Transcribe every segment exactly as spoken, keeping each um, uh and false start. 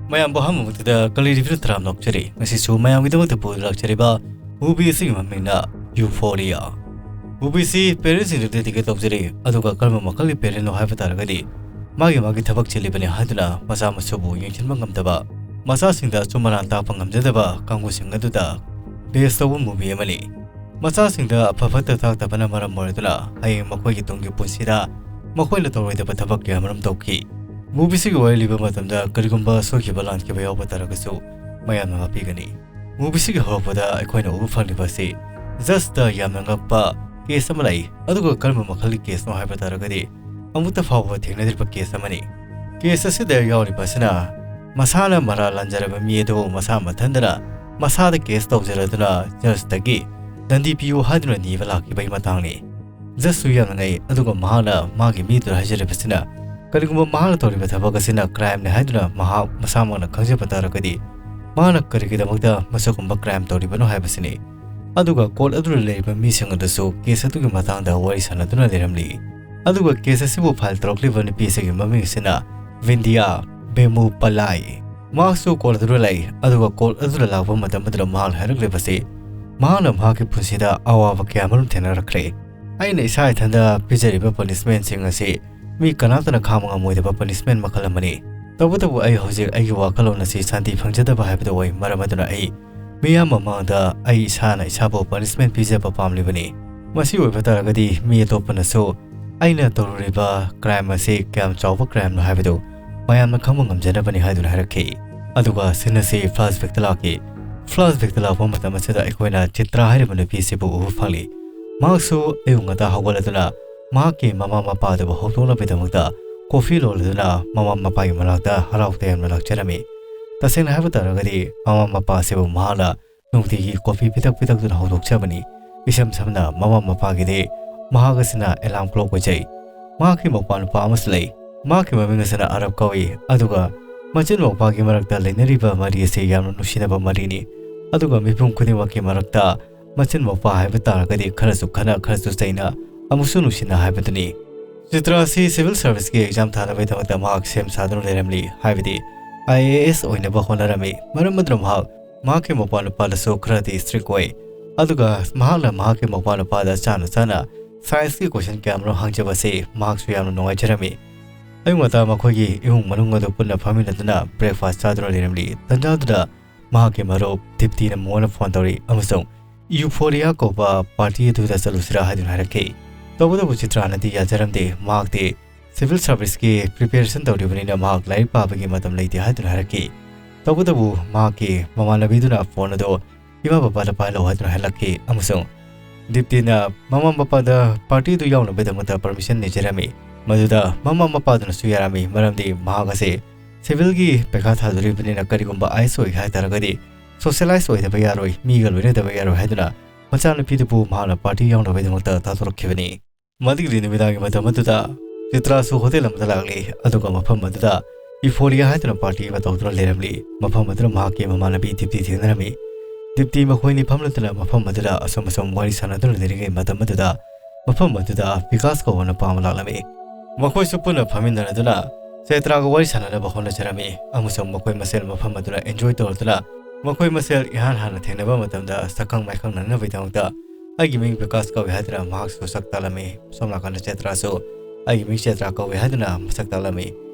ꯃꯌꯥꯝꯕꯨ ꯑꯍꯥꯟꯕꯃꯛꯇꯗ ꯀꯂꯤ ꯔꯤꯚꯤꯌꯨ ꯇꯔꯥꯝꯅ ꯑꯣꯛꯆꯔꯤ꯫ ꯉꯁꯤꯁꯨ ꯃꯌꯥꯝꯒꯤꯗꯃꯛꯇ ꯄꯨꯗꯨꯅ ꯂꯥꯛꯆꯔꯤꯕ movie ꯑꯁꯤꯒꯤ ꯃꯃꯤꯡꯅ Euphoria꯫ Movie ꯑꯁꯤ parents ꯁꯤꯡꯗ dedicate ꯇꯧꯖꯔꯤ, ꯑꯗꯨꯒ ꯀꯔꯝꯕ ꯃꯈꯜꯒꯤ parent ꯅꯣ ꯍꯥꯏꯕ ꯇꯥꯔꯒꯗꯤ, ꯃꯥꯒꯤ ꯃꯥꯒꯤ ꯊꯕꯛ ꯆꯤꯜꯂꯤꯕꯅꯤ ꯍꯥꯏꯗꯨꯅ ꯃꯆꯥ ꯃꯁꯨꯕꯨ ꯌꯦꯡꯁꯤꯟꯕ ꯉꯝꯗꯕ, ꯃꯆꯥꯁꯤꯡꯗ ꯑꯆꯨꯝ ꯑꯔꯥꯟ ꯇꯥꯛꯄ ꯉꯝꯖꯗꯕ ꯀꯥꯡꯕꯨꯁꯤꯡ ꯑꯗꯨꯗ base ꯇꯧꯕ movie ꯑꯃꯅꯤ꯫ ꯃꯆꯥꯁꯤꯡꯗ ꯑꯐ ꯐꯠꯇ ꯇꯥꯛꯇꯕꯅ ꯃꯔꯝ ꯑꯣꯏꯔꯗꯨꯅ ꯍꯌꯦꯡ ꯃꯈꯣꯏꯒꯤ ꯇꯨꯡꯒꯤ ꯄꯨꯟꯁꯤꯗ ꯃꯈꯣꯏꯅ ꯇꯧꯔꯣꯏꯗꯕ ꯊꯕꯛ ꯀꯌꯥ ꯃꯔꯨꯝ ꯇꯧꯈꯤ꯫ Movie ꯁꯤꯒꯤ ꯋꯥꯔꯤ ꯂꯤꯕ ꯃꯇꯝꯗ ꯀꯔꯤꯒꯨꯝꯕ ꯁꯣꯏꯈꯤꯕ ꯂꯥꯟꯈꯤꯕ ꯌꯥꯎꯕ ꯇꯥꯔꯒꯁꯨ ꯃꯌꯥꯝꯅ ꯉꯥꯛꯄꯤꯒꯅꯤ꯫ Movie ꯁꯤꯒꯤ ꯍꯧꯔꯛꯄꯗ ꯑꯩꯈꯣꯏꯅ ꯎꯕ ꯐꯪꯂꯤꯕ ꯑꯁꯤ judge ꯇ ꯌꯥꯝꯅ ꯉꯛꯄ case ꯑꯃ ꯂꯩ, ꯑꯗꯨꯒ ꯀꯔꯝꯕ ꯃꯈꯜꯒꯤ case ꯅꯣ ꯍꯥꯏꯕ ꯇꯥꯔꯒꯗꯤ ꯑꯃꯨꯛꯇ ꯐꯥꯎꯕ ꯊꯦꯡꯅꯗ꯭ꯔꯤꯕ case ꯑꯃꯅꯤ꯫ Case ꯑꯁꯤꯗ ꯌꯥꯎꯔꯤꯕ ꯑꯁꯤꯅ ꯃꯁꯥꯅ ꯃꯔꯥꯜ ꯂꯥꯟꯖꯔꯕ ꯃꯤ ꯑꯗꯨ ꯃꯁꯥ ꯃꯊꯟꯗꯅ ꯃꯁꯥꯗ case ꯇꯧꯖꯔꯗꯨꯅ judge ꯇꯒꯤ ꯗꯟꯗꯤ ꯄꯤꯌꯨ ꯍꯥꯏꯗꯨꯅ ꯅꯤꯕ ꯂꯥꯛꯈꯤꯕꯒꯤ ꯃꯇꯥꯡꯅꯤ꯫ Judge ꯁꯨ ꯌꯥꯝꯅ ꯉꯛꯏ, ꯑꯗꯨꯒ ꯃꯍꯥꯛꯅ ꯃꯥꯒꯤ ꯃꯤꯗꯨꯗ ꯍꯥꯏꯖꯔꯤꯕꯁꯤꯅ ꯀꯔꯤꯒꯨꯝꯕ ꯃꯍꯥꯛꯅ ꯇꯧꯔꯤꯕ ꯊꯕꯛ ꯑꯁꯤꯅ crime ꯅꯤ ꯍꯥꯏꯗꯨꯅ ꯃꯍꯥꯛ ꯃꯁꯥꯃꯛꯅ ꯈꯪꯖꯕ ꯇꯥꯔꯒꯗꯤ ꯃꯍꯥꯛꯅ ꯀꯔꯤꯒꯤꯗꯃꯛꯇ ꯃꯁꯤꯒꯨꯝꯕ crime ꯇꯧꯔꯤꯕꯅꯣ ꯍꯥꯏꯕꯁꯤꯅꯤ꯫ ꯑꯗꯨꯒ court ꯑꯗꯨꯗ ꯂꯩꯔꯤꯕ ꯃꯤꯁꯤꯡ ꯑꯗꯨꯁꯨ case ꯑꯗꯨꯒꯤ ꯃꯇꯥꯡꯗ ꯋꯥꯔꯤ ꯁꯥꯟꯅꯗꯨꯅ ꯂꯩꯔꯝꯂꯤ꯫ ꯑꯗꯨꯒ case ꯑꯁꯤꯕꯨ file ꯇꯧꯔꯛꯂꯤꯕ ꯅꯨꯄꯤ ꯑꯁꯤꯒꯤ ꯃꯃꯤꯡ ꯑꯁꯤꯅ ꯕꯤꯟꯗꯤꯌꯥ ꯕꯦꯃꯨꯄꯂꯥꯏ꯫ ꯃꯍꯥꯛꯁꯨ court ꯑꯗꯨꯗ ꯂꯩ, ꯑꯗꯨꯒ court ꯑꯗꯨꯗ ꯂꯥꯛꯄ ꯃꯇꯝ ꯑꯗꯨꯗ ꯃꯍꯥꯛꯅ ꯍꯥꯏꯔꯛꯂꯤꯕꯁꯤ ꯃꯍꯥꯛꯅ ꯃꯍꯥꯛꯀꯤ ꯄꯨꯟꯁꯤꯗ ꯑꯋꯥꯕ ꯀꯌꯥ ꯃꯔꯨꯝ ꯊꯦꯡꯅꯔꯛꯈ꯭ꯔꯦ꯫ ꯑꯩꯅ ꯏꯁꯥ ꯏꯊꯟꯗ ꯄꯤꯖꯔꯤꯕ punishment ꯁꯤꯡ ꯑꯁꯤ ꯃꯤ ꯀꯅꯥꯝꯇꯅ ꯈꯥꯡꯕ ꯉꯝꯃꯣꯏꯗꯕ punishment ꯃꯈꯜ ꯑꯃꯅꯤ꯫ ꯇꯧꯕꯇꯕꯨ ꯑꯩ ꯍꯧꯖꯤꯛ ꯑꯩꯒꯤ ꯋꯥꯈꯜꯂꯣꯟ ꯑꯁꯤ ꯁꯥꯟꯇꯤ ꯐꯪꯖꯗꯕ ꯍꯥꯏꯕꯗꯨ ꯑꯣꯏ, ꯃꯔꯝ ꯑꯗꯨꯅ ꯑꯩ ꯃꯤꯌꯥꯝ ꯃꯃꯥꯡꯗ ꯑꯩ ꯏꯁꯥꯅ ꯏꯁꯥꯕꯨ punishment ꯄꯤꯖꯕ ꯄꯥꯝꯂꯤꯕꯅꯤ꯫ ꯃꯁꯤ ꯑꯣꯏꯕ ꯇꯥꯔꯒꯗꯤ ꯃꯤ ꯑꯇꯣꯞꯄꯅꯁꯨ ꯑꯩꯅ ꯇꯧꯔꯨꯔꯤꯕ crime ꯑꯁꯤ ꯀꯌꯥꯝ ꯆꯥꯎꯕ crime ꯅꯣ ꯍꯥꯏꯕꯗꯨ ꯃꯌꯥꯝꯅ ꯈꯪꯕ ꯉꯝꯖꯅꯕꯅꯤ ꯍꯥꯏꯗꯨꯅ ꯍꯥꯏꯔꯛꯈꯤ꯫ ꯑꯗꯨꯒ scene ꯑꯁꯤ flashback ꯇ ꯂꯥꯛꯈꯤ꯫ Flashback ꯇ ꯂꯥꯛꯄ ꯃꯇꯝ ꯑꯁꯤꯗ ꯑꯩꯈꯣꯏꯅ ꯆꯤꯇ꯭ꯔꯥ ꯍꯥꯏꯔꯤꯕ ꯅꯨꯄꯤ ꯑꯁꯤꯕꯨ ꯎꯕ ꯐꯪꯂꯤ꯫ ꯃꯍꯥꯛꯁꯨ ꯑꯌꯨꯛ ꯉꯟꯇꯥ ꯍꯧꯒꯠꯂꯗꯨꯅ ꯃꯍꯥꯛꯀꯤ ꯃꯃꯥ ꯃꯄꯥꯗꯨꯕꯨ ꯍꯧꯗꯣꯛꯅꯕꯒꯤꯗꯃꯛꯇ coffee ꯂꯣꯜꯂꯗꯨꯅ ꯃꯃꯥ ꯃꯄꯥꯒꯤ ꯃꯅꯥꯛꯇ ꯍꯔꯥꯎ ꯇꯌꯥꯝꯅ ꯂꯥꯛꯆꯔꯝꯃꯤ꯫ ꯇꯁꯦꯡꯅ ꯍꯥꯏꯕ ꯇꯥꯔꯒꯗꯤ ꯃꯃꯥ ꯃꯄꯥ ꯑꯁꯤꯕꯨ ꯃꯍꯥꯛꯅ ꯅꯨꯡꯇꯤꯒꯤ coffee ꯄꯤꯊꯛ ꯄꯤꯊꯛꯇꯨꯅ ꯍꯧꯗꯣꯛꯆꯕꯅꯤ꯫ ꯏꯁꯝ ꯁꯝꯅ ꯃꯃꯥ ꯃꯄꯥꯒꯤꯗꯤ ꯃꯍꯥꯛ ꯑꯁꯤꯅ alarm clock ꯑꯣꯏꯖꯩ꯫ ꯃꯍꯥꯛꯀꯤ ꯃꯧꯄꯥ ꯅꯨꯄꯥ ꯑꯃꯁꯨ ꯂꯩ꯫ ꯃꯍꯥꯛꯀꯤ ꯃꯃꯤꯡ ꯑꯁꯤꯅ ꯑꯔꯕ ꯀꯧꯏ꯫ ꯑꯗꯨꯒ ꯃꯆꯤꯟ ꯃꯧꯄꯥꯒꯤ ꯃꯔꯛꯇ ꯂꯩꯅꯔꯤꯕ ꯃꯔꯤ ꯑꯁꯤ ꯌꯥꯝꯅ ꯅꯨꯡꯁꯤꯅꯕ ꯃꯔꯤꯅꯤ꯫ ꯑꯗꯨꯒ ꯃꯤꯄꯨꯝ ꯈꯨꯗꯤꯡꯃꯛꯀꯤ ꯃꯔꯛꯇ ꯃꯆꯤꯟ ꯃꯧꯄꯥ ꯍꯥꯏꯕ ꯇꯥꯔꯒꯗꯤ ꯈꯔꯁꯨ ꯈꯠꯅ, ꯈꯔꯁꯨ ꯆꯩꯅ, ꯑꯃꯨꯛꯁꯨ ꯅꯨꯡꯁꯤꯅ ꯍꯥꯏꯕꯗꯨꯅꯤ꯫ ꯆꯤꯇ꯭ꯔꯥ ꯑꯁꯤ civil service ꯀꯤ exam ꯊꯥꯅꯕꯒꯤꯗꯃꯛꯇ ꯃꯍꯥꯛ ꯁꯦꯝ ꯁꯥꯗꯨꯅ ꯂꯩꯔꯝꯂꯤ꯫ ꯍꯥꯏꯕꯗꯤ ꯑꯥꯏ ꯑꯦ ꯑꯦꯁ ꯑꯣꯏꯅꯕ ꯍꯣꯠꯅꯔꯝꯃꯤ꯫ ꯃꯔꯝ ꯑꯗꯨꯅ ꯃꯍꯥꯛ ꯃꯍꯥꯛꯀꯤ ꯃꯧꯄ꯭ꯋꯥ ꯅꯨꯄꯥꯗꯁꯨ ꯈꯔꯗꯤ strict ꯑꯣꯏ꯫ ꯑꯗꯨꯒ ꯃꯍꯥꯛꯅ ꯃꯍꯥꯛꯀꯤ ꯃꯧꯄ꯭ꯋꯥ ꯅꯨꯄꯥꯗ ꯆꯥꯅ ꯆꯥꯅ scienceꯀꯤ question ꯀꯌꯥꯃꯔꯨꯝ ꯍꯪꯖꯕꯁꯤ ꯃꯍꯥꯛꯁꯨ ꯌꯥꯝꯅ ꯅꯨꯡꯉꯥꯏꯖꯔꯝꯃꯤ꯫ ꯑꯌꯨꯛ ꯉꯟꯇꯥ ꯃꯈꯣꯏꯒꯤ ꯏꯃꯨꯡ ꯃꯅꯨꯡ ꯑꯗꯨ ꯄꯨꯟꯅ ꯐꯝꯃꯤꯟꯅꯗꯨꯅ breakfast ꯆꯥꯗꯨꯅ ꯂꯩꯔꯝꯂꯤ꯫ ꯇꯟꯖꯥꯗꯨꯗ ꯃꯍꯥꯛꯀꯤ ꯃꯔꯨꯞ ꯗꯤꯞꯇꯤꯅ ꯃꯉꯣꯟꯗ phone ꯇꯧꯔꯤ ꯑꯃꯁꯨꯡ Euphoria ꯀꯧꯕ party ꯑꯗꯨꯗ ꯆꯠꯂꯨꯁꯤꯔꯥ ꯍꯥꯏꯗꯨꯅ ꯍꯥꯏꯔꯛꯈꯤ꯫ ꯇꯧꯕꯇꯕꯨ ꯆꯤꯇ꯭ꯔꯥꯅꯗꯤ ꯌꯥꯖꯔꯝꯗꯦ꯫ ꯃꯍꯥꯛꯇꯤ civil serviceꯀꯤ preparation ꯇꯧꯔꯤꯕꯅꯤꯅ ꯃꯍꯥꯛ ꯂꯥꯏꯔꯤꯛ ꯄꯥꯕꯒꯤ ꯃꯇꯝ ꯂꯩꯇꯦ ꯍꯥꯏꯗꯨꯅ ꯍꯥꯏꯔꯛꯈꯤ꯫ ꯇꯧꯕꯇꯕꯨ ꯃꯍꯥꯛꯀꯤ ꯃꯃꯥꯟꯅꯕꯤꯗꯨꯅ phone ꯑꯗꯨ ꯏꯃꯥ ꯕꯕꯥꯗ ꯄꯥꯏꯍꯜꯂꯛꯎ ꯍꯥꯏꯗꯨꯅ ꯍꯥꯏꯔꯛꯈꯤ ꯑꯃꯁꯨꯡ ꯗꯤꯞꯇꯤꯅ ꯃꯃꯥ ꯃꯄꯥꯗ party ꯑꯗꯨ ꯌꯥꯎꯅꯕꯒꯤꯗꯃꯛꯇ permission ꯅꯤꯖꯔꯝꯃꯤ꯫ ꯃꯗꯨꯗ ꯃꯃꯥ ꯃꯄꯥꯗꯨꯅꯁꯨ ꯌꯥꯔꯝꯃꯤ, ꯃꯔꯝꯗꯤ ꯃꯍꯥꯛ ꯑꯁꯤ civilꯒꯤ ꯄꯩꯈꯥ ꯊꯥꯗꯣꯔꯤꯕꯅꯤꯅ ꯀꯔꯤꯒꯨꯝꯕ ꯑꯥꯏ ꯑꯦꯁ ꯑꯣꯏꯒꯦ ꯍꯥꯏ ꯇꯥꯔꯒꯗꯤ socialize ꯑꯣꯏꯗꯕ ꯌꯥꯔꯣꯏ, ꯃꯤꯒ ꯂꯣꯏꯅꯗꯕ ꯌꯥꯔꯣꯏ ꯍꯥꯏꯗꯨꯅ ꯃꯆꯥꯅꯨꯄꯤꯗꯨꯕꯨ ꯃꯍꯥꯛꯅ party ꯌꯥꯎꯅꯕꯒꯤꯗꯃꯛꯇ ꯊꯥꯗꯣꯔꯛꯈꯤꯕꯅꯤ꯫ ꯃꯗꯨꯒꯤꯗꯤ ꯅꯨꯃꯤꯗꯥꯡꯒꯤ ꯃꯇꯝ ꯑꯗꯨꯗ ꯆꯤꯇ꯭ꯔꯥꯁꯨ hotel ꯑꯃꯗ ꯂꯥꯛꯂꯤ, ꯑꯗꯨꯒ ꯃꯐꯝ ꯑꯗꯨꯗ Euphoria ꯍꯥꯏꯗꯨꯅ party ꯑꯃ ꯇꯧꯗꯨꯅ ꯂꯩꯔꯝꯂꯤ꯫ ꯃꯐꯝ ꯑꯗꯨꯗ ꯃꯍꯥꯛꯀꯤ ꯃꯃꯥꯟꯅꯕꯤ ꯗꯤꯞꯇꯤ ꯊꯦꯡꯅꯔꯝꯃꯤ꯫ ꯗꯤꯞꯇꯤ ꯃꯈꯣꯏꯅꯤ ꯐꯝꯂꯗꯨꯅ ꯃꯐꯝ ꯑꯗꯨꯗ ꯑꯁꯨꯝ ꯑꯁꯨꯝ ꯋꯥꯔꯤ ꯁꯥꯟꯅꯗꯨꯅ ꯂꯩꯔꯤꯉꯩ ꯃꯇꯝ ꯑꯗꯨꯗ ꯃꯐꯝ ꯑꯗꯨꯗ ꯕꯤꯀꯥꯁ ꯀꯧꯕ ꯅꯨꯄꯥ ꯑꯃ ꯂꯥꯛꯂꯝꯃꯤ꯫ ꯃꯈꯣꯏꯁꯨ ꯄꯨꯟꯅ ꯐꯝꯃꯤꯟꯅꯔꯗꯨꯅ ꯆꯩꯇ꯭ꯔꯥꯒ ꯋꯥꯔꯤ ꯁꯥꯟꯅꯅꯕ ꯍꯣꯠꯅꯖꯔꯝꯃꯤ ꯑꯃꯁꯨꯡ ꯃꯈꯣꯏ ꯃꯁꯦꯜ ꯃꯐꯝ ꯑꯗꯨꯗ enjoy ꯇꯧꯔꯗꯨꯅ ꯃꯈꯣꯏ ꯃꯁꯦꯜ ꯏꯍꯥꯟ ꯍꯥꯟꯅ ꯊꯦꯡꯅꯕ ꯃꯇꯝꯗ ꯁꯛꯈꯪ ꯃꯥꯏꯈꯪꯅꯅꯕꯒꯤꯗꯃꯛꯇ ꯑꯩꯒꯤ ꯃꯤꯡ ꯕꯤꯀꯥꯁ ꯀꯧꯏ ꯍꯥꯏꯗꯨꯅ ꯃꯍꯥꯛꯁꯨ ꯁꯛ ꯇꯥꯛꯂꯝꯃꯤ꯫ ꯁꯣꯝ ꯅꯥꯀꯟꯗ ꯆꯩꯇ꯭ꯔꯥꯁꯨ ꯑꯩꯒꯤ ꯃꯤꯡ ꯆꯩꯇ꯭ꯔꯥ ꯀꯧꯏ ꯍꯥꯏꯗꯨꯅ ꯃꯁꯛ ꯇꯥꯛꯂꯝꯃꯤ꯫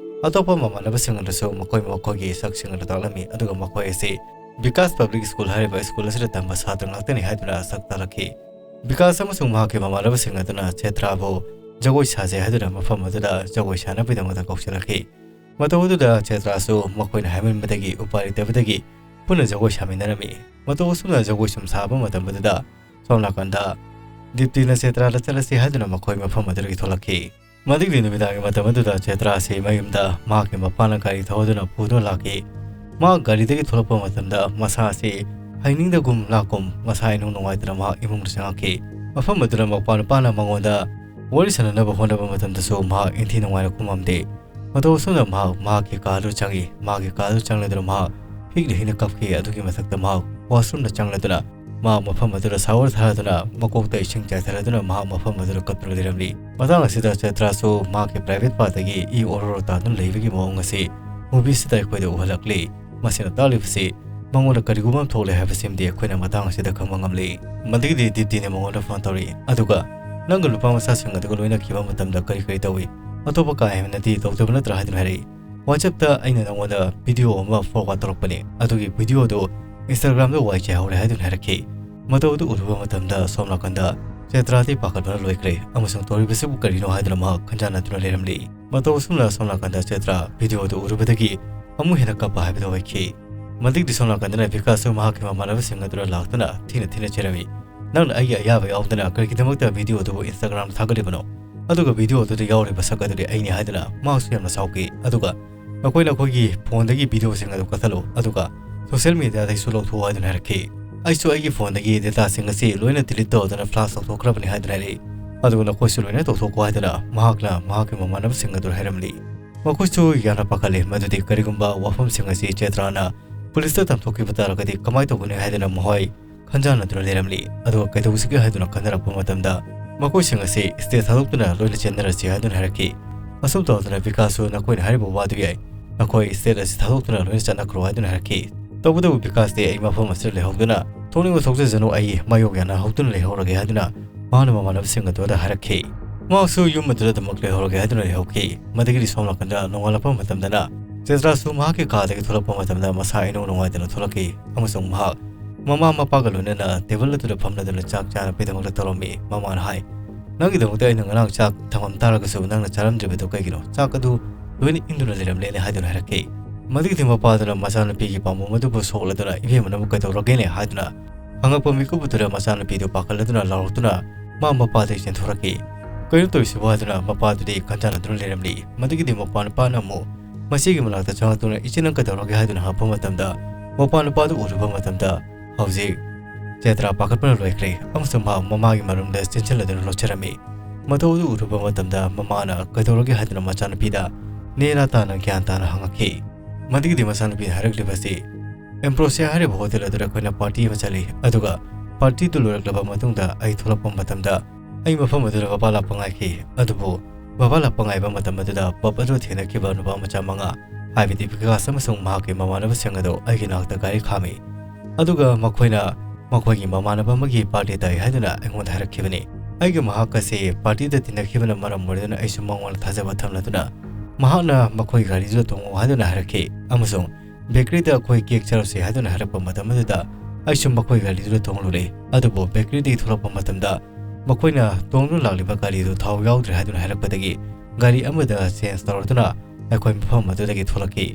ꯑꯇꯣꯞꯄ ꯃꯃꯥꯟꯅꯕꯁꯤꯡ ꯑꯗꯨꯁꯨ ꯃꯈꯣꯏ ꯃꯈꯣꯏꯒꯤ ꯁꯛꯁꯤꯡ ꯑꯗꯨ ꯇꯥꯛꯂꯝꯃꯤ, ꯑꯗꯨꯒ ꯃꯈꯣꯏ ꯑꯁꯤ ꯕꯤꯀꯥꯁ Public School ꯍꯥꯏꯔꯤꯕ school ꯑꯁꯤꯗ ꯇꯝꯕ ꯁꯥꯇ꯭ꯔ ꯉꯥꯛꯇꯅꯤ ꯍꯥꯏꯗꯨꯅ ꯁꯛ ꯇꯥꯛꯂꯛꯈꯤ꯫ ꯕꯤꯀꯥꯁ ꯑꯃꯁꯨꯡ ꯃꯍꯥꯛꯀꯤ ꯃꯃꯥꯟꯅꯕꯁꯤꯡ ꯑꯗꯨꯅ ꯆꯩꯇ꯭ꯔꯥꯕꯨ ꯖꯒꯣꯏ ꯁꯥꯖꯩ ꯍꯥꯏꯗꯨꯅ ꯃꯐꯝ ꯑꯗꯨꯗ ꯖꯒꯣꯏ ꯁꯥꯅꯕꯒꯤꯗꯃꯛꯇ ꯀꯧꯁꯤꯜꯂꯛꯈꯤ꯫ ꯃꯇꯧ ꯑꯗꯨꯗ ꯆꯩꯇ꯭ꯔꯥꯁꯨ ꯃꯈꯣꯏꯅ ꯍꯥꯏꯃꯟꯕꯗꯒꯤ ꯎꯄꯥꯏ ꯂꯩꯇꯕꯗꯒꯤ ꯄꯨꯟꯅ ꯖꯒꯣꯏ ꯁꯥꯃꯤꯟꯅꯔꯝꯃꯤ꯫ ꯃꯇꯧ ꯑꯁꯨꯝꯅ ꯖꯒꯣꯏ ꯁꯨꯝ ꯁꯥꯕ ꯃꯇꯝ ꯑꯗꯨꯗ ꯁꯣꯝ ꯅꯥꯀꯟꯗ ꯗꯤꯞꯇꯤꯅ ꯆꯩꯇ꯭ꯔꯥꯗ ꯆꯠꯂꯁꯤ ꯍꯥꯏꯗꯨꯅ ꯃꯈꯣꯏ ꯃꯐꯝ ꯑꯗꯨꯗꯒꯤ ꯊꯣꯛꯂꯛꯈꯤ꯫ ꯃꯗꯨꯒꯤ ꯅꯨꯃꯤꯗꯥꯡꯒꯤ ꯃꯇꯝ ꯑꯗꯨꯗ ꯆꯩꯇ꯭ꯔꯥ ꯑꯁꯤ ꯃꯌꯨꯝꯗ ꯃꯍꯥꯛꯀꯤ ꯃꯄꯥꯅ ꯒꯥꯔꯤ ꯊꯧꯗꯨꯅ ꯄꯨꯗꯨꯅ ꯂꯥꯛꯈꯤ꯫ ꯃꯍꯥꯛ ꯒꯥꯔꯤꯗꯒꯤ ꯊꯣꯛꯂꯛꯄ ꯃꯇꯝꯗ ꯃꯁꯥ ꯑꯁꯤ ꯍꯩꯅꯤꯡꯗꯒꯨꯝ ꯂꯥꯛꯀꯨꯝ ꯃꯁꯥ ꯏꯅꯨꯡ ꯅꯨꯡꯉꯥꯏꯇꯅ ꯃꯍꯥꯛ ꯏꯃꯨꯡꯗ ꯆꯪꯉꯛꯈꯤ꯫ ꯃꯐꯝ ꯑꯗꯨꯗ ꯃꯄꯥ ꯅꯨꯄꯥꯅ ꯃꯉꯣꯟꯗ ꯋꯥꯔꯤ ꯁꯥꯟꯅꯅꯕ ꯍꯣꯠꯅꯕ ꯃꯇꯝꯗꯁꯨ ꯃꯍꯥꯛ ꯏꯟꯊꯤ ꯅꯨꯡꯉꯥꯏꯅ ꯈꯨꯝꯃꯝꯗꯦ꯫ ꯃꯇꯧ ꯑꯁꯨꯝꯅ ꯃꯍꯥꯛ ꯃꯍꯥꯛꯀꯤ ꯀꯥꯗꯨ ꯆꯪꯉꯤ꯫ ꯃꯍꯥꯛꯀꯤ ꯀꯥꯗꯨ ꯆꯪꯂꯗꯨꯅ ꯃꯍꯥꯛ ꯍꯤꯛꯅ ꯍꯤꯛꯅ ꯀꯞꯈꯤ꯫ ꯑꯗꯨꯒꯤ ꯃꯊꯛꯇ ꯃꯍꯥꯛ washroomꯗ ꯆꯪꯂꯗꯨꯅ ꯃꯍꯥꯛ ꯃꯐꯝ ꯑꯗꯨꯗ shower ꯊꯥꯗꯨꯅ ꯃꯀꯣꯛꯇ ꯏꯁꯤꯡ ꯆꯥꯏꯊꯔꯗꯨꯅ ꯃꯍꯥꯛ ꯃꯐꯝ ꯑꯗꯨꯗ ꯀꯞꯇꯨꯅ ꯂꯩꯔꯝꯂꯤ꯫ ꯃꯇꯥꯡ ꯑꯁꯤꯗ ꯆꯩꯇ꯭ꯔꯥꯁꯨ ꯃꯍꯥꯛꯀꯤ private partꯇꯒꯤ ꯏ ꯑꯣꯔꯣ ꯑꯣꯔꯣ ꯇꯥꯗꯨꯅ ꯂꯩꯕꯒꯤ ꯃꯑꯣꯡ ꯑꯁꯤ ꯃꯨꯚꯤꯁꯤꯗ ꯑꯩꯈꯣꯏꯗ ꯎꯍꯜꯂꯛꯂꯤ꯫ ꯃꯁꯤꯅ ꯇꯥꯛꯂꯤꯕꯁꯤ ꯃꯉꯣꯟꯗ ꯀꯔꯤꯒꯨꯝꯕ ꯑꯃ ꯊꯣꯛꯂꯦ ꯍꯥꯏꯕꯁꯤꯃꯗꯤ ꯑꯩꯈꯣꯏꯅ ꯃꯇꯥꯡ ꯑꯁꯤꯗ ꯈꯪꯕ ꯉꯝꯂꯤ꯫ ꯃꯗꯨꯒꯤꯗꯤ ꯗꯤꯞꯇꯤꯅ ꯃꯉꯣꯟꯗ ꯐꯣꯟ ꯇꯧꯔꯤ, ꯑꯗꯨꯒ "ꯅꯪꯒ ꯅꯨꯄꯥ ꯃꯆꯥꯁꯤꯡ ꯑꯗꯨꯒ ꯂꯣꯏꯅꯈꯤꯕ ꯃꯇꯝꯗ ꯀꯔꯤ ꯀꯔꯤ ꯇꯧꯏ? ꯑꯇꯣꯞꯄ ꯀꯥ ꯍꯦꯟꯅꯗꯤ ꯇꯧꯗꯕ ꯅꯠꯇ꯭ꯔꯥ?" ꯍꯥꯏꯗꯨꯅ ꯍꯥꯏꯔꯛꯏ꯫ "WhatsApp-ꯇ ꯑꯩꯅ ꯅꯉꯣꯟꯗ ꯚꯤꯗꯤꯑꯣ ꯑꯃ forward ꯇꯧꯔꯛꯄꯅꯤ, ꯑꯗꯨꯒꯤ ꯚꯤꯗꯤꯑꯣꯗꯨ Instagram-ꯗ ꯋꯥꯏ ꯆꯥꯏꯍꯧꯔꯦ" ꯍꯥꯏꯗꯨꯅ ꯍꯥꯏꯔꯛꯈꯤ꯫ ꯃꯇꯧ ꯑꯗꯨ ꯎꯔꯨꯕ ꯃꯇꯝꯗ ꯁꯣꯝ ꯅꯥꯀꯟꯗ ꯆꯦꯇ꯭ꯔꯥꯗꯤ ꯄꯥꯈꯠꯄꯅ ꯂꯣꯏꯈ꯭ꯔꯦ, ꯑꯃꯁꯨꯡ ꯇꯧꯔꯤꯕꯁꯤꯕꯨ ꯀꯔꯤꯅꯣ ꯍꯥꯏꯗꯨꯅ ꯃꯍꯥꯛ ꯈꯟꯖꯥꯟꯅꯗꯨꯅ ꯂꯩꯔꯝꯂꯤ꯫ ꯃꯇꯧ ꯑꯁꯨꯝꯅ ꯁꯣꯝ ꯅꯥꯀꯟꯗ ꯆꯦꯇ꯭ꯔꯥ ꯚꯤꯗꯤꯑꯣꯗꯨ ꯎꯔꯨꯕꯗꯒꯤ ꯑꯃꯨꯛ ꯍꯦꯟꯅ ꯀꯞꯄ ꯍꯥꯏꯕꯗꯨ ꯑꯣꯏꯈꯤ꯫ ꯃꯗꯨꯒꯤꯗꯤ ꯁꯣꯝ ꯅꯥꯀꯟꯗꯅ ꯕꯤꯀꯥꯁꯁꯨ ꯃꯍꯥꯛꯀꯤ ꯃꯃꯥꯟꯅꯕꯁꯤꯡ ꯑꯗꯨꯅ ꯂꯥꯛꯇꯨꯅ ꯊꯤꯅ ꯊꯤꯅ ꯆꯩꯔꯝꯃꯤ꯫ "ꯅꯪꯅ ꯑꯩꯒꯤ ꯑꯌꯥꯕ ꯌꯥꯎꯗꯅ ꯀꯔꯤꯒꯤꯗꯃꯛꯇ ꯚꯤꯗꯤꯑꯣꯗꯨꯕꯨ Instagram-ꯗ ꯊꯥꯒꯠꯂꯤꯕꯅꯣ? ꯑꯗꯨꯒ ꯚꯤꯗꯤꯑꯣꯗꯨꯗ ꯌꯥꯎꯔꯤꯕ ꯁꯛ ꯑꯗꯨꯗꯤ ꯑꯩꯅꯤ" ꯍꯥꯏꯗꯨꯅ ꯃꯍꯥꯛꯁꯨ ꯌꯥꯝꯅ ꯁꯥꯎꯈꯤ꯫ ꯑꯗꯨꯒ "ꯅꯈꯣꯏ ꯅꯈꯣꯏꯒꯤ ꯐꯣꯟꯗꯒꯤ ꯚꯤꯗꯤꯑꯣꯁꯤꯡ ꯑꯗꯨ ꯀꯛꯊꯠꯂꯨ, ꯑꯗꯨꯒ ꯁꯣꯁꯤꯌꯦꯜ ꯃꯤꯗꯤꯌꯥꯗꯒꯤꯁꯨ ꯂꯧꯊꯣꯛꯎ" ꯍꯥꯏꯗꯨꯅ ꯍꯥꯏꯔꯛꯈꯤ꯫ "ꯑꯩꯁꯨ ꯑꯩꯒꯤ ꯐꯣꯟꯗꯒꯤ ꯗꯦꯇꯥꯁꯤꯡ ꯑꯁꯤ ꯂꯣꯏꯅ ꯗꯤꯂꯤꯠ ꯇꯧꯗꯨꯅ ꯐ꯭ꯂꯥꯁ ꯇꯧꯊꯣꯛꯈ꯭ꯔꯕꯅꯤ" ꯍꯥꯏꯗꯨꯅ ꯍꯥꯏꯔꯛꯏ꯫ "ꯑꯗꯨꯒ ꯅꯈꯣꯏꯁꯨ ꯂꯣꯏꯅ ꯇꯧꯊꯣꯛꯈꯣ" ꯍꯥꯏꯗꯨꯅ ꯃꯍꯥꯛꯅ ꯃꯍꯥꯛꯀꯤ ꯃꯃꯥꯟꯅꯕꯁꯤꯡ ꯑꯗꯨ ꯍꯥꯏꯔꯝꯂꯤ꯫ ꯃꯈꯣꯏꯁꯨ ꯌꯥꯝꯅ ꯄꯥꯈꯠꯂꯤ, ꯃꯗꯨꯗꯤ ꯀꯔꯤꯒꯨꯝꯕ ꯋꯥꯐꯝꯁꯤꯡ ꯑꯁꯤ ꯆꯦꯇ꯭ꯔꯥꯅ ꯄꯨꯂꯤꯁꯇ ꯇꯝꯊꯣꯛꯈꯤꯕ ꯇꯥꯔꯒꯗꯤ ꯀꯃꯥꯏꯅ ꯇꯧꯒꯅꯤ ꯍꯥꯏꯗꯨꯅ ꯃꯈꯣꯏ ꯈꯟꯖꯥꯟꯅꯗꯨꯅ ꯂꯩꯔꯝꯂꯤ꯫ ꯑꯗꯨꯒ ꯀꯩꯗꯧꯁꯤꯒꯦ ꯍꯥꯏꯗꯨꯅ ꯈꯟꯅꯔꯛꯄ ꯃꯇꯝꯗ ꯃꯈꯣꯏꯁꯤꯡ ꯑꯁꯤ ꯁ꯭ꯇꯦꯠ ꯊꯥꯗꯣꯛꯇꯨꯅ ꯂꯣꯏꯅ ꯆꯦꯟꯅꯔꯁꯤ ꯍꯥꯏꯗꯨꯅ ꯍꯥꯏꯔꯛꯈꯤ꯫ ꯑꯁꯨꯝ ꯇꯧꯗꯅ ꯕꯤꯀꯥꯁꯁꯨ "ꯅꯈꯣꯏꯅ ꯍꯥꯏꯔꯤꯕ ꯋꯥꯗꯨ ꯌꯥꯏ, ꯅꯈꯣꯏ ꯁ꯭ꯇꯦꯠ ꯑꯁꯤ ꯊꯥꯗꯣꯛꯇꯨꯅ ꯂꯣꯏꯅ ꯆꯠꯅꯈ꯭ꯔꯣ" ꯍꯥꯏꯗꯨꯅ ꯍꯥꯏꯔꯛꯈꯤ꯫ ꯇꯧꯕꯇꯕꯨ ꯕꯤꯀꯥꯁꯇꯤ "ꯑꯩ ꯃꯐꯝ ꯑꯁꯤꯗ ꯂꯩꯍꯧꯗꯨꯅ ꯊꯣꯛꯅꯤꯡꯕ ꯊꯣꯛꯆꯁꯅꯨ, ꯑꯩ ꯃꯥꯌꯣꯛ ꯌꯥꯅꯍꯧꯗꯨꯅ ꯂꯩꯍꯧꯔꯒꯦ" ꯍꯥꯏꯗꯨꯅ ꯃꯍꯥꯛꯅ ꯃꯃꯥꯟꯅꯕꯁꯤꯡ ꯑꯗꯨꯗ ꯍꯥꯏꯔꯛꯈꯤ꯫ ꯃꯍꯥꯛꯁꯨ ꯌꯨꯝ ꯑꯗꯨꯗ ꯑꯗꯨꯃꯛ ꯂꯩꯍꯧꯔꯒꯦ ꯍꯥꯏꯗꯨꯅ ꯂꯩꯍꯧꯈꯤ꯫ ꯃꯗꯨꯒꯤꯗꯤ ꯁꯣꯝ ꯅꯥꯀꯟꯗ ꯅꯣꯡꯉꯥꯜꯂꯛꯄ ꯃꯇꯝꯗꯅ ꯆꯦꯇ꯭ꯔꯥꯁꯨ ꯃꯍꯥꯛꯀꯤ ꯀꯥꯗꯒꯤ ꯊꯣꯛꯂꯛꯄ ꯃꯇꯝꯗ ꯃꯁꯥ ꯏꯅꯨꯡ ꯅꯨꯡꯉꯥꯏꯇꯅ ꯊꯣꯛꯂꯛꯈꯤ, ꯑꯃꯁꯨꯡ ꯃꯍꯥꯛ ꯃꯃꯥ ꯃꯄꯥꯒ ꯂꯣꯏꯅꯅ ꯇꯦꯕꯜ ꯑꯗꯨꯗ ꯐꯝꯂꯗꯨꯅ ꯆꯥꯛ ꯆꯥꯅꯕꯒꯤꯗꯃꯛꯇ ꯇꯧꯔꯝꯃꯤ꯫ ꯃꯃꯥꯅ ꯍꯥꯏ, "ꯅꯪꯒꯤꯗꯃꯛꯇ ꯑꯩꯅ ꯉꯔꯥꯡ ꯆꯥꯛ ꯊꯝꯃꯝ ꯇꯥꯔꯒꯁꯨ ꯅꯪꯅ ꯆꯥꯔꯝꯗ꯭ꯔꯤꯕꯗꯨ ꯀꯩꯒꯤꯅꯣ? ꯆꯥꯛ ꯑꯗꯨ ꯂꯣꯏꯅ ꯏꯪꯗꯨꯅ ꯂꯩꯔꯝꯂꯦꯅꯦ" ꯍꯥꯏꯗꯨꯅ ꯍꯥꯏꯔꯛꯈꯤ꯫ ꯃꯗꯨꯒꯤꯗꯤ ꯃꯄꯥꯗꯨꯅ ꯃꯆꯥꯅꯨꯄꯤꯒꯤ ꯄꯥꯝꯕꯣꯝ ꯑꯗꯨꯕꯨ ꯁꯣꯛꯂꯗꯨꯅ "ꯏꯕꯦꯝꯃ ꯅꯪꯕꯨ ꯀꯩꯗꯧꯔꯒꯦꯅꯦ?" ꯍꯥꯏꯗꯨꯅ ꯍꯪꯉꯛꯄ ꯃꯤꯀꯨꯞ ꯑꯗꯨꯗ ꯃꯆꯥꯅꯨꯄꯤꯗꯨ ꯄꯥꯈꯠꯂꯗꯨꯅ ꯂꯥꯎꯔꯛꯇꯨꯅ ꯃꯥ ꯃꯄꯥꯗꯒꯤ ꯆꯦꯟꯊꯣꯔꯛꯈꯤ꯫ "ꯀꯩꯅꯣ ꯇꯧꯔꯤꯁꯤꯕꯨ?" ꯍꯥꯏꯗꯨꯅ ꯃꯄꯥꯗꯨꯗꯤ ꯈꯟꯖꯥꯟꯅꯗꯨꯅ ꯂꯩꯔꯝꯂꯤ꯫ ꯃꯗꯨꯒꯤꯗꯤ ꯃꯄꯥ ꯅꯨꯄꯥꯅ ꯑꯃꯨꯛ ꯃꯁꯤꯒꯤ ꯃꯅꯥꯛꯇ ꯆꯪꯂꯛꯇꯨꯅ "ꯏꯆꯦ ꯅꯪ ꯀꯩꯗꯧꯔꯒꯦ?" ꯍꯥꯏꯗꯨꯅ ꯍꯪꯉꯛꯄ ꯃꯇꯝꯗ ꯃꯄꯥ ꯅꯨꯄꯥꯗꯨ ꯎꯔꯨꯕ ꯃꯇꯝꯗ ꯍꯧꯖꯤꯛ ꯆꯦꯇ꯭ꯔꯥ ꯄꯥꯈꯠꯄꯅ ꯂꯣꯏꯈ꯭ꯔꯦ ꯑꯃꯁꯨꯡ ꯃꯍꯥꯛ ꯃꯃꯥꯒꯤ ꯃꯔꯨꯝꯗ ꯆꯦꯟꯁꯤꯜꯂꯗꯨꯅ ꯂꯣꯠꯆꯔꯝꯃꯤ꯫ ꯃꯇꯧ ꯑꯗꯨ ꯎꯔꯨꯕ ꯃꯇꯝꯗ ꯃꯃꯥꯅ "ꯀꯩꯗꯧꯔꯒꯦ?" ꯍꯥꯏꯗꯨꯅ ꯃꯆꯥꯅꯨꯄꯤꯗ ꯅꯦꯅꯥ ꯇꯥꯅ ꯒ꯭ꯌꯥꯟ ꯇꯥꯅ ꯍꯪꯉꯛꯈꯤ꯫ ꯃꯗꯨꯒꯤꯗꯤ ꯃꯆꯥꯅꯨꯄꯤꯅ ꯍꯥꯏꯔꯛꯂꯤꯕꯁꯤ, "ꯑꯦꯝꯕ꯭ꯔꯣꯁꯤꯌꯥ ꯍꯥꯏꯔꯤꯕ ꯍꯣꯇꯦꯜ ꯑꯗꯨꯗ ꯑꯩꯈꯣꯏꯅ ꯄꯥꯔꯇꯤ ꯑꯃ ꯆꯠꯂꯤ, ꯑꯗꯨꯒ ꯄꯥꯔꯇꯤꯗꯨ ꯂꯣꯏꯔꯛꯂꯕ ꯃꯇꯨꯡꯗ ꯑꯩ ꯊꯣꯛꯂꯛꯄ ꯃꯇꯝꯗ ꯑꯩ ꯃꯐꯝ ꯑꯗꯨꯗ ꯕꯕꯥ ꯂꯥꯛꯄ ꯉꯥꯏꯈꯤ꯫ ꯑꯗꯨꯕꯨ ꯕꯕꯥ ꯂꯥꯛꯄ ꯉꯥꯏꯕ ꯃꯇꯝ ꯑꯗꯨꯗ ꯄꯕ ꯑꯗꯨꯗ ꯊꯦꯡꯅꯈꯤꯕ ꯅꯨꯄꯥ ꯃꯆꯥ ꯃꯉꯥ ꯍꯥꯏꯕꯗꯤ ꯕꯤꯀꯥꯁ ꯑꯃꯁꯨꯡ ꯃꯍꯥꯛꯀꯤ ꯃꯃꯥꯟꯅꯕꯁꯤꯡ ꯑꯗꯨ ꯑꯩꯒꯤ ꯅꯥꯛꯇ ꯒꯥꯔꯤ ꯈꯥꯝꯃꯤ꯫ ꯑꯗꯨꯒ ꯃꯈꯣꯏꯅ ꯃꯈꯣꯏꯒꯤ ꯃꯃꯥꯟꯅꯕ ꯑꯃꯒꯤ ꯄꯥꯔꯇꯤ ꯇꯥꯏ ꯍꯥꯏꯗꯨꯅ ꯑꯩꯉꯣꯟꯗ ꯍꯥꯏꯔꯛꯈꯤꯕꯅꯤ꯫ ꯑꯩꯒ ꯃꯍꯥꯛ ꯑꯁꯤ ꯄꯥꯔꯇꯤꯗ ꯇꯤꯟꯅꯈꯤꯕꯅ ꯃꯔꯝ ꯑꯣꯏꯗꯨꯅ ꯑꯩꯁꯨ ꯃꯉꯣꯟꯗ ꯊꯥꯖꯕ ꯊꯝꯂꯗꯨꯅ ꯃꯍꯥꯛꯅ ꯃꯈꯣꯏ ꯒꯥꯔꯤꯗꯨꯗ ꯇꯣꯡꯉꯨ ꯍꯥꯏꯗꯨꯅ ꯍꯥꯏꯔꯛꯈꯤ ꯑꯃꯁꯨꯡ ꯕꯦꯀꯔꯤꯗ ꯑꯩꯈꯣꯏ ꯀꯦꯛ ꯆꯥꯔꯨꯁꯤ ꯍꯥꯏꯗꯨꯅ ꯍꯥꯏꯔꯛꯄ ꯃꯇꯝ ꯑꯗꯨꯗ ꯑꯩꯁꯨ ꯃꯈꯣꯏ ꯒꯥꯔꯤꯗꯨꯗ ꯇꯣꯡꯂꯨꯔꯦ꯫ ꯑꯗꯨꯕꯨ ꯕꯦꯀꯔꯤꯗꯒꯤ ꯊꯣꯛꯂꯛꯄ ꯃꯇꯝꯗ ꯃꯈꯣꯏꯅ ꯇꯣꯡꯗꯨꯅ ꯂꯥꯛꯂꯤꯕ ꯒꯥꯔꯤꯗꯨ ꯊꯥꯎ ꯌꯥꯎꯗ꯭ꯔꯦ ꯍꯥꯏꯗꯨꯅ ꯍꯥꯏꯔꯛꯄꯗꯒꯤ ꯒꯥꯔꯤ ꯑꯃꯗ ꯆꯦꯟꯖ ꯇꯧꯔꯗꯨꯅ ꯑꯩꯈꯣꯏ ꯃꯐꯝ ꯑꯗꯨꯗꯒꯤ ꯊꯣꯛꯂꯛꯈꯤ꯫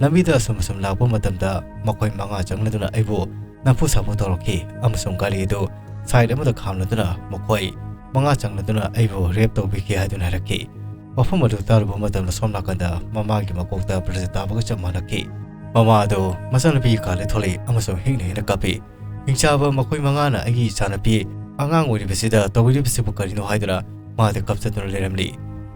ꯂꯝꯕꯤꯗ ꯑꯁꯨꯝ ꯑꯁꯨꯝ ꯂꯥꯛꯄ ꯃꯇꯝꯗ ꯃꯈꯣꯏ ꯃꯉꯥ ꯆꯪꯂꯗꯨꯅ ꯑꯩꯕꯨ ꯅꯝꯐꯨ ꯁꯥꯐꯨ ꯇꯧꯔꯛꯈꯤ ꯑꯃꯁꯨꯡ ꯒꯥꯔꯤ ꯑꯗꯨ ꯁꯥꯏꯗ ꯑꯃꯗ ꯈꯥꯝꯂꯗꯨꯅ ꯃꯈꯣꯏ ꯃꯉꯥ ꯆꯪꯂꯗꯨꯅ ꯑꯩꯕꯨ ꯔꯦꯞ ꯇꯧꯕꯤꯈꯤ ꯍꯥꯏꯗꯨꯅ ꯍꯥꯏꯔꯛꯈꯤ꯫ ꯋꯥꯐꯝ ꯑꯗꯨ ꯇꯥꯔꯨꯕ ꯃꯇꯝꯗ ꯁꯣꯝ ꯅꯥꯀꯟꯗ ꯃꯃꯥꯒꯤ ꯃꯀꯣꯛꯇ ꯕ꯭ꯔꯤꯖ ꯇꯥꯕꯒ ꯆꯞ ꯃꯥꯟꯅꯈꯤ꯫ ꯃꯃꯥ ꯑꯗꯨ ꯃꯆꯥꯅꯨꯄꯤꯒꯤ ꯀꯥꯗ ꯊꯣꯛꯂꯛꯏ ꯑꯃꯁꯨꯡ ꯍꯤꯡꯅ ꯍꯤꯡꯅ ꯀꯞꯄꯤ꯫ ꯍꯤꯡꯆꯥꯕ ꯃꯈꯣꯏ ꯃꯉꯥꯅ ꯑꯩꯒꯤ ꯏꯆꯥꯅꯨꯄꯤ ꯑꯉꯥꯡ ꯑꯣꯏꯔꯤꯕꯁꯤꯗ ꯇꯧꯕꯤꯔꯤꯕꯁꯤꯕꯨ ꯀꯔꯤꯅꯣ ꯍꯥꯏꯗꯨꯅ ꯃꯥꯗ ꯀꯞꯆꯗꯨꯅ ꯂꯩꯔꯝꯂꯤ꯫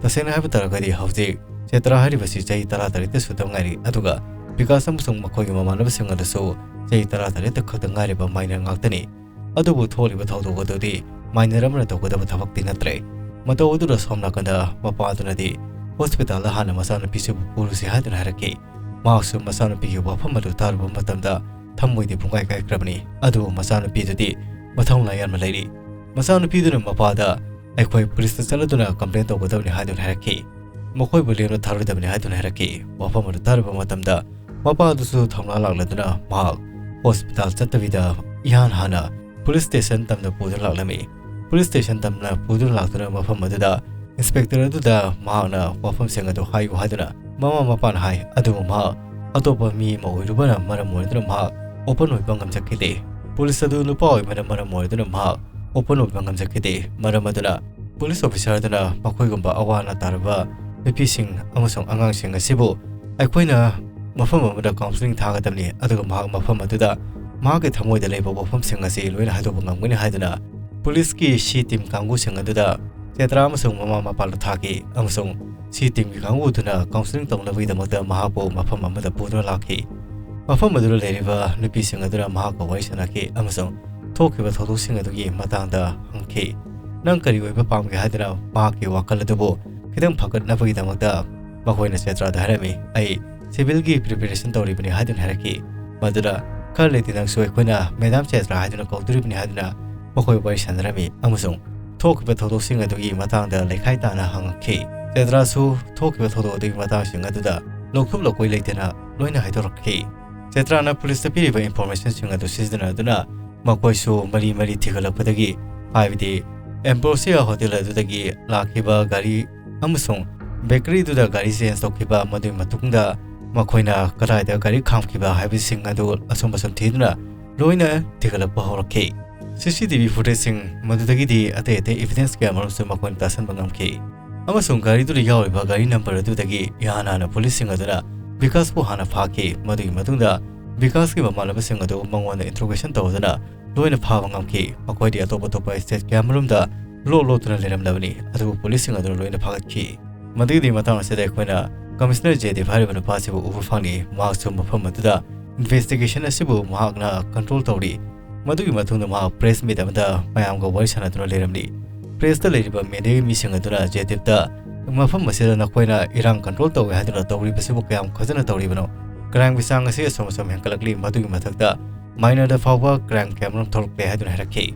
ꯇꯁꯦꯡꯅ ꯍꯥꯏꯕ ꯇꯥꯔꯒꯗꯤ ꯍꯧꯖꯤꯛ ꯆꯦꯇ꯭ꯔꯥ ꯍꯥꯏꯔꯤꯕꯁꯤ ꯆꯍꯤ ꯇꯔꯥꯇꯔꯦꯠꯇ ꯁꯨꯗ ꯉꯥꯏꯔꯤ, ꯑꯗꯨꯒ ꯕꯤꯀꯥꯁ ꯑꯃꯁꯨꯡ ꯃꯈꯣꯏꯒꯤ ꯃꯃꯥꯟꯅꯕꯁꯤꯡ ꯑꯗꯨꯁꯨ ꯆꯍꯤ ꯇꯔꯥꯇꯔꯦꯠꯇ ꯈꯛꯇ ꯉꯥꯏꯔꯤꯕ ꯃꯥꯏꯅꯔ ꯉꯥꯛꯇꯅꯤ꯫ ꯑꯗꯨꯕꯨ ꯊꯣꯛꯂꯤꯕ ꯊꯧꯗꯣꯛ ꯑꯗꯨꯗꯤ ꯃꯥꯏꯅꯔ ꯑꯃꯅ ꯇꯧꯒꯗꯕ ꯊꯕꯛꯇꯤ ꯅꯠꯇ꯭ꯔꯦ꯫ ꯃꯇꯧ ꯑꯗꯨꯗ ꯁꯣꯝ ꯅꯥꯀꯟꯗ ꯃꯄꯥ ꯑꯗꯨꯅꯗꯤ ꯍꯣꯁꯄꯤꯇꯥꯜꯗ ꯍꯥꯟꯅ ꯃꯆꯥꯅꯨꯄꯤꯁꯤꯕꯨ ꯄꯨꯔꯨꯁꯤ ꯍꯥꯏꯗꯨꯅ ꯍꯥꯏꯔꯛꯈꯤ꯫ ꯃꯍꯥꯛꯁꯨ ꯃꯆꯥꯅꯨꯄꯤꯒꯤ ꯋꯥꯐꯝ ꯑꯗꯨ ꯇꯥꯔꯨꯕ ꯃꯇꯝꯗ ꯊꯃꯣꯏꯗꯤ ꯄꯨꯡꯀꯥꯏ ꯀꯥꯏꯈ꯭ꯔꯕꯅꯤ꯫ ꯑꯗꯨꯕꯨ ꯃꯆꯥꯅꯨꯄꯤꯗꯨꯗꯤ ꯃꯊꯧꯅꯥ ꯌꯥꯝꯅ ꯂꯩꯔꯤ꯫ ꯃꯆꯥꯅꯨꯄꯤꯗꯨꯅ ꯃꯄꯥꯗ ꯑꯩꯈꯣꯏ ꯄꯨꯂꯤꯁꯇ ꯆꯠꯂꯗꯨꯅ ꯀꯝꯄ꯭ꯂꯦꯟ ꯇꯧꯒꯗꯕꯅꯤ ꯍꯥꯏꯗꯨꯅ ꯍꯥꯏꯔꯛꯈꯤ꯫ ꯃꯈꯣꯏꯕꯨ ꯂꯦꯝꯅ ꯊꯥꯔꯣꯏꯗꯕꯅꯤ ꯍꯥꯏꯗꯨꯅ ꯍꯥꯏꯔꯛꯈꯤ꯫ ꯋꯥꯐꯝ ꯑꯗꯨ ꯇꯥꯔꯨꯕ ꯃꯇꯝꯗ ꯃꯄꯥꯗꯨꯁꯨ ꯊꯧꯅꯥ ꯂꯥꯛꯂꯗꯨꯅ ꯃꯍꯥꯛ ꯍꯣꯁꯄꯤꯇꯥꯜ ꯆꯠꯇꯕꯤꯗ ꯏꯍꯥꯟ ꯍꯥꯟꯅ ꯄꯨꯂꯤꯁ ꯁ꯭ꯇꯦꯁꯟ ꯇꯝꯅ ꯄꯨꯗꯨꯅ ꯂꯥꯛꯂꯝꯃꯤ꯫ ꯄꯨꯂꯤꯁ ꯁ꯭ꯇꯦꯁꯟ ꯇꯝꯅ ꯄꯨꯗꯨꯅ ꯂꯥꯛꯇꯨꯅ ꯃꯐꯝ ꯑꯗꯨꯗ ꯏꯟꯁꯄꯦꯛꯇꯔ ꯑꯗꯨꯗ ꯃꯍꯥꯛꯅ ꯋꯥꯐꯝꯁꯤꯡ ꯑꯗꯨ ꯍꯥꯏꯌꯨ ꯍꯥꯏꯗꯨꯅ ꯃꯃꯥ ꯃꯄꯥꯅ ꯍꯥꯏ, ꯑꯗꯨꯕꯨ ꯃꯍꯥꯛ ꯑꯇꯣꯞꯄ ꯃꯤ ꯑꯃ ꯑꯣꯏꯔꯨꯕꯅ ꯃꯔꯝ ꯑꯣꯏꯗꯨꯅ ꯃꯍꯥꯛ ꯑꯣꯄꯟ ꯑꯣꯏꯕ ꯉꯝꯖꯈꯤꯗꯦ꯫ ꯄꯨꯂꯤꯁ ꯑꯗꯨ ꯅꯨꯄꯥ ꯑꯣꯏꯕꯅ ꯃꯔꯝ ꯑꯣꯏꯗꯨꯅ ꯃꯍꯥꯛ ꯑꯣꯄꯟ ꯑꯣꯏꯕ ꯉꯝꯖꯈꯤꯗꯦ꯫ ꯃꯔꯝ ꯑꯗꯨꯅ ꯄꯨꯂꯤꯁ ꯑꯣꯐꯤꯁꯥꯔ ꯑꯗꯨꯅ ꯃꯈꯣꯏꯒꯨꯝꯕ ꯑꯋꯥ ꯑꯅꯥ ꯇꯥꯔꯕ ꯅꯨꯄꯤꯁꯤꯡ ꯑꯃꯁꯨꯡ ꯑꯉꯥꯡꯁꯤꯡ ꯑꯁꯤꯕꯨ ꯑꯩꯈꯣꯏꯅ ꯃꯐꯝ ꯑꯃꯗ ꯀꯥꯎꯟꯁꯤꯂꯤꯡ ꯊꯥꯒꯗꯕꯅꯤ, ꯑꯗꯨꯒ ꯃꯍꯥꯛ ꯃꯐꯝ ꯑꯗꯨꯗ ꯃꯍꯥꯛꯀꯤ ꯊꯃꯣꯏꯗ ꯂꯩꯕ ꯋꯥꯐꯝꯁꯤꯡ ꯑꯁꯤ ꯂꯣꯏꯅ ꯍꯥꯏꯗꯣꯛꯄ ꯉꯝꯒꯅꯤ ꯍꯥꯏꯗꯨꯅ ꯄꯨꯂꯤꯁꯀꯤ ꯁꯤ ꯇꯤꯝ ꯀꯥꯡꯕꯨꯁꯤꯡ ꯑꯗꯨꯗ ꯆꯦꯇ꯭ꯔꯥ ꯑꯃꯁꯨꯡ ꯃꯃꯥ ꯃꯄꯥꯗ ꯊꯥꯈꯤ ꯑꯃꯁꯨꯡ ꯁꯤ ꯇꯤꯝꯒꯤ ꯀꯥꯡꯕꯨ ꯑꯗꯨꯅ ꯀꯥꯎꯟꯁꯤꯂꯤꯡ ꯇꯧꯅꯕꯒꯤꯗꯃꯛꯇ ꯃꯍꯥꯛꯄꯨ ꯃꯐꯝ ꯑꯃꯗ ꯄꯨꯗꯨꯅ ꯂꯥꯛꯈꯤ꯫ ꯃꯐꯝ ꯑꯗꯨꯗ ꯂꯩꯔꯤꯕ ꯅꯨꯄꯤꯁꯤꯡ ꯑꯗꯨꯅ ꯃꯍꯥꯛꯀ ꯋꯥꯔꯤ ꯁꯥꯅꯈꯤ ꯑꯃꯁꯨꯡ ꯊꯣꯛꯈꯤꯕ ꯊꯧꯗꯣꯛꯁꯤꯡ ꯑꯗꯨꯒꯤ ꯃꯇꯥꯡꯗ ꯍꯪꯈꯤ꯫ "ꯅꯪ ꯀꯔꯤ ꯑꯣꯏꯕ ꯄꯥꯝꯒꯦ?" ꯍꯥꯏꯗꯨꯅ ꯃꯍꯥꯛꯀꯤ ꯋꯥꯈꯜ ꯑꯗꯨꯕꯨ ꯈꯤꯇꯪ ꯐꯒꯠꯅꯕꯒꯤꯗꯃꯛꯇ ꯃꯈꯣꯏꯅ ꯆꯦꯇ꯭ꯔꯥꯗ ꯍꯥꯏꯔꯝꯃꯤ, "ꯑꯩ ꯁꯤꯚꯤꯜꯒꯤ ꯄ꯭ꯔꯤꯄꯦꯔꯦꯁꯟ ꯇꯧꯔꯤꯕꯅꯤ ꯍꯥꯏꯗꯨꯅ ꯍꯥꯏꯔꯛꯈꯤ꯫ ꯃꯗꯨꯗ ꯈꯔ ꯂꯩꯇꯦ ꯅꯪꯁꯨ ꯑꯩꯈꯣꯏꯅ ꯃꯦꯗꯥꯝ ꯆꯦꯇ꯭ꯔꯥ ꯍꯥꯏꯗꯨꯅ ꯀꯧꯗꯣꯔꯤꯕꯅꯤ ꯍꯥꯏꯗꯨꯅ ꯃꯈꯣꯏ ꯋꯥꯔꯤ ꯁꯥꯟꯅꯔꯝꯃꯤ ꯑꯃꯁꯨꯡ ꯊꯣꯛꯈꯤꯕ ꯊꯧꯗꯣꯛꯁꯤꯡ ꯑꯗꯨꯒꯤ ꯃꯇꯥꯡꯗ ꯂꯩꯈꯥꯏ ꯇꯥꯅ ꯍꯪꯉꯛꯈꯤ꯫ ꯆꯦꯇ꯭ꯔꯥꯁꯨ ꯊꯣꯛꯈꯤꯕ ꯊꯧꯗꯣꯛ ꯑꯗꯨꯒꯤ ꯃꯇꯥꯡꯁꯤꯡ ꯑꯗꯨꯗ ꯂꯧꯊꯣꯛ ꯂꯧꯀꯣꯏ ꯂꯩꯇꯅ ꯂꯣꯏꯅ ꯍꯥꯏꯗꯣꯔꯛꯈꯤ꯫ ꯆꯦꯇ꯭ꯔꯥꯅ ꯄꯨꯂꯤꯁꯇ ꯄꯤꯔꯤꯕ ꯏꯟꯐꯣꯔꯃꯦꯁꯟꯁꯤꯡ ꯑꯗꯨ ꯁꯤꯖꯤꯟꯅꯗꯨꯅ ꯃꯈꯣꯏꯁꯨ ꯃꯔꯤ ꯃꯔꯤ ꯊꯤꯒꯠꯂꯛꯄꯗꯒꯤ, ꯍꯥꯏꯕꯗꯤ ꯑꯦꯝꯕ꯭ꯔꯣꯁꯤꯌꯥ ꯍꯣꯇꯦꯜ ꯑꯗꯨꯗꯒꯤ ꯂꯥꯛꯈꯤꯕ ꯒꯥꯔꯤ ꯑꯃꯁꯨꯡ ꯕꯦꯀꯔꯤꯗꯨꯗ ꯒꯥꯔꯤ ꯆꯦꯟꯖ ꯇꯧꯈꯤꯕ, ꯃꯗꯨꯒꯤ ꯃꯇꯨꯡꯗ ꯃꯈꯣꯏꯅ ꯀꯗꯥꯏꯗ ꯒꯥꯔꯤ ꯈꯥꯝꯈꯤꯕ ꯍꯥꯏꯕꯁꯤꯡ ꯑꯗꯨ ꯑꯁꯨꯝ ꯑꯁꯨꯝ ꯊꯤꯗꯨꯅ ꯂꯣꯏꯅ ꯊꯤꯒꯠꯂꯛꯄ ꯍꯧꯔꯛꯈꯤ꯫ ꯁꯤ ꯁꯤ ꯇꯤ ꯚꯤ ꯐꯨꯇꯦꯖꯁꯤꯡ, ꯃꯗꯨꯗꯒꯤꯗꯤ ꯑꯇꯩ ꯑꯇꯩ ꯏꯚꯤꯗꯦꯟꯁ ꯀꯌꯥ ꯑꯃꯔꯣꯝꯁꯨ ꯃꯈꯣꯏꯅ ꯇꯥꯁꯟꯕ ꯉꯝꯈꯤ꯫ ꯑꯃꯁꯨꯡ ꯒꯥꯔꯤꯗꯨꯗ ꯌꯥꯎꯔꯤꯕ ꯒꯥꯔꯤ ꯅꯝꯕꯔ ꯑꯗꯨꯗꯒꯤ ꯏꯍꯥꯟ ꯍꯥꯟꯅ ꯄꯨꯂꯤꯁꯁꯤꯡ ꯑꯗꯨꯅ ꯕꯤꯀꯥꯁꯄꯨ ꯍꯥꯟꯅ ꯐꯥꯈꯤ꯫ ꯃꯗꯨꯒꯤ ꯃꯇꯨꯡꯗ ꯕꯤꯀꯥꯁꯀꯤ ꯃꯃꯥꯟꯅꯕꯁꯤꯡ ꯑꯗꯨ ꯃꯉꯣꯟꯗ ꯏꯟꯇ꯭ꯔꯣꯒꯦꯁꯟ ꯇꯧꯗꯨꯅ ꯂꯣꯏꯅ ꯐꯥꯕ ꯉꯝꯈꯤ꯫ ꯃꯈꯣꯏꯗꯤ ꯑꯇꯣꯞ ꯑꯇꯣꯞꯄ ꯁ꯭ꯇꯦꯠ ꯀꯌꯥ ꯑꯃꯔꯣꯝꯗ ꯂꯣꯠ ꯂꯣꯠꯇꯨꯅ ꯂꯩꯔꯝꯂꯕꯅꯤ, ꯑꯗꯨꯕꯨ ꯄꯨꯂꯤꯁꯁꯤꯡ ꯑꯗꯨꯅ ꯂꯣꯏꯅ ꯐꯥꯒꯠꯈꯤ꯫ ꯃꯗꯨꯒꯤ ꯃꯇꯥꯡ ꯑꯁꯤꯗ ꯑꯩꯈꯣꯏꯅ ꯀꯃꯤꯁꯅꯔ ꯖꯦꯗꯤꯞ ꯍꯥꯏꯔꯤꯕ ꯅꯨꯄꯥꯁꯤꯕꯨ ꯎꯕ ꯐꯪꯏ꯫ ꯃꯍꯥꯛꯁꯨ ꯃꯐꯝ ꯑꯗꯨꯗ ꯏꯟꯚꯦꯁꯇꯤꯒꯦꯁꯟ ꯑꯁꯤꯕꯨ ꯃꯍꯥꯛꯅ ꯀꯟꯇ꯭ꯔꯣꯜ ꯇꯧꯔꯤ꯫ ꯃꯗꯨꯒꯤ ꯃꯇꯨꯡꯗ ꯃꯍꯥꯛ ꯄ꯭ꯔꯦꯁ ꯃꯤꯠ ꯑꯃꯗ ꯃꯌꯥꯝꯒ ꯋꯥꯔꯤ ꯁꯥꯟꯅꯗꯨꯅ ꯂꯩꯔꯝꯂꯤ꯫ ꯄ꯭ꯔꯦꯁꯇ ꯂꯩꯔꯤꯕ ꯃꯦꯗꯤꯌꯥꯒꯤ ꯃꯤꯁꯤꯡ ꯑꯗꯨꯅ ꯖꯦꯗꯤꯞꯇ ꯃꯐꯝ ꯑꯁꯤꯗ ꯅꯈꯣꯏꯅ ꯏꯔꯥꯡ ꯀꯟꯇ꯭ꯔꯣꯜ ꯇꯧꯏ ꯍꯥꯏꯗꯨꯅ ꯇꯧꯔꯤꯕꯁꯤꯕꯨ ꯀꯌꯥꯝ ꯐꯖꯅ ꯇꯧꯔꯤꯕꯅꯣ? ꯀ꯭ꯔꯥꯏꯝꯒꯤ ꯆꯥꯡ ꯑꯁꯤ ꯑꯁꯨꯝ ꯑꯁꯨꯝ ꯍꯦꯟꯒꯠꯂꯛꯂꯤ꯫ ꯃꯗꯨꯒꯤ ꯃꯊꯛꯇ ꯃꯥꯏꯅꯔꯗ ꯐꯥꯎꯕ ꯀ꯭ꯔꯥꯏꯝ ꯀꯌꯥꯃꯔꯨꯝ ꯊꯣꯛꯂꯛꯂꯦ ꯍꯥꯏꯗꯨꯅ ꯍꯥꯏꯔꯛꯈꯤ꯫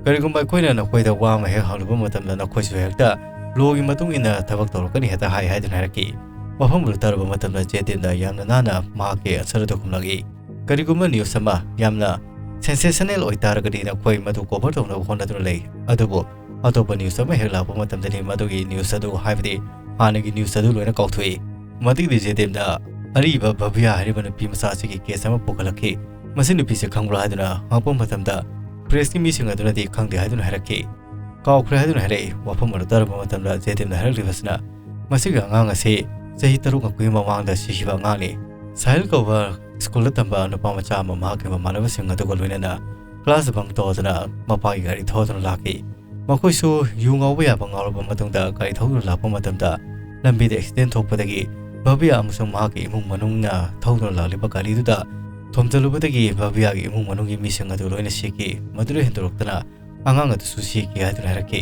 ꯀꯔꯤꯒꯨꯝꯕ ꯑꯩꯈꯣꯏꯅ ꯅꯈꯣꯏꯗ ꯋꯥ ꯑꯃ ꯍꯦꯛ ꯍꯪꯂꯨꯕ ꯃꯇꯝꯗ ꯅꯈꯣꯏꯁꯨ ꯍꯦꯛꯇ ꯂꯣꯒꯤ ꯃꯇꯨꯡ ꯏꯟꯅ ꯊꯕꯛ ꯇꯧꯔꯛꯀꯅꯤ ꯍꯦꯛꯇ ꯍꯥꯏ ꯍꯥꯏꯗꯨꯅ ꯍꯥꯏꯔꯛꯈꯤ꯫ ꯋꯥꯐꯝ ꯑꯗꯨ ꯇꯥꯔꯨꯕ ꯃꯇꯝꯗ ꯖꯦꯗꯤꯞꯅ ꯌꯥꯝꯅ ꯅꯥꯟꯅ ꯃꯍꯥꯛꯀꯤ ꯑꯟꯁꯔ ꯑꯗꯨ ꯈꯨꯝꯂꯛꯏ꯫ ꯀꯔꯤꯒꯨꯝꯕ ꯅ꯭ꯌꯨꯁ ꯑꯃ ꯌꯥꯝꯅ ꯁꯦꯟꯁꯦꯁꯅꯦꯜ ꯑꯣꯏꯇꯥꯔꯒꯗꯤ ꯅꯈꯣꯏ ꯃꯗꯨ ꯀꯣꯚꯔ ꯇꯧꯅꯕ ꯍꯣꯠꯅꯗꯨꯅ ꯂꯩ, ꯑꯗꯨꯕꯨ ꯑꯇꯣꯞꯄ ꯅ꯭ꯌꯨꯁ ꯑꯃ ꯍꯦꯛ ꯂꯥꯛꯄ ꯃꯇꯝꯗꯗꯤ ꯃꯗꯨꯒꯤ ꯅ꯭ꯌꯨꯁ ꯑꯗꯨ, ꯍꯥꯏꯕꯗꯤ ꯍꯥꯟꯅꯒꯤ ꯅ꯭ꯌꯨꯁ ꯑꯗꯨ ꯂꯣꯏꯅ ꯀꯥꯎꯊꯣꯛꯏ꯫ ꯃꯗꯨꯒꯤꯗꯤ ꯖꯦꯗꯤꯞꯅ ꯑꯔꯤꯕ ꯚꯕꯤꯌꯥ ꯍꯥꯏꯔꯤꯕ ꯅꯨꯄꯤ ꯃꯆꯥ ꯑꯁꯤꯒꯤ ꯀꯦꯁ ꯑꯃ ꯄꯨꯈꯠꯂꯛꯈꯤ꯫ ꯃꯁꯤ ꯅꯨꯄꯤꯁꯦ ꯈꯪꯕ꯭ꯔꯥ ꯍꯥꯏꯗꯨꯅ ꯍꯪꯉꯛꯄ ꯃꯇꯝꯗ ꯄ꯭ꯔꯦꯁꯀꯤ ꯃꯤꯁꯤꯡ ꯑꯗꯨꯅꯗꯤ ꯈꯪꯗꯦ ꯍꯥꯏꯗꯨꯅ ꯍꯥꯏꯔꯛꯈꯤ꯫ ꯀꯥꯎꯈ꯭ꯔꯦ ꯍꯥꯏꯗꯨꯅ ꯍꯥꯏꯔꯛꯏ꯫ ꯋꯥꯐꯝ ꯑꯗꯨ ꯇꯥꯔꯨꯕ ꯃꯇꯝꯗ ꯖꯦꯗꯤꯞꯅ ꯍꯥꯏꯔꯛꯂꯤꯕꯁꯤꯅ ꯃꯁꯤꯒꯤ ꯑꯉꯥꯡ ꯑꯁꯤ ꯆꯍꯤ ꯇꯔꯨꯛ ꯃꯨꯛꯀꯤ ꯃꯃꯥꯡꯗ ꯁꯤꯈꯤꯕ ꯑꯉꯥꯡꯅꯤ꯫ ꯁꯥꯍꯤꯜ ꯀꯧꯕ ꯁ꯭ꯀꯨꯜꯗ ꯇꯝꯕ ꯅꯨꯄꯥ ꯃꯆꯥ ꯑꯃ ꯃꯍꯥꯛꯀꯤ ꯃꯃꯥꯟꯅꯕꯁꯤꯡ ꯑꯗꯨꯒ ꯂꯣꯏꯅꯅ ꯀ꯭ꯂꯥꯁ ꯕꯪ ꯇꯧꯗꯨꯅ ꯃꯄꯥꯒꯤ ꯒꯥꯔꯤ ꯊꯧꯗꯨꯅ ꯂꯥꯛꯈꯤ꯫ ꯃꯈꯣꯏꯁꯨ ꯌꯨ ꯉꯥꯎꯕ ꯌꯥꯕ ꯉꯥꯎꯔꯕ ꯃꯇꯨꯡꯗ ꯒꯥꯔꯤ ꯊꯧꯗꯨꯅ ꯂꯥꯛꯄ ꯃꯇꯝꯗ ꯂꯝꯕꯤꯗ ꯑꯦꯛꯁꯤꯗꯦꯟ ꯊꯣꯛꯄꯗꯒꯤ ꯚꯕꯤꯌꯥ ꯑꯃꯁꯨꯡ ꯃꯍꯥꯛꯀꯤ ꯏꯃꯨꯡ ꯃꯅꯨꯡꯅ ꯊꯧꯗꯨꯅ ꯂꯥꯛꯂꯤꯕ ꯒꯥꯔꯤꯗꯨꯗ ꯊꯣꯝꯖꯤꯜꯂꯨꯕꯗꯒꯤ ꯚꯕꯤꯌꯥꯒꯤ ꯏꯃꯨꯡ ꯃꯅꯨꯡꯒꯤ ꯃꯤꯁꯤꯡ ꯑꯗꯨ ꯂꯣꯏꯅ ꯁꯤꯈꯤ꯫ ꯃꯗꯨꯗ ꯍꯦꯟꯗꯣꯔꯛꯇꯅ ꯑꯉꯥꯡ ꯑꯗꯨꯁꯨ ꯁꯤꯈꯤ ꯍꯥꯏꯗꯨꯅ ꯍꯥꯏꯔꯛꯈꯤ꯫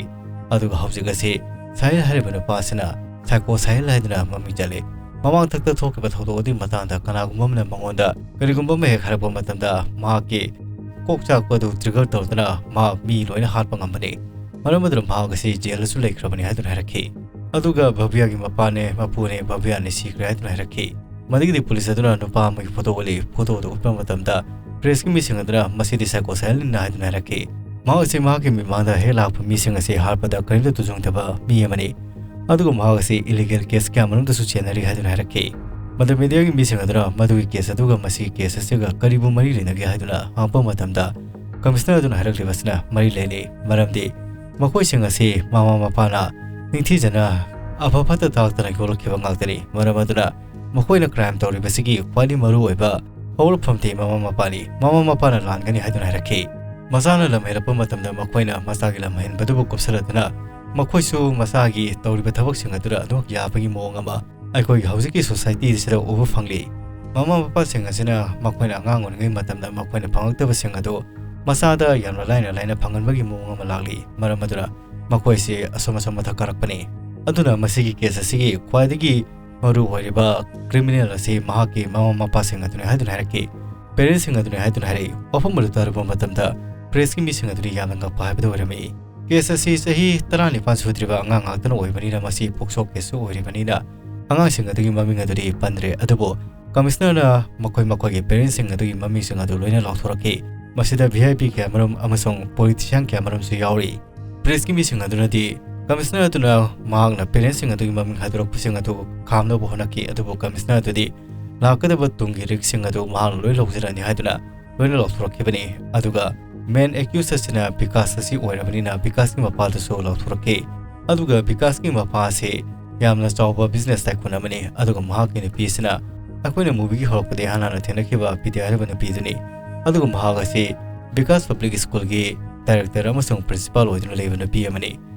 ꯑꯗꯨꯒ ꯍꯧꯖꯤꯛ ꯑꯁꯤ ꯁꯥꯍꯤꯜ ꯍꯥꯏꯔꯤꯕ ꯅꯨꯄꯥ ꯑꯁꯤꯅ ꯁꯥꯏꯀꯣ ꯁꯥꯍꯤꯜ ꯍꯥꯏꯗꯨꯅ ꯃꯃꯤꯡ ꯆꯠꯂꯤ꯫ ꯃꯃꯥꯡꯊꯛꯇ ꯊꯣꯛꯈꯤꯕ ꯊꯧꯗꯣꯛ ꯑꯗꯨꯒꯤ ꯃꯇꯥꯡꯗ ꯀꯅꯥꯒꯨꯝꯕ ꯑꯃꯅ ꯃꯉꯣꯟꯗ ꯀꯔꯤꯒꯨꯝꯕ ꯑꯃ ꯍꯦꯛ ꯍꯥꯏꯔꯛꯄ ꯃꯇꯝꯗ, ꯃꯍꯥꯛꯀꯤ ꯀꯣꯛ ꯆꯥꯛꯄ ꯑꯗꯨ trigger ꯇꯧꯗꯨꯅ ꯃꯍꯥꯛ ꯃꯤ ꯂꯣꯏꯅ ꯍꯥꯠꯄ ꯉꯝꯕꯅꯤ꯫ ꯃꯔꯝ ꯑꯗꯨꯅ ꯃꯍꯥꯛ ꯑꯁꯤ ꯖꯦꯜꯗꯁꯨ ꯂꯩꯈ꯭ꯔꯕꯅꯤ ꯍꯥꯏꯗꯨꯅ ꯍꯥꯏꯔꯛꯈꯤ꯫ ꯑꯗꯨꯒ ꯚꯕ꯭ꯌꯥꯒꯤ ꯃꯄꯥꯅꯦ, ꯃꯄꯨꯅꯦ, ꯚꯕ꯭ꯌꯥꯅꯤ ꯁꯤꯈ꯭ꯔꯦ ꯍꯥꯏꯗꯨꯅ ꯍꯥꯏꯔꯛꯈꯤ꯫ ꯃꯗꯨꯒꯤꯗꯤ ꯄꯨꯂꯤꯁ ꯑꯗꯨꯅ ꯅꯨꯄꯥ ꯑꯃꯒꯤ ꯐꯣꯇꯣ ꯎꯠꯂꯤ꯫ ꯐꯣꯇꯣ ꯑꯗꯨ ꯎꯠꯄ ꯃꯇꯝꯗ ꯄ꯭ꯔꯦꯁꯀꯤ ꯃꯤꯁꯤꯡ ꯑꯗꯨꯅ ꯃꯁꯤꯗꯤ ꯁꯥꯏꯀꯣ ꯁꯥꯏꯂꯦꯟꯅ ꯍꯥꯏꯗꯨꯅ ꯍꯥꯏꯔꯛꯈꯤ꯫ ꯃꯍꯥꯛ ꯑꯁꯤ ꯃꯍꯥꯛꯀꯤ ꯃꯤꯠꯃꯥꯡꯗ ꯍꯦꯛ ꯂꯥꯛꯄ ꯃꯤꯁꯤꯡ ꯑꯁꯤ ꯍꯥꯠꯄꯗ ꯀꯔꯤꯝꯇ ꯇꯨꯖꯨꯡꯗꯕ ꯃꯤ ꯑꯃꯅꯤ꯫ ꯑꯗꯨꯒ ꯃꯍꯥꯛ ꯑꯁꯤ ꯏꯂꯤꯒꯦꯜ ꯀꯦꯁ ꯀꯌꯥ ꯃꯔꯨꯝꯗꯁꯨ ꯆꯦꯟꯅꯔꯤ ꯍꯥꯏꯗꯨꯅ ꯍꯥꯏꯔꯛꯈꯤ꯫ ꯃꯗꯨ ꯃꯤꯗꯤꯌꯥꯒꯤ ꯃꯤꯁꯤꯡ ꯑꯗꯨꯅ ꯃꯗꯨꯒꯤ ꯀꯦꯁ ꯑꯗꯨꯒ ꯃꯁꯤꯒꯤ ꯀꯦꯁ ꯑꯁꯤꯒ ꯀꯔꯤꯕꯨ ꯃꯔꯤ ꯂꯩꯅꯒꯦ ꯍꯥꯏꯗꯨꯅ ꯍꯪꯉꯛꯄ ꯃꯇꯝꯗ, ꯀꯃꯤꯁꯅꯔ ꯑꯗꯨꯅ ꯍꯥꯏꯔꯛꯂꯤꯕꯁꯤꯅ ꯃꯔꯤ ꯂꯩꯅꯩ, ꯃꯔꯝꯗꯤ ꯃꯈꯣꯏꯁꯤꯡ ꯑꯁꯤ ꯃꯃꯥ ꯃꯄꯥꯅ ꯅꯤꯡꯊꯤꯖꯅ ꯑꯐ ꯐꯠꯇ ꯇꯥꯛꯇꯅ ꯌꯣꯛꯂꯛꯈꯤꯕ ꯉꯥꯛꯇꯅꯤ꯫ ꯃꯔꯝ ꯑꯗꯨꯅ ꯃꯈꯣꯏꯅ ꯀ꯭ꯔꯥꯏꯝ ꯇꯧꯔꯤꯕꯁꯤꯒꯤ ꯈ꯭ꯋꯥꯏꯗꯒꯤ ꯃꯔꯨ ꯑꯣꯏꯕ ꯍꯧꯔꯛꯐꯝꯗꯤ ꯃꯃꯥ ꯃꯄꯥꯅꯤ꯫ ꯃꯃꯥ ꯃꯄꯥꯅ ꯂꯥꯟꯒꯅꯤ ꯍꯥꯏꯗꯨꯅ ꯍꯥꯏꯔꯛꯈꯤ꯫ ꯃꯆꯥꯅ ꯂꯝ ꯍꯦꯜꯂꯛꯄ ꯃꯇꯝꯗ ꯃꯈꯣꯏꯅ ꯃꯆꯥꯒꯤ ꯂꯝ ꯍꯦꯟꯕꯗꯨꯕꯨ ꯀꯨꯞꯁꯜꯂꯗꯨꯅ ꯃꯈꯣꯏꯁꯨ ꯃꯆꯥꯒꯤ ꯇꯧꯔꯤꯕ ꯊꯕꯛꯁꯤꯡ ꯑꯗꯨꯗ ꯑꯗꯨꯃꯛ ꯌꯥꯕꯒꯤ ꯃꯑꯣꯡ ꯑꯃ ꯑꯩꯈꯣꯏꯒꯤ ꯍꯧꯖꯤꯛꯀꯤ ꯁꯣꯁꯥꯏꯇꯤꯁꯤꯗ ꯎꯕ ꯐꯪꯂꯤ꯫ ꯃꯃꯥ ꯃꯄꯥꯁꯤꯡ ꯑꯁꯤꯅ ꯃꯈꯣꯏꯅ ꯑꯉꯥꯡ ꯑꯣꯏꯔꯤꯉꯩ ꯃꯇꯝꯗ ꯃꯈꯣꯏꯅ ꯐꯪꯂꯛꯇꯕꯁꯤꯡ ꯑꯗꯨ ꯃꯆꯥꯗ ꯌꯥꯝꯅ ꯂꯥꯏꯅ ꯂꯥꯏꯅ ꯐꯪꯍꯟꯕꯒꯤ ꯃꯑꯣꯡ ꯑꯃ ꯂꯥꯛꯂꯤ꯫ ꯃꯔꯝ ꯑꯗꯨꯅ ꯃꯈꯣꯏꯁꯤ ꯑꯁꯨꯝ ꯑꯁꯨꯝ ꯃꯊꯛ ꯀꯥꯔꯛꯄꯅꯤ꯫ ꯑꯗꯨꯅ ꯃꯁꯤꯒꯤ ꯀꯦꯁ ꯑꯁꯤꯒꯤ ꯈ꯭ꯋꯥꯏꯗꯒꯤ ꯃꯔꯨ ꯑꯣꯏꯔꯤꯕ ꯀ꯭ꯔꯤꯃꯤꯅꯦꯜ ꯑꯁꯤ ꯃꯍꯥꯛꯀꯤ ꯃꯃꯥ ꯃꯄꯥꯁꯤꯡ ꯑꯗꯨꯅꯤ ꯍꯥꯏꯗꯨꯅ ꯍꯥꯏꯔꯛꯈꯤ꯫ ꯄꯦꯔꯦꯟꯁꯁꯤꯡ ꯑꯗꯨꯅꯤ ꯍꯥꯏꯗꯨꯅ ꯍꯥꯏꯔꯛꯏ꯫ ꯋꯥꯐꯝ ꯑꯗꯨ ꯇꯥꯔꯨꯕ ꯃꯇꯝꯗ ꯄ꯭ꯔꯦꯁꯀꯤ ꯃꯤꯁꯤꯡ ꯑꯗꯨꯅ ꯌꯥꯝꯅ ꯉꯛꯄ ꯍꯥꯏꯕꯗꯨ ꯑꯣꯏꯔꯝꯃꯤ꯫ ꯀꯦꯁ ꯑꯁꯤ ꯆꯍꯤ ꯇꯔꯥꯅꯤꯄꯥꯜ ꯁꯨꯗ꯭ꯔꯤꯕ ꯑꯉꯥꯡ ꯉꯥꯛꯇꯅ ꯑꯣꯏꯕꯅꯤꯅ, ꯃꯁꯤ ꯄꯣꯛꯁꯣ ꯀꯦꯁꯁꯨ ꯑꯣꯏꯔꯤꯕꯅꯤꯅ, ꯑꯉꯥꯡꯁꯤꯡ ꯑꯗꯨꯒꯤ ꯃꯃꯤꯡ ꯑꯗꯨꯗꯤ ꯄꯟꯗ꯭ꯔꯦ꯫ ꯑꯗꯨꯕꯨ ꯀꯃꯤꯁꯅꯔꯅ ꯃꯈꯣꯏ ꯃꯈꯣꯏꯒꯤ ꯄꯦꯔꯦꯟꯁꯁꯤꯡ ꯑꯗꯨꯒꯤ ꯃꯃꯤꯡꯁꯤꯡ ꯑꯗꯨ ꯂꯣꯏꯅ ꯂꯥꯎꯊꯣꯔꯛꯈꯤ꯫ ꯃꯁꯤꯗ ꯚꯤ ꯑꯥꯏ ꯄꯤ ꯀꯌꯥꯃꯔꯨꯝ ꯑꯃꯁꯨꯡ ꯄꯣꯂꯤꯇꯤꯁꯤꯌꯥꯟ ꯀꯌꯥꯃꯔꯨꯝꯁꯨ ꯌꯥꯎꯔꯤ꯫ ꯄ꯭ꯔꯦꯁꯀꯤ ꯃꯤꯁꯤꯡ ꯑꯗꯨꯅꯗꯤ ꯀꯃꯤꯁꯅꯔ ꯑꯗꯨꯅ ꯃꯍꯥꯛꯅ ꯄꯦꯔꯦꯟꯁꯁꯤꯡ ꯑꯗꯨꯒꯤ ꯃꯃꯤꯡ ꯍꯥꯏꯗꯣꯔꯛꯄꯁꯤꯡ ꯑꯗꯨ ꯈꯥꯝꯅꯕ ꯍꯣꯠꯅꯈꯤ, ꯑꯗꯨꯕꯨ ꯀꯃꯤꯁꯅꯔ ꯑꯗꯨꯗꯤ ꯂꯥꯛꯀꯗꯕ ꯇꯨꯡꯒꯤ ꯔꯤꯛꯁꯁꯤꯡ ꯑꯗꯨ ꯃꯍꯥꯛꯅ ꯂꯣꯏ ꯂꯧꯖꯔꯅꯤ ꯍꯥꯏꯗꯨꯅ ꯂꯣꯏꯅ ꯂꯥꯎꯊꯣꯔꯛꯈꯤꯕꯅꯤ꯫ ꯑꯗꯨꯒ ꯃꯦꯟ ꯑꯦꯀ꯭ꯌꯨꯁ ꯑꯁꯤꯅ ꯕꯤꯀꯥꯁ ꯑꯁꯤ ꯑꯣꯏꯔꯕꯅꯤꯅ ꯕꯤꯀꯥꯁꯀꯤ ꯃꯄꯥꯗꯨꯁꯨ ꯂꯥꯎꯊꯣꯔꯛꯈꯤ꯫ ꯑꯗꯨꯒ ꯕꯤꯀꯥꯁꯀꯤ ꯃꯄꯥ ꯑꯁꯤ ꯌꯥꯝꯅ ꯆꯥꯎꯕ ꯕꯤꯖꯤꯅꯦꯁ ꯇꯥꯏꯀꯨꯟ ꯑꯃꯅꯤ꯫ ꯑꯗꯨꯒ ꯃꯍꯥꯛꯀꯤ ꯅꯨꯄꯤ ꯑꯁꯤꯅ ꯑꯩꯈꯣꯏꯅ ꯃꯨꯚꯤꯒꯤ ꯍꯧꯔꯛꯄꯗꯒꯤ ꯍꯥꯟꯅ ꯍꯥꯟꯅ ꯊꯦꯡꯅꯈꯤꯕ ꯕꯤꯗ꯭ꯌꯥ ꯍꯥꯏꯔꯤꯕ ꯅꯨꯄꯤꯗꯨꯅꯤ꯫ ꯑꯗꯨꯒ ꯃꯍꯥꯛ ꯑꯁꯤ ꯕꯤꯀꯥꯁ ꯄꯕ꯭ꯂꯤꯛ ꯁ꯭ꯀꯨꯜꯒꯤ ꯗꯥꯏꯔꯦꯛꯇꯔ ꯑꯃꯁꯨꯡ ꯄ꯭ꯔꯤꯟꯁꯤꯄꯥꯜ ꯑꯣꯏꯗꯨꯅ ꯂꯩꯕ ꯅꯨꯄꯤ ꯑꯃꯅꯤ꯫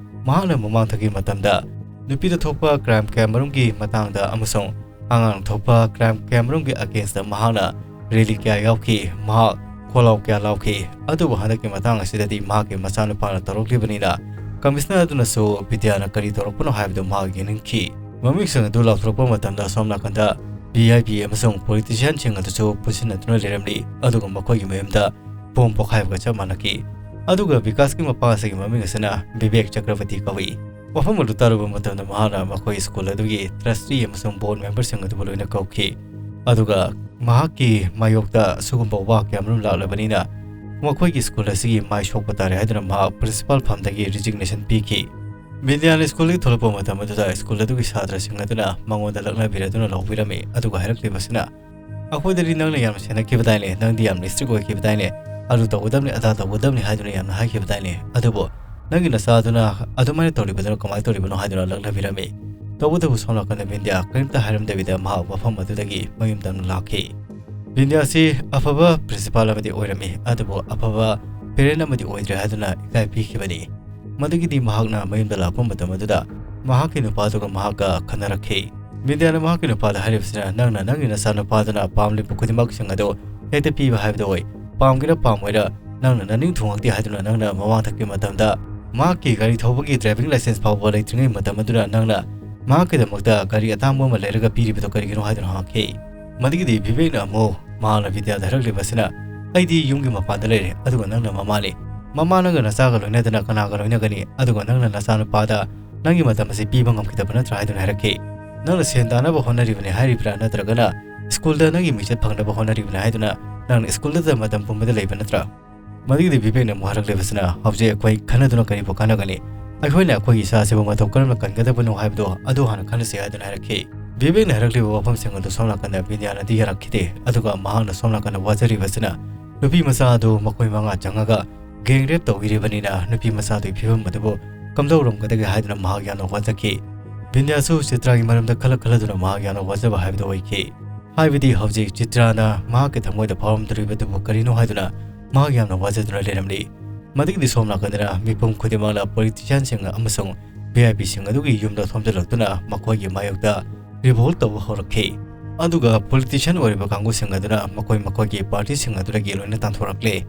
ꯃꯍꯥꯛꯅ ꯃꯃꯥꯡꯊꯛꯀꯤ ꯃꯇꯝꯗ ꯅꯨꯄꯤꯗ ꯊꯣꯛꯄ ꯀ꯭ꯔꯥꯏꯝ ꯀꯌꯥꯃꯔꯨꯝꯒꯤ ꯃꯇꯥꯡꯗ ꯑꯃꯁꯨꯡ ꯑꯉꯥꯡ ꯊꯣꯛꯄ ꯀ꯭ꯔꯥꯏꯝ ꯀꯌꯥꯃꯔꯨꯝꯒꯤ ꯑꯒꯦꯟꯁꯇ ꯃꯍꯥꯛꯅ ꯔꯦꯂꯤ ꯀꯌꯥ ꯌꯥꯎꯈꯤ꯫ ꯃꯍꯥꯛ ꯈꯣꯜꯂꯥꯎ ꯀꯌꯥ ꯂꯥꯎꯈꯤ꯫ ꯑꯗꯨꯕꯨ ꯍꯟꯗꯛꯀꯤ ꯃꯇꯥꯡ ꯑꯁꯤꯗꯗꯤ ꯃꯍꯥꯛꯀꯤ ꯃꯆꯥꯅꯨꯄꯥꯅ ꯇꯧꯔꯛꯂꯤꯕꯅꯤꯅ ꯀꯃꯤꯁꯅꯔ ꯑꯗꯨꯅꯁꯨ ꯕꯤꯗ꯭ꯌꯥꯅ ꯀꯔꯤ ꯇꯧꯔꯛꯄꯅꯣ ꯍꯥꯏꯕꯗꯨ ꯃꯍꯥꯛ ꯌꯦꯡꯅꯤꯡꯈꯤ꯫ ꯃꯃꯤꯡꯁꯤꯡ ꯑꯗꯨ ꯂꯥꯎꯊꯣꯔꯛꯄ ꯃꯇꯝꯗ ꯑꯁꯣꯝ ꯅꯥꯀꯟꯗ ꯚꯤ ꯑꯥꯏ ꯄꯤ ꯑꯃꯁꯨꯡ ꯄꯣꯂꯤꯇꯤꯁꯤꯌꯥꯟꯁꯤꯡ ꯑꯗꯨꯁꯨ ꯄꯨꯟꯁꯤꯟꯅꯗꯨꯅ ꯂꯩꯔꯝꯂꯤ, ꯑꯗꯨꯒ ꯃꯈꯣꯏꯒꯤ ꯃꯌꯨꯝꯗ ꯕꯣꯝ ꯄꯣꯈꯥꯏꯕꯒ ꯆꯞ ꯃꯥꯟꯅꯈꯤ꯫ ꯑꯗꯨꯒ ꯕꯤꯀꯥꯁꯀꯤ ꯃꯄꯥ ꯑꯁꯤꯒꯤ ꯃꯃꯤꯡ ꯑꯁꯤꯅ ꯕꯤꯕꯦꯛ ꯆꯀ꯭ꯔꯕꯇꯤ ꯀꯧꯏ꯫ ꯋꯥꯐꯝ ꯑꯗꯨ ꯇꯥꯔꯨꯕ ꯃꯇꯝꯗ ꯃꯍꯥꯛꯅ ꯃꯈꯣꯏ ꯁ꯭ꯀꯨꯜ ꯑꯗꯨꯒꯤ ꯇ꯭ꯔꯁꯇꯤ ꯑꯃꯁꯨꯡ ꯕꯣꯔꯗ ꯃꯦꯝꯕꯔꯁꯤꯡ ꯑꯗꯨꯕꯨ ꯂꯣꯏꯅ ꯀꯧꯈꯤ, ꯑꯗꯨꯒ ꯃꯍꯥꯛꯀꯤ ꯃꯥꯌꯣꯛꯇ ꯑꯁꯤꯒꯨꯝꯕ ꯋꯥ ꯀꯌꯥꯃꯔꯨꯝ ꯂꯥꯛꯂꯕꯅꯤꯅ ꯃꯈꯣꯏꯒꯤ ꯁ꯭ꯀꯨꯜ ꯑꯁꯤꯒꯤ ꯃꯥꯏ ꯁꯣꯛꯄ ꯇꯥꯔꯦ ꯍꯥꯏꯗꯨꯅ ꯃꯍꯥꯛ ꯄ꯭ꯔꯤꯟꯁꯤꯄꯥꯜ ꯐꯝꯗꯒꯤ ꯔꯤꯖꯤꯒꯅꯦꯁꯟ ꯄꯤꯈꯤ꯫ ꯕꯤꯟꯗ꯭ꯌꯥꯅ ꯁ꯭ꯀꯨꯜꯗꯒꯤ ꯊꯣꯛꯂꯛꯄ ꯃꯇꯝ ꯑꯗꯨꯗ ꯁ꯭ꯀꯨꯜ ꯑꯗꯨꯒꯤ ꯁꯥꯇ꯭ꯔꯁꯤꯡ ꯑꯗꯨꯅ ꯃꯉꯣꯟꯗ ꯂꯛꯅꯕꯤꯔꯗꯨꯅ ꯂꯧꯕꯤꯔꯝꯃꯤ, ꯑꯗꯨꯒ ꯍꯥꯏꯔꯛꯂꯤꯕꯁꯤꯅ, "ꯑꯩꯈꯣꯏꯗꯗꯤ ꯅꯪꯅ ꯌꯥꯝꯅ ꯁꯦꯟꯅꯈꯤꯕꯗꯥꯏꯅꯦ, ꯅꯪꯗꯤ ꯌꯥꯝꯅ ꯏꯁꯇ꯭ꯔꯤꯛ ꯑꯣꯏꯈꯤꯕꯗꯥꯏꯅꯦ, ꯑꯗꯨ ꯇꯧꯒꯗꯕꯅꯤ, ꯑꯗꯥ ꯇꯧꯒꯗꯕꯅꯤ" ꯍꯥꯏꯗꯨꯅ ꯌꯥꯝꯅ ꯍꯥꯏꯈꯤꯕꯗꯥꯏꯅꯦ, ꯑꯗꯨꯕꯨ ꯅꯪꯒꯤ ꯅꯆꯥꯗꯨꯅ ꯑꯗꯨꯃꯥꯏꯅ ꯇꯧꯔꯤꯕꯗꯨꯅ ꯀꯃꯥꯏꯅ ꯇꯧꯔꯤꯕꯅꯣ ꯍꯥꯏꯗꯨꯅ ꯂꯛꯅꯕꯤꯔꯝꯃꯤ꯫ ꯇꯧꯕꯇꯕꯨ ꯁꯣꯝ ꯅꯥꯀꯟꯗ ꯕꯤꯟꯗ꯭ꯌꯥ ꯀꯔꯤꯝꯇ ꯍꯥꯏꯔꯝꯗꯕꯤꯗ ꯃꯍꯥꯛ ꯃꯐꯝ ꯑꯗꯨꯗꯒꯤ ꯃꯌꯨꯝ ꯇꯝꯅ ꯂꯥꯛꯈꯤ꯫ ꯕꯤꯟꯗ꯭ꯌꯥꯁꯤ ꯑꯐꯕ ꯄ꯭ꯔꯤꯟꯁꯤꯄꯥꯜ ꯑꯃꯗꯤ ꯑꯣꯏꯔꯝꯃꯤ, ꯑꯗꯨꯕꯨ ꯑꯐꯕ ꯄꯦꯔꯦꯟ ꯑꯃꯗꯤ ꯑꯣꯏꯗ꯭ꯔꯦ ꯍꯥꯏꯗꯨꯅ ꯏꯀꯥꯏ ꯄꯤꯈꯤꯕꯅꯤ꯫ ꯃꯗꯨꯒꯤꯗꯤ ꯃꯍꯥꯛꯅ ꯃꯌꯨꯝꯗ ꯂꯥꯛꯄ ꯃꯇꯝ ꯑꯗꯨꯗ ꯃꯍꯥꯛꯀꯤ ꯅꯨꯄꯥꯗꯨꯒ ꯃꯍꯥꯛꯀ ꯈꯟꯅꯔꯛꯈꯤ꯫ ꯕꯤꯟꯗ꯭ꯌꯥꯅ ꯃꯍꯥꯛꯀꯤ ꯅꯨꯄꯥꯗ ꯍꯥꯏꯔꯤꯕꯁꯤꯅ, "ꯅꯪꯅ ꯅꯪꯒꯤ ꯅꯆꯥꯅꯨꯄꯥꯗꯨꯅ ꯄꯥꯝꯂꯤꯕ ꯈꯨꯗꯤꯡꯃꯛꯁꯤꯡ ꯑꯗꯨ ꯍꯦꯛꯇ ꯄꯤꯕ ꯍꯥꯏꯕꯗꯨ ꯑꯣꯏ꯫ ꯄꯥꯝꯒꯦꯔꯥ ꯄꯥꯝꯃꯣꯏꯔꯥ, ꯅꯪꯅ ꯅꯅꯤꯡ ꯊꯨꯡꯉꯛꯇꯦ ꯍꯥꯏꯗꯨꯅ ꯅꯪꯅ ꯃꯃꯥꯡ ꯊꯛꯄ ꯃꯇꯝꯗ ꯃꯍꯥꯛꯀꯤ ꯒꯥꯔꯤ ꯊꯧꯕꯒꯤ ꯗ꯭ꯔꯥꯏꯚꯤꯡ ꯂꯥꯏꯁꯦꯟꯁ ꯐꯥꯎꯕ ꯂꯩꯇ꯭ꯔꯤꯉꯩ ꯃꯇꯝ ꯑꯗꯨꯗ ꯅꯪꯅ ꯃꯍꯥꯛꯀꯤꯗꯃꯛꯇ ꯒꯥꯔꯤ ꯑꯇꯥꯡꯕ ꯑꯃ ꯂꯩꯔꯒ ꯄꯤꯔꯤꯕꯗꯨ ꯀꯔꯤꯒꯤꯅꯣ?" ꯍꯥꯏꯗꯨꯅ ꯍꯪꯉꯛꯈꯤ꯫ ꯃꯗꯨꯒꯤꯗꯤ ꯕꯤꯕꯦꯛꯅ ꯑꯃꯨꯛ ꯃꯍꯥꯛꯅ ꯕꯤꯟꯗ꯭ꯌꯥꯗ ꯍꯥꯏꯔꯛꯂꯤꯕꯁꯤꯅ, "ꯑꯩꯗꯤ ꯌꯨꯝꯒꯤ ꯃꯄꯥꯟꯗ ꯂꯩꯔꯦ, ꯑꯗꯨꯒ ꯅꯪꯅ ꯃꯃꯥꯅꯤ꯫ ꯃꯃꯥ ꯅꯪꯒ ꯅꯆꯥꯒ ꯂꯣꯏꯅꯗꯅ ꯀꯅꯥꯒ ꯂꯣꯏꯅꯒꯅꯤ? ꯑꯗꯨꯒ ꯅꯪꯅ ꯅꯆꯥꯅꯨꯄꯥꯗ ꯅꯪꯒꯤ ꯃꯇꯝ ꯑꯁꯤ ꯄꯤꯕ ꯉꯝꯈꯤꯗꯕ ꯅꯠꯇ꯭ꯔꯥ?" ꯍꯥꯏꯗꯨꯅ ꯍꯥꯏꯔꯛꯈꯤ꯫ "ꯅꯪꯅ ꯁꯦꯟ ꯇꯥꯅꯕ ꯍꯣꯠꯅꯔꯤꯕꯅꯤ ꯍꯥꯏꯔꯤꯕ꯭ꯔꯥ, ꯅꯠꯇ꯭ꯔꯒꯅ ꯁ꯭ꯀꯨꯜꯗ ꯅꯪꯒꯤ ꯃꯤꯡꯆꯠ ꯐꯪꯅꯕ ꯍꯣꯠꯅꯔꯤꯕꯅꯤ ꯍꯥꯏꯗꯨꯅ ꯅꯪꯅ ꯁ꯭ꯀꯨꯜꯗꯨꯗ ꯃꯇꯝ ꯄꯨꯝꯕꯗ ꯂꯩꯕ ꯅꯠꯇ꯭ꯔꯥ?" ꯃꯗꯨꯒꯤꯗꯤ ꯕꯤꯕꯦꯛꯅ ꯑꯃꯨꯛ ꯍꯥꯏꯔꯛꯂꯤꯕꯁꯤꯅ, "ꯍꯧꯖꯤꯛ ꯑꯩꯈꯣꯏ ꯈꯟꯅꯗꯨꯅ ꯀꯔꯤꯕꯨ ꯀꯥꯟꯅꯒꯅꯤ? ꯑꯩꯈꯣꯏꯅ ꯑꯩꯈꯣꯏꯒꯤ ꯏꯆꯥ ꯑꯁꯤꯕꯨ ꯃꯇꯧ ꯀꯔꯝꯅ ꯀꯟꯒꯗꯕꯅꯣ ꯍꯥꯏꯕꯗꯣ ꯑꯗꯨ ꯍꯥꯟꯅ ꯈꯟꯅꯁꯤ" ꯍꯥꯏꯗꯨꯅ ꯍꯥꯏꯔꯛꯈꯤ꯫ ꯕꯤꯕꯦꯛꯅ ꯍꯥꯏꯔꯛꯂꯤꯕ ꯋꯥꯐꯝꯁꯤꯡ ꯑꯗꯨ ꯁꯣꯝ ꯅꯥꯀꯟꯗ ꯕꯤꯟꯗ꯭ꯌꯥꯅꯗꯤ ꯌꯥꯔꯛꯈꯤꯗꯦ, ꯑꯗꯨꯒ ꯃꯍꯥꯛꯅ ꯁꯣꯝ ꯅꯥꯀꯟꯗ ꯋꯥꯖꯔꯤꯕꯁꯤꯅ ꯅꯨꯄꯤ ꯃꯆꯥ ꯑꯗꯨ ꯃꯈꯣꯏ ꯃꯉꯥ ꯆꯪꯉꯒ ꯒꯦꯡ ꯔꯦꯞ ꯇꯧꯕꯤꯔꯤꯕꯅꯤꯅ ꯅꯨꯄꯤ ꯃꯆꯥ ꯑꯗꯨꯒꯤ ꯐꯤꯕꯝ ꯑꯗꯨꯕꯨ ꯀꯝꯗꯧꯔꯝꯒꯗꯒꯦ ꯍꯥꯏꯗꯨꯅ ꯃꯍꯥꯛ ꯌꯥꯝꯅ ꯋꯥꯖꯈꯤ꯫ ꯕꯤꯟꯗ꯭ꯌꯥꯁꯨ ꯆꯤꯇ꯭ꯔꯥꯒꯤ ꯃꯔꯝꯗ ꯈꯜꯂ ꯈꯜꯂꯗꯨꯅ ꯃꯍꯥꯛ ꯌꯥꯝꯅ ꯋꯥꯖꯕ ꯍꯥꯏꯕꯗꯨ ꯑꯣꯏꯈꯤ꯫ ꯍꯥꯏꯕꯗꯤ ꯍꯧꯖꯤꯛ ꯆꯤꯇ꯭ꯔꯥꯅ ꯃꯍꯥꯛꯀꯤ ꯊꯃꯣꯏꯗ ꯐꯥꯎꯔꯝꯗꯣꯔꯤꯕꯗꯨꯕꯨ ꯀꯔꯤꯅꯣ ꯍꯥꯏꯗꯨꯅ ꯃꯍꯥꯛ ꯌꯥꯝꯅ ꯋꯥꯖꯗꯨꯅ ꯂꯩꯔꯝꯂꯤ꯫ ꯃꯗꯨꯒꯤꯗꯤ ꯁꯣꯝ ꯅꯥꯀꯟꯗꯅ ꯃꯤꯄꯨꯝ ꯈꯨꯗꯤꯡꯃꯛꯅ ꯄꯣꯂꯤꯇꯤꯁꯤꯌꯥꯟꯁꯤꯡ ꯑꯃꯁꯨꯡ ꯚꯤ ꯑꯥꯏ ꯄꯤꯁꯤꯡ ꯑꯗꯨꯒꯤ ꯌꯨꯝꯗ ꯊꯣꯝꯖꯤꯜꯂꯛꯇꯨꯅ ꯃꯈꯣꯏꯒꯤ ꯃꯥꯌꯣꯛꯇ ꯔꯤꯚꯣꯜꯠ ꯇꯧꯕ ꯍꯧꯔꯛꯈꯤ꯫ ꯑꯗꯨꯒ ꯄꯣꯂꯤꯇꯤꯁꯤꯌꯥꯟ ꯑꯣꯏꯔꯤꯕ ꯀꯥꯡꯕꯨꯁꯤꯡ ꯑꯗꯨꯅ ꯃꯈꯣꯏ ꯃꯈꯣꯏꯒꯤ ꯄꯥꯔꯇꯤꯁꯤꯡ ꯑꯗꯨꯗꯒꯤ ꯂꯣꯏꯅ ꯇꯥꯟꯊꯣꯔꯛꯂꯦ꯫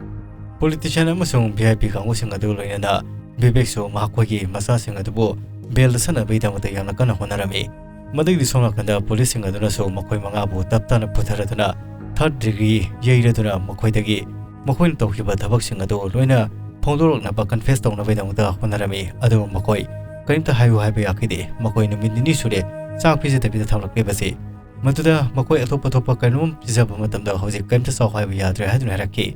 ꯄꯣꯂꯤꯇꯤꯁꯤꯌꯥꯟ ꯑꯃꯁꯨꯡ ꯚꯤ ꯑꯥꯏ ꯄꯤ ꯀꯥꯡꯕꯨꯁꯤꯡ ꯑꯗꯨ ꯂꯣꯏꯅꯅ ꯕꯤꯕꯦꯛꯁꯨ ꯃꯈꯣꯏꯒꯤ ꯃꯆꯥꯁꯤꯡ ꯑꯗꯨꯕꯨ ꯕꯦꯜꯗ ꯁꯥꯟꯅꯕꯒꯤꯗꯃꯛꯇ ꯌꯥꯝꯅ ꯀꯟꯅ ꯍꯣꯠꯅꯔꯝꯃꯤ꯫ ꯃꯗꯨꯒꯤꯗꯤ ꯁꯣꯝ ꯅꯥꯀꯟꯗ ꯄꯨꯂꯤꯁꯁꯤꯡ ꯑꯗꯨꯅꯁꯨ ꯃꯈꯣꯏ ꯃꯉꯥꯕꯨ ꯇꯞ ꯇꯥꯅ ꯄꯨꯊꯔꯗꯨꯅ ꯊꯥꯔꯗ ꯗꯤꯒ꯭ꯔꯤ ꯌꯩꯔꯗꯨꯅ ꯃꯈꯣꯏꯗꯒꯤ ꯃꯈꯣꯏꯅ ꯇꯧꯈꯤꯕ ꯊꯕꯛꯁꯤꯡ ꯑꯗꯨ ꯂꯣꯏꯅ ꯐꯣꯡꯗꯣꯔꯛꯅꯕ, ꯀꯟꯐꯦꯁ ꯇꯧꯅꯕꯒꯤꯗꯃꯛꯇ ꯍꯣꯠꯅꯔꯝꯃꯤ꯫ ꯑꯗꯨꯕꯨ ꯃꯈꯣꯏ ꯀꯔꯤꯝꯇ ꯍꯥꯏꯌꯨ ꯍꯥꯏꯕ ꯌꯥꯈꯤꯗꯦ꯫ ꯃꯈꯣꯏ ꯅꯨꯃꯤꯠ ꯅꯤꯅꯤ ꯁꯨꯔꯦ ꯆꯥꯛ ꯄꯤꯖꯗꯕꯤꯗ ꯊꯝꯂꯛꯂꯤꯕꯁꯤ꯫ ꯃꯗꯨꯗ ꯃꯈꯣꯏ ꯑꯇꯣꯞ ꯑꯇꯣꯞꯄ ꯀꯩꯅꯣꯝ ꯄꯤꯖꯕ ꯃꯇꯝꯗ ꯍꯧꯖꯤꯛ ꯀꯔꯤꯝꯇ ꯆꯥꯎ ꯍꯥꯏꯕ ꯌꯥꯗ꯭ꯔꯦ ꯍꯥꯏꯗꯨꯅ ꯍꯥꯏꯔꯛꯈꯤ꯫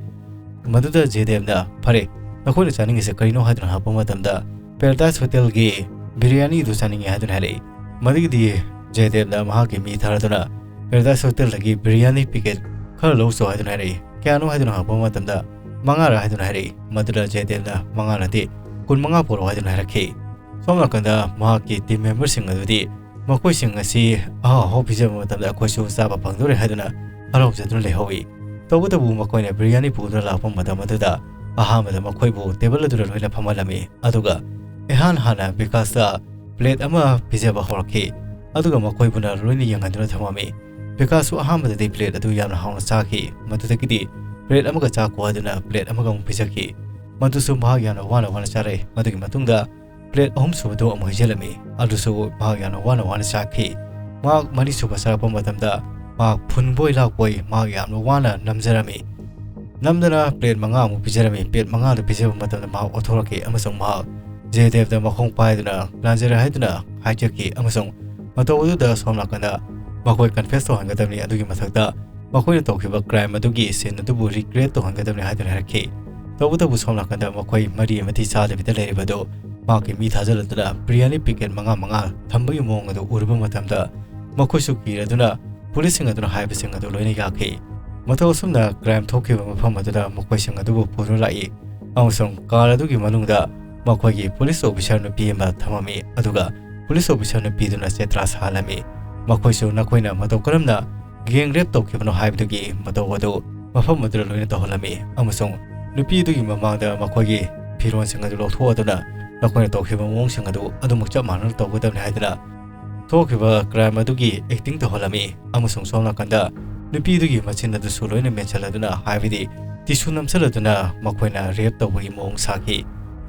ꯃꯗꯨꯗ ꯖꯦꯗꯦꯕꯅ, "ꯐꯔꯦ, ꯅꯈꯣꯏꯅ ꯆꯥꯅꯤꯡꯉꯤꯁꯦ ꯀꯔꯤꯅꯣ?" ꯍꯥꯏꯗꯨꯅ ꯍꯪꯉꯛꯄ ꯃꯇꯝꯗ, "ꯄꯦꯔꯥꯗꯥꯏꯁ ꯍꯣꯇꯦꯜꯒꯤ ꯕꯤꯔꯌꯥꯅꯤꯗꯨ ꯆꯥꯅꯤꯡꯉꯤ" ꯍꯥꯏꯗꯨꯅ ꯍꯥꯏꯔꯛꯏ꯫ ꯃꯗꯨꯒꯤꯗꯤ ꯖꯦꯗꯦꯕꯅ ꯃꯍꯥꯛꯀꯤ ꯃꯤ ꯊꯥꯔꯗꯨꯅ ꯄꯦꯔꯥꯗꯥꯏꯁ ꯍꯣꯇꯦꯜꯗꯒꯤ ꯕꯤꯔꯌꯥꯅꯤ ꯄꯤꯀꯦꯠ ꯈꯔ ꯂꯧꯁꯣ ꯍꯥꯏꯗꯨꯅ ꯍꯥꯏꯔꯛꯏ꯫ "ꯀꯌꯥꯅꯣ?" ꯍꯥꯏꯗꯨꯅ ꯍꯪꯉꯛꯄ ꯃꯇꯝꯗ, "ꯃꯉꯥꯔ?" ꯍꯥꯏꯗꯨꯅ ꯍꯥꯏꯔꯛꯏ꯫ ꯃꯗꯨꯗ ꯖꯦꯗꯦꯕꯅ, "ꯃꯉꯥ ꯅꯠꯇꯦ, ꯀꯨꯟꯃꯉꯥ ꯄꯨꯔꯛꯑꯣ" ꯍꯥꯏꯗꯨꯅ ꯍꯥꯏꯔꯛꯈꯤ꯫ ꯁꯣꯝ ꯅꯥꯀꯟꯗ ꯃꯍꯥꯛꯀꯤ ꯇꯤꯝ ꯃꯦꯝꯕꯔꯁꯤꯡ ꯑꯗꯨꯗꯤ ꯃꯈꯣꯏꯁꯤꯡ ꯑꯁꯤ ꯑꯍꯥꯎ ꯑꯍꯥꯎ ꯄꯤꯖꯕ ꯃꯇꯝꯗ ꯑꯩꯈꯣꯏꯁꯨ ꯆꯥꯕ ꯐꯪꯗꯣꯔꯦ ꯍꯥꯏꯗꯨꯅ ꯍꯔꯥꯎꯖꯗꯨꯅ ꯂꯩꯍꯧꯏ꯫ ꯇꯧꯕꯇꯕꯨ ꯃꯈꯣꯏꯅ ꯕꯤꯔꯌꯥꯅꯤ ꯄꯨꯗꯨꯅ ꯂꯥꯛꯄ ꯃꯇꯝ ꯑꯗꯨꯗ ꯑꯍꯥꯟꯕꯗ ꯃꯈꯣꯏꯕꯨ ꯇꯦꯕꯜ ꯑꯗꯨꯗ ꯂꯣꯏꯅ ꯐꯝꯍꯜꯂꯝꯃꯤ꯫ ꯑꯗꯨꯒ ꯏꯍꯥꯟ ꯍꯥꯟꯅ ꯕꯤꯀꯥꯁꯇ ꯄ꯭ꯂꯦꯠ ꯑꯃ ꯄꯤꯖꯕ ꯍꯧꯔꯛꯈꯤ꯫ ꯑꯗꯨꯒ ꯃꯈꯣꯏꯕꯨꯅ ꯂꯣꯏꯅ ꯌꯦꯡꯍꯟꯗꯨꯅ ꯊꯝꯃꯝꯃꯤ꯫ ꯕꯤꯀꯥꯁꯁꯨ ꯑꯍꯥꯟꯕꯗꯗꯤ ꯄ꯭ꯂꯦꯠ ꯑꯗꯨ ꯌꯥꯝꯅ ꯍꯥꯎꯅ ꯆꯥꯈꯤ꯫ ꯃꯗꯨꯗꯒꯤꯗꯤ ꯄ꯭ꯂꯦꯠ ꯑꯃꯒ ꯆꯥꯈꯣ ꯍꯥꯏꯗꯨꯅ ꯄ꯭ꯂꯦꯠ ꯑꯃꯒ ꯑꯃꯨꯛ ꯄꯤꯖꯈꯤ꯫ ꯃꯗꯨꯁꯨ ꯃꯍꯥꯛ ꯌꯥꯝꯅ ꯋꯥꯅ ꯋꯥꯅ ꯆꯥꯔꯦ꯫ ꯃꯗꯨꯒꯤ ꯃꯇꯨꯡꯗ ꯄ꯭ꯂꯦꯠ ꯑꯍꯨꯝ ꯁꯨꯕꯗꯨ ꯑꯃꯨꯛ ꯍꯩꯖꯤꯜꯂꯝꯃꯤ꯫ ꯑꯗꯨꯁꯨ ꯃꯍꯥꯛ ꯌꯥꯝꯅ ꯋꯥꯅ ꯋꯥꯅ ꯆꯥꯈꯤ꯫ ꯃꯍꯥꯛ ꯃꯔꯤ ꯁꯨꯕ ꯆꯥꯔꯛꯄ ꯃꯇꯝꯗ ꯃꯍꯥꯛ ꯐꯨꯟꯕꯣꯏ ꯂꯥꯛꯄꯣꯏ ꯃꯍꯥꯛ ꯌꯥꯝꯅ ꯋꯥꯅ ꯅꯝꯖꯔꯝꯃꯤ꯫ ꯅꯝꯗꯅ ꯄ꯭ꯂꯦꯠ ꯃꯉꯥ ꯑꯃꯨꯛ ꯄꯤꯖꯔꯝꯃꯤ꯫ ꯄ꯭ꯂꯦꯠ ꯃꯉꯥꯗꯨ ꯄꯤꯖꯕ ꯃꯇꯝꯗ ꯃꯍꯥꯛ ꯑꯣꯊꯣꯔꯛꯈꯤ ꯑꯃꯁꯨꯡ ꯃꯍꯥꯛ ꯖꯦꯗꯦꯕꯗ ꯃꯈꯣꯡ ꯄꯥꯏꯗꯨꯅ ꯂꯥꯟꯖꯔꯦ ꯍꯥꯏꯗꯨꯅ ꯍꯥꯏꯖꯈꯤ ꯑꯃꯁꯨꯡ ꯃꯇꯧ ꯑꯗꯨꯗ ꯁꯣꯝ ꯅꯥꯀꯟꯗ ꯃꯈꯣꯏ ꯀꯟꯐꯦꯁ ꯇꯧꯍꯟꯒꯗꯕꯅꯤ꯫ ꯑꯗꯨꯒꯤ ꯃꯊꯛꯇ ꯃꯈꯣꯏꯅ ꯇꯧꯈꯤꯕ ꯀ꯭ꯔꯥꯏꯝ ꯑꯗꯨꯒꯤ ꯁꯤꯟ ꯑꯗꯨꯕꯨ ꯔꯤꯀ꯭ꯔꯤꯌꯦꯠ ꯇꯧꯍꯟꯒꯗꯕꯅꯤ ꯍꯥꯏꯗꯨꯅ ꯍꯥꯏꯔꯛꯈꯤ꯫ ꯇꯧꯕꯇꯕꯨ ꯁꯣꯝ ꯅꯥꯀꯟꯗ ꯃꯈꯣꯏ ꯃꯔꯤ ꯑꯃꯗꯤ ꯆꯥꯗꯕꯤꯗ ꯂꯩꯔꯤꯕ ꯑꯗꯨ ꯃꯍꯥꯛꯀꯤ ꯃꯤ ꯊꯥꯖꯤꯜꯂꯗꯨꯅ ꯕꯤꯔꯌꯥꯅꯤ ꯄꯤꯀꯦꯠ ꯃꯉꯥ ꯃꯉꯥ ꯊꯝꯕꯒꯤ ꯃꯑꯣꯡ ꯑꯗꯨ ꯎꯔꯨꯕ ꯃꯇꯝꯗ ꯃꯈꯣꯏꯁꯨ ꯀꯤꯔꯗꯨꯅ ꯄꯨꯂꯤꯁꯁꯤꯡ ꯑꯗꯨꯅ ꯍꯥꯏꯕꯁꯤꯡ ꯑꯗꯨ ꯂꯣꯏꯅ ꯌꯥꯈꯤ꯫ ꯃꯇꯧ ꯑꯁꯨꯝꯅ ꯀ꯭ꯔꯥꯏꯝ ꯊꯣꯛꯈꯤꯕ ꯃꯐꯝ ꯑꯗꯨꯗ ꯃꯈꯣꯏꯁꯤꯡ ꯑꯗꯨꯕꯨ ꯄꯨꯗꯨꯅ ꯂꯥꯛꯏ ꯑꯃꯁꯨꯡ ꯀꯥꯔ ꯑꯗꯨꯒꯤ ꯃꯅꯨꯡꯗ ꯃꯈꯣꯏꯒꯤ ꯄꯨꯂꯤꯁ ꯑꯣꯐꯤꯁꯔ ꯅꯨꯄꯤ ꯑꯃ ꯊꯝꯃꯝꯃꯤ꯫ ꯑꯗꯨꯒ ꯄꯨꯂꯤꯁ ꯑꯣꯐꯤꯁꯔ ꯅꯨꯄꯤꯗꯨꯅ ꯆꯦꯇ꯭ꯔꯥ ꯁꯥꯍꯜꯂꯝꯃꯤ꯫ ꯃꯈꯣꯏꯁꯨ ꯅꯈꯣꯏꯅ ꯃꯇꯧ ꯀꯔꯝꯅ ꯒꯦꯡ ꯔꯦꯞ ꯇꯧꯈꯤꯕꯅꯣ ꯍꯥꯏꯕꯗꯨꯒꯤ ꯃꯇꯧ ꯑꯗꯨ ꯃꯐꯝ ꯑꯗꯨꯗ ꯂꯣꯏꯅ ꯇꯧꯍꯜꯂꯝꯃꯤ ꯑꯃꯁꯨꯡ ꯅꯨꯄꯤ ꯑꯗꯨꯒꯤ ꯃꯃꯥꯡꯗ ꯃꯈꯣꯏꯒꯤ ꯐꯤꯔꯣꯜꯁꯤꯡ ꯑꯗꯨ ꯂꯧꯊꯣꯛꯑꯗꯨꯅ ꯅꯈꯣꯏꯅ ꯇꯧꯈꯤꯕ ꯃꯑꯣꯡꯁꯤꯡ ꯑꯗꯨ ꯑꯗꯨꯃꯛ ꯆꯞ ꯃꯥꯟꯅꯅ ꯇꯧꯒꯗꯕꯅꯤ ꯍꯥꯏꯗꯨꯅ ꯊꯣꯛꯈꯤꯕ ꯀ꯭ꯔꯥꯏꯝ ꯑꯗꯨꯒꯤ ꯑꯦꯛꯇꯤꯡ ꯇꯧꯍꯜꯂꯝꯃꯤ ꯑꯃꯁꯨꯡ ꯁꯣꯝ ꯅꯥꯀꯟꯗ ꯅꯨꯄꯤ ꯑꯗꯨꯒꯤ ꯃꯆꯤꯟ ꯑꯗꯨꯁꯨ ꯂꯣꯏꯅ ꯃꯦꯟꯁꯤꯜꯂꯗꯨꯅ, ꯍꯥꯏꯕꯗꯤ ꯇꯤꯁꯨ ꯅꯝꯁꯤꯜꯂꯗꯨꯅ ꯃꯈꯣꯏꯅ ꯔꯦꯞ ꯇꯧꯕꯒꯤ ꯃꯑꯣꯡ ꯁꯥꯈꯤ꯫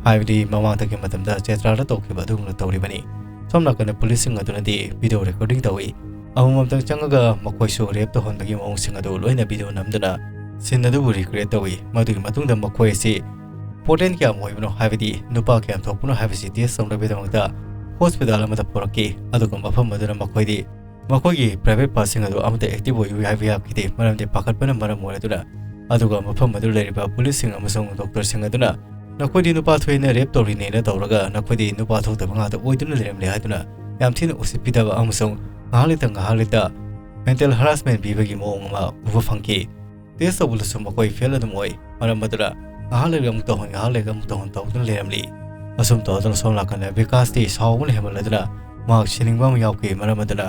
ꯍꯥꯏꯕꯗꯤ ꯃꯃꯥꯡꯗꯒꯤ ꯃꯇꯝꯗ ꯆꯦꯇ꯭ꯔꯥꯗ ꯇꯧꯈꯤꯕ ꯑꯗꯨꯒꯨꯝꯅ ꯇꯧꯔꯤꯕꯅꯤ꯫ ꯁꯣꯝ ꯅꯥꯀꯟꯗ ꯄꯨꯂꯤꯁꯁꯤꯡ ꯑꯗꯨꯅꯗꯤ ꯚꯤꯗꯤꯑꯣ ꯔꯦꯀꯣꯔꯗꯤꯡ ꯇꯧꯏ꯫ ꯑꯃꯃꯝꯇꯪ ꯆꯪꯉꯒ ꯃꯈꯣꯏꯁꯨ ꯔꯦꯞ ꯇꯧꯍꯟꯕꯒꯤ ꯃꯑꯣꯡꯁꯤꯡ ꯑꯗꯨ ꯂꯣꯏꯅ ꯚꯤꯗꯤꯑꯣ ꯅꯝꯗꯨꯅ ꯁꯤꯟ ꯑꯗꯨꯕꯨ ꯔꯤꯀ꯭ꯔꯤꯌꯦꯠ ꯇꯧꯏ꯫ ꯃꯗꯨꯒꯤ ꯃꯇꯨꯡꯗ ꯃꯈꯣꯏ ꯑꯁꯤ ꯄꯣꯇꯦꯟ ꯀꯌꯥꯝ ꯑꯣꯏꯕꯅꯣ, ꯍꯥꯏꯕꯗꯤ ꯅꯨꯄꯥ ꯀꯌꯥꯝ ꯊꯣꯛꯄꯅꯣ ꯍꯥꯏꯕꯁꯤ ꯇꯦꯁ ꯇꯧꯅꯕꯒꯤꯗꯃꯛꯇ ꯍꯣꯁꯄꯤꯇꯥꯜ ꯑꯃꯗ ꯄꯨꯔꯛꯈꯤ꯫ ꯑꯗꯨꯒ ꯃꯐꯝ ꯑꯗꯨꯗ ꯃꯈꯣꯏꯗꯤ ꯃꯈꯣꯏꯒꯤ ꯄ꯭ꯔꯥꯏꯚꯦꯠ ꯄꯥꯔꯠꯁꯤꯡ ꯑꯗꯨ ꯑꯃꯠꯇ ꯑꯦꯛꯇꯤꯚ ꯑꯣꯏꯌꯨ ꯍꯥꯏꯕ ꯌꯥꯈꯤꯗꯦ, ꯃꯔꯝꯗꯤ ꯄꯥꯈꯠꯄꯅ ꯃꯔꯝ ꯑꯣꯏꯔꯗꯨꯅ꯫ ꯑꯗꯨꯒ ꯃꯐꯝ ꯑꯗꯨꯗ ꯂꯩꯔꯤꯕ ꯄꯨꯂꯤꯁꯁꯤꯡ ꯑꯃꯁꯨꯡ ꯗꯣꯛꯇꯔꯁꯤꯡ ꯑꯗꯨꯅ ꯅꯈꯣꯏꯗꯤ ꯅꯨꯄꯥ ꯊꯣꯛꯏꯅ ꯔꯦꯞ ꯇꯧꯔꯤꯅꯦꯅ ꯇꯧꯔꯒ ꯅꯈꯣꯏꯗꯤ ꯅꯨꯄꯥ ꯊꯣꯛꯇꯕ ꯉꯥꯛꯇ ꯑꯣꯏꯗꯨꯅ ꯂꯩꯔꯝꯂꯦ ꯍꯥꯏꯗꯨꯅ ꯌꯥꯝ ꯊꯤꯅ ꯎꯁꯤꯠꯄꯤꯗꯕ ꯑꯃꯁꯨꯡ ꯉꯥꯏꯍꯥꯛ ꯂꯩꯇ ꯉꯥꯏꯍꯥꯛ ꯂꯩꯇ ꯃꯦꯟꯇꯦꯜ ꯍꯔꯥꯁꯃꯦꯟ ꯄꯤꯕꯒꯤ ꯃꯑꯣꯡ ꯑꯃ ꯎꯕ ꯐꯪꯈꯤ꯫ ꯇꯦꯁ ꯇꯧꯕꯗꯁꯨ ꯃꯈꯣꯏ ꯐꯦꯜ ꯑꯗꯨꯝ ꯑꯣꯏ꯫ ꯃꯔꯝ ꯑꯗꯨꯅ ꯉꯥꯏꯍꯥꯛ ꯂꯩꯔꯒ ꯑꯃꯨꯛ ꯇꯧꯍꯟ, ꯉꯥꯏꯍꯥꯛ ꯂꯩꯔꯒ ꯑꯃꯨꯛ ꯇꯧꯍꯟ ꯇꯧꯗꯨꯅ ꯂꯩꯔꯝꯂꯤ꯫ ꯑꯁꯨꯝ ꯇꯧꯗꯨꯅ ꯁꯣꯝ ꯅꯥꯀꯟꯗ ꯕꯤꯀꯥꯁꯇꯤ ꯁꯥꯎꯕꯅ ꯍꯦꯟꯃꯟꯂꯗꯨꯅ ꯃꯍꯥꯛ ꯁꯤꯅꯤꯡꯕ ꯑꯃ ꯌꯥꯎꯈꯤ꯫ ꯃꯔꯝ ꯑꯗꯨꯅ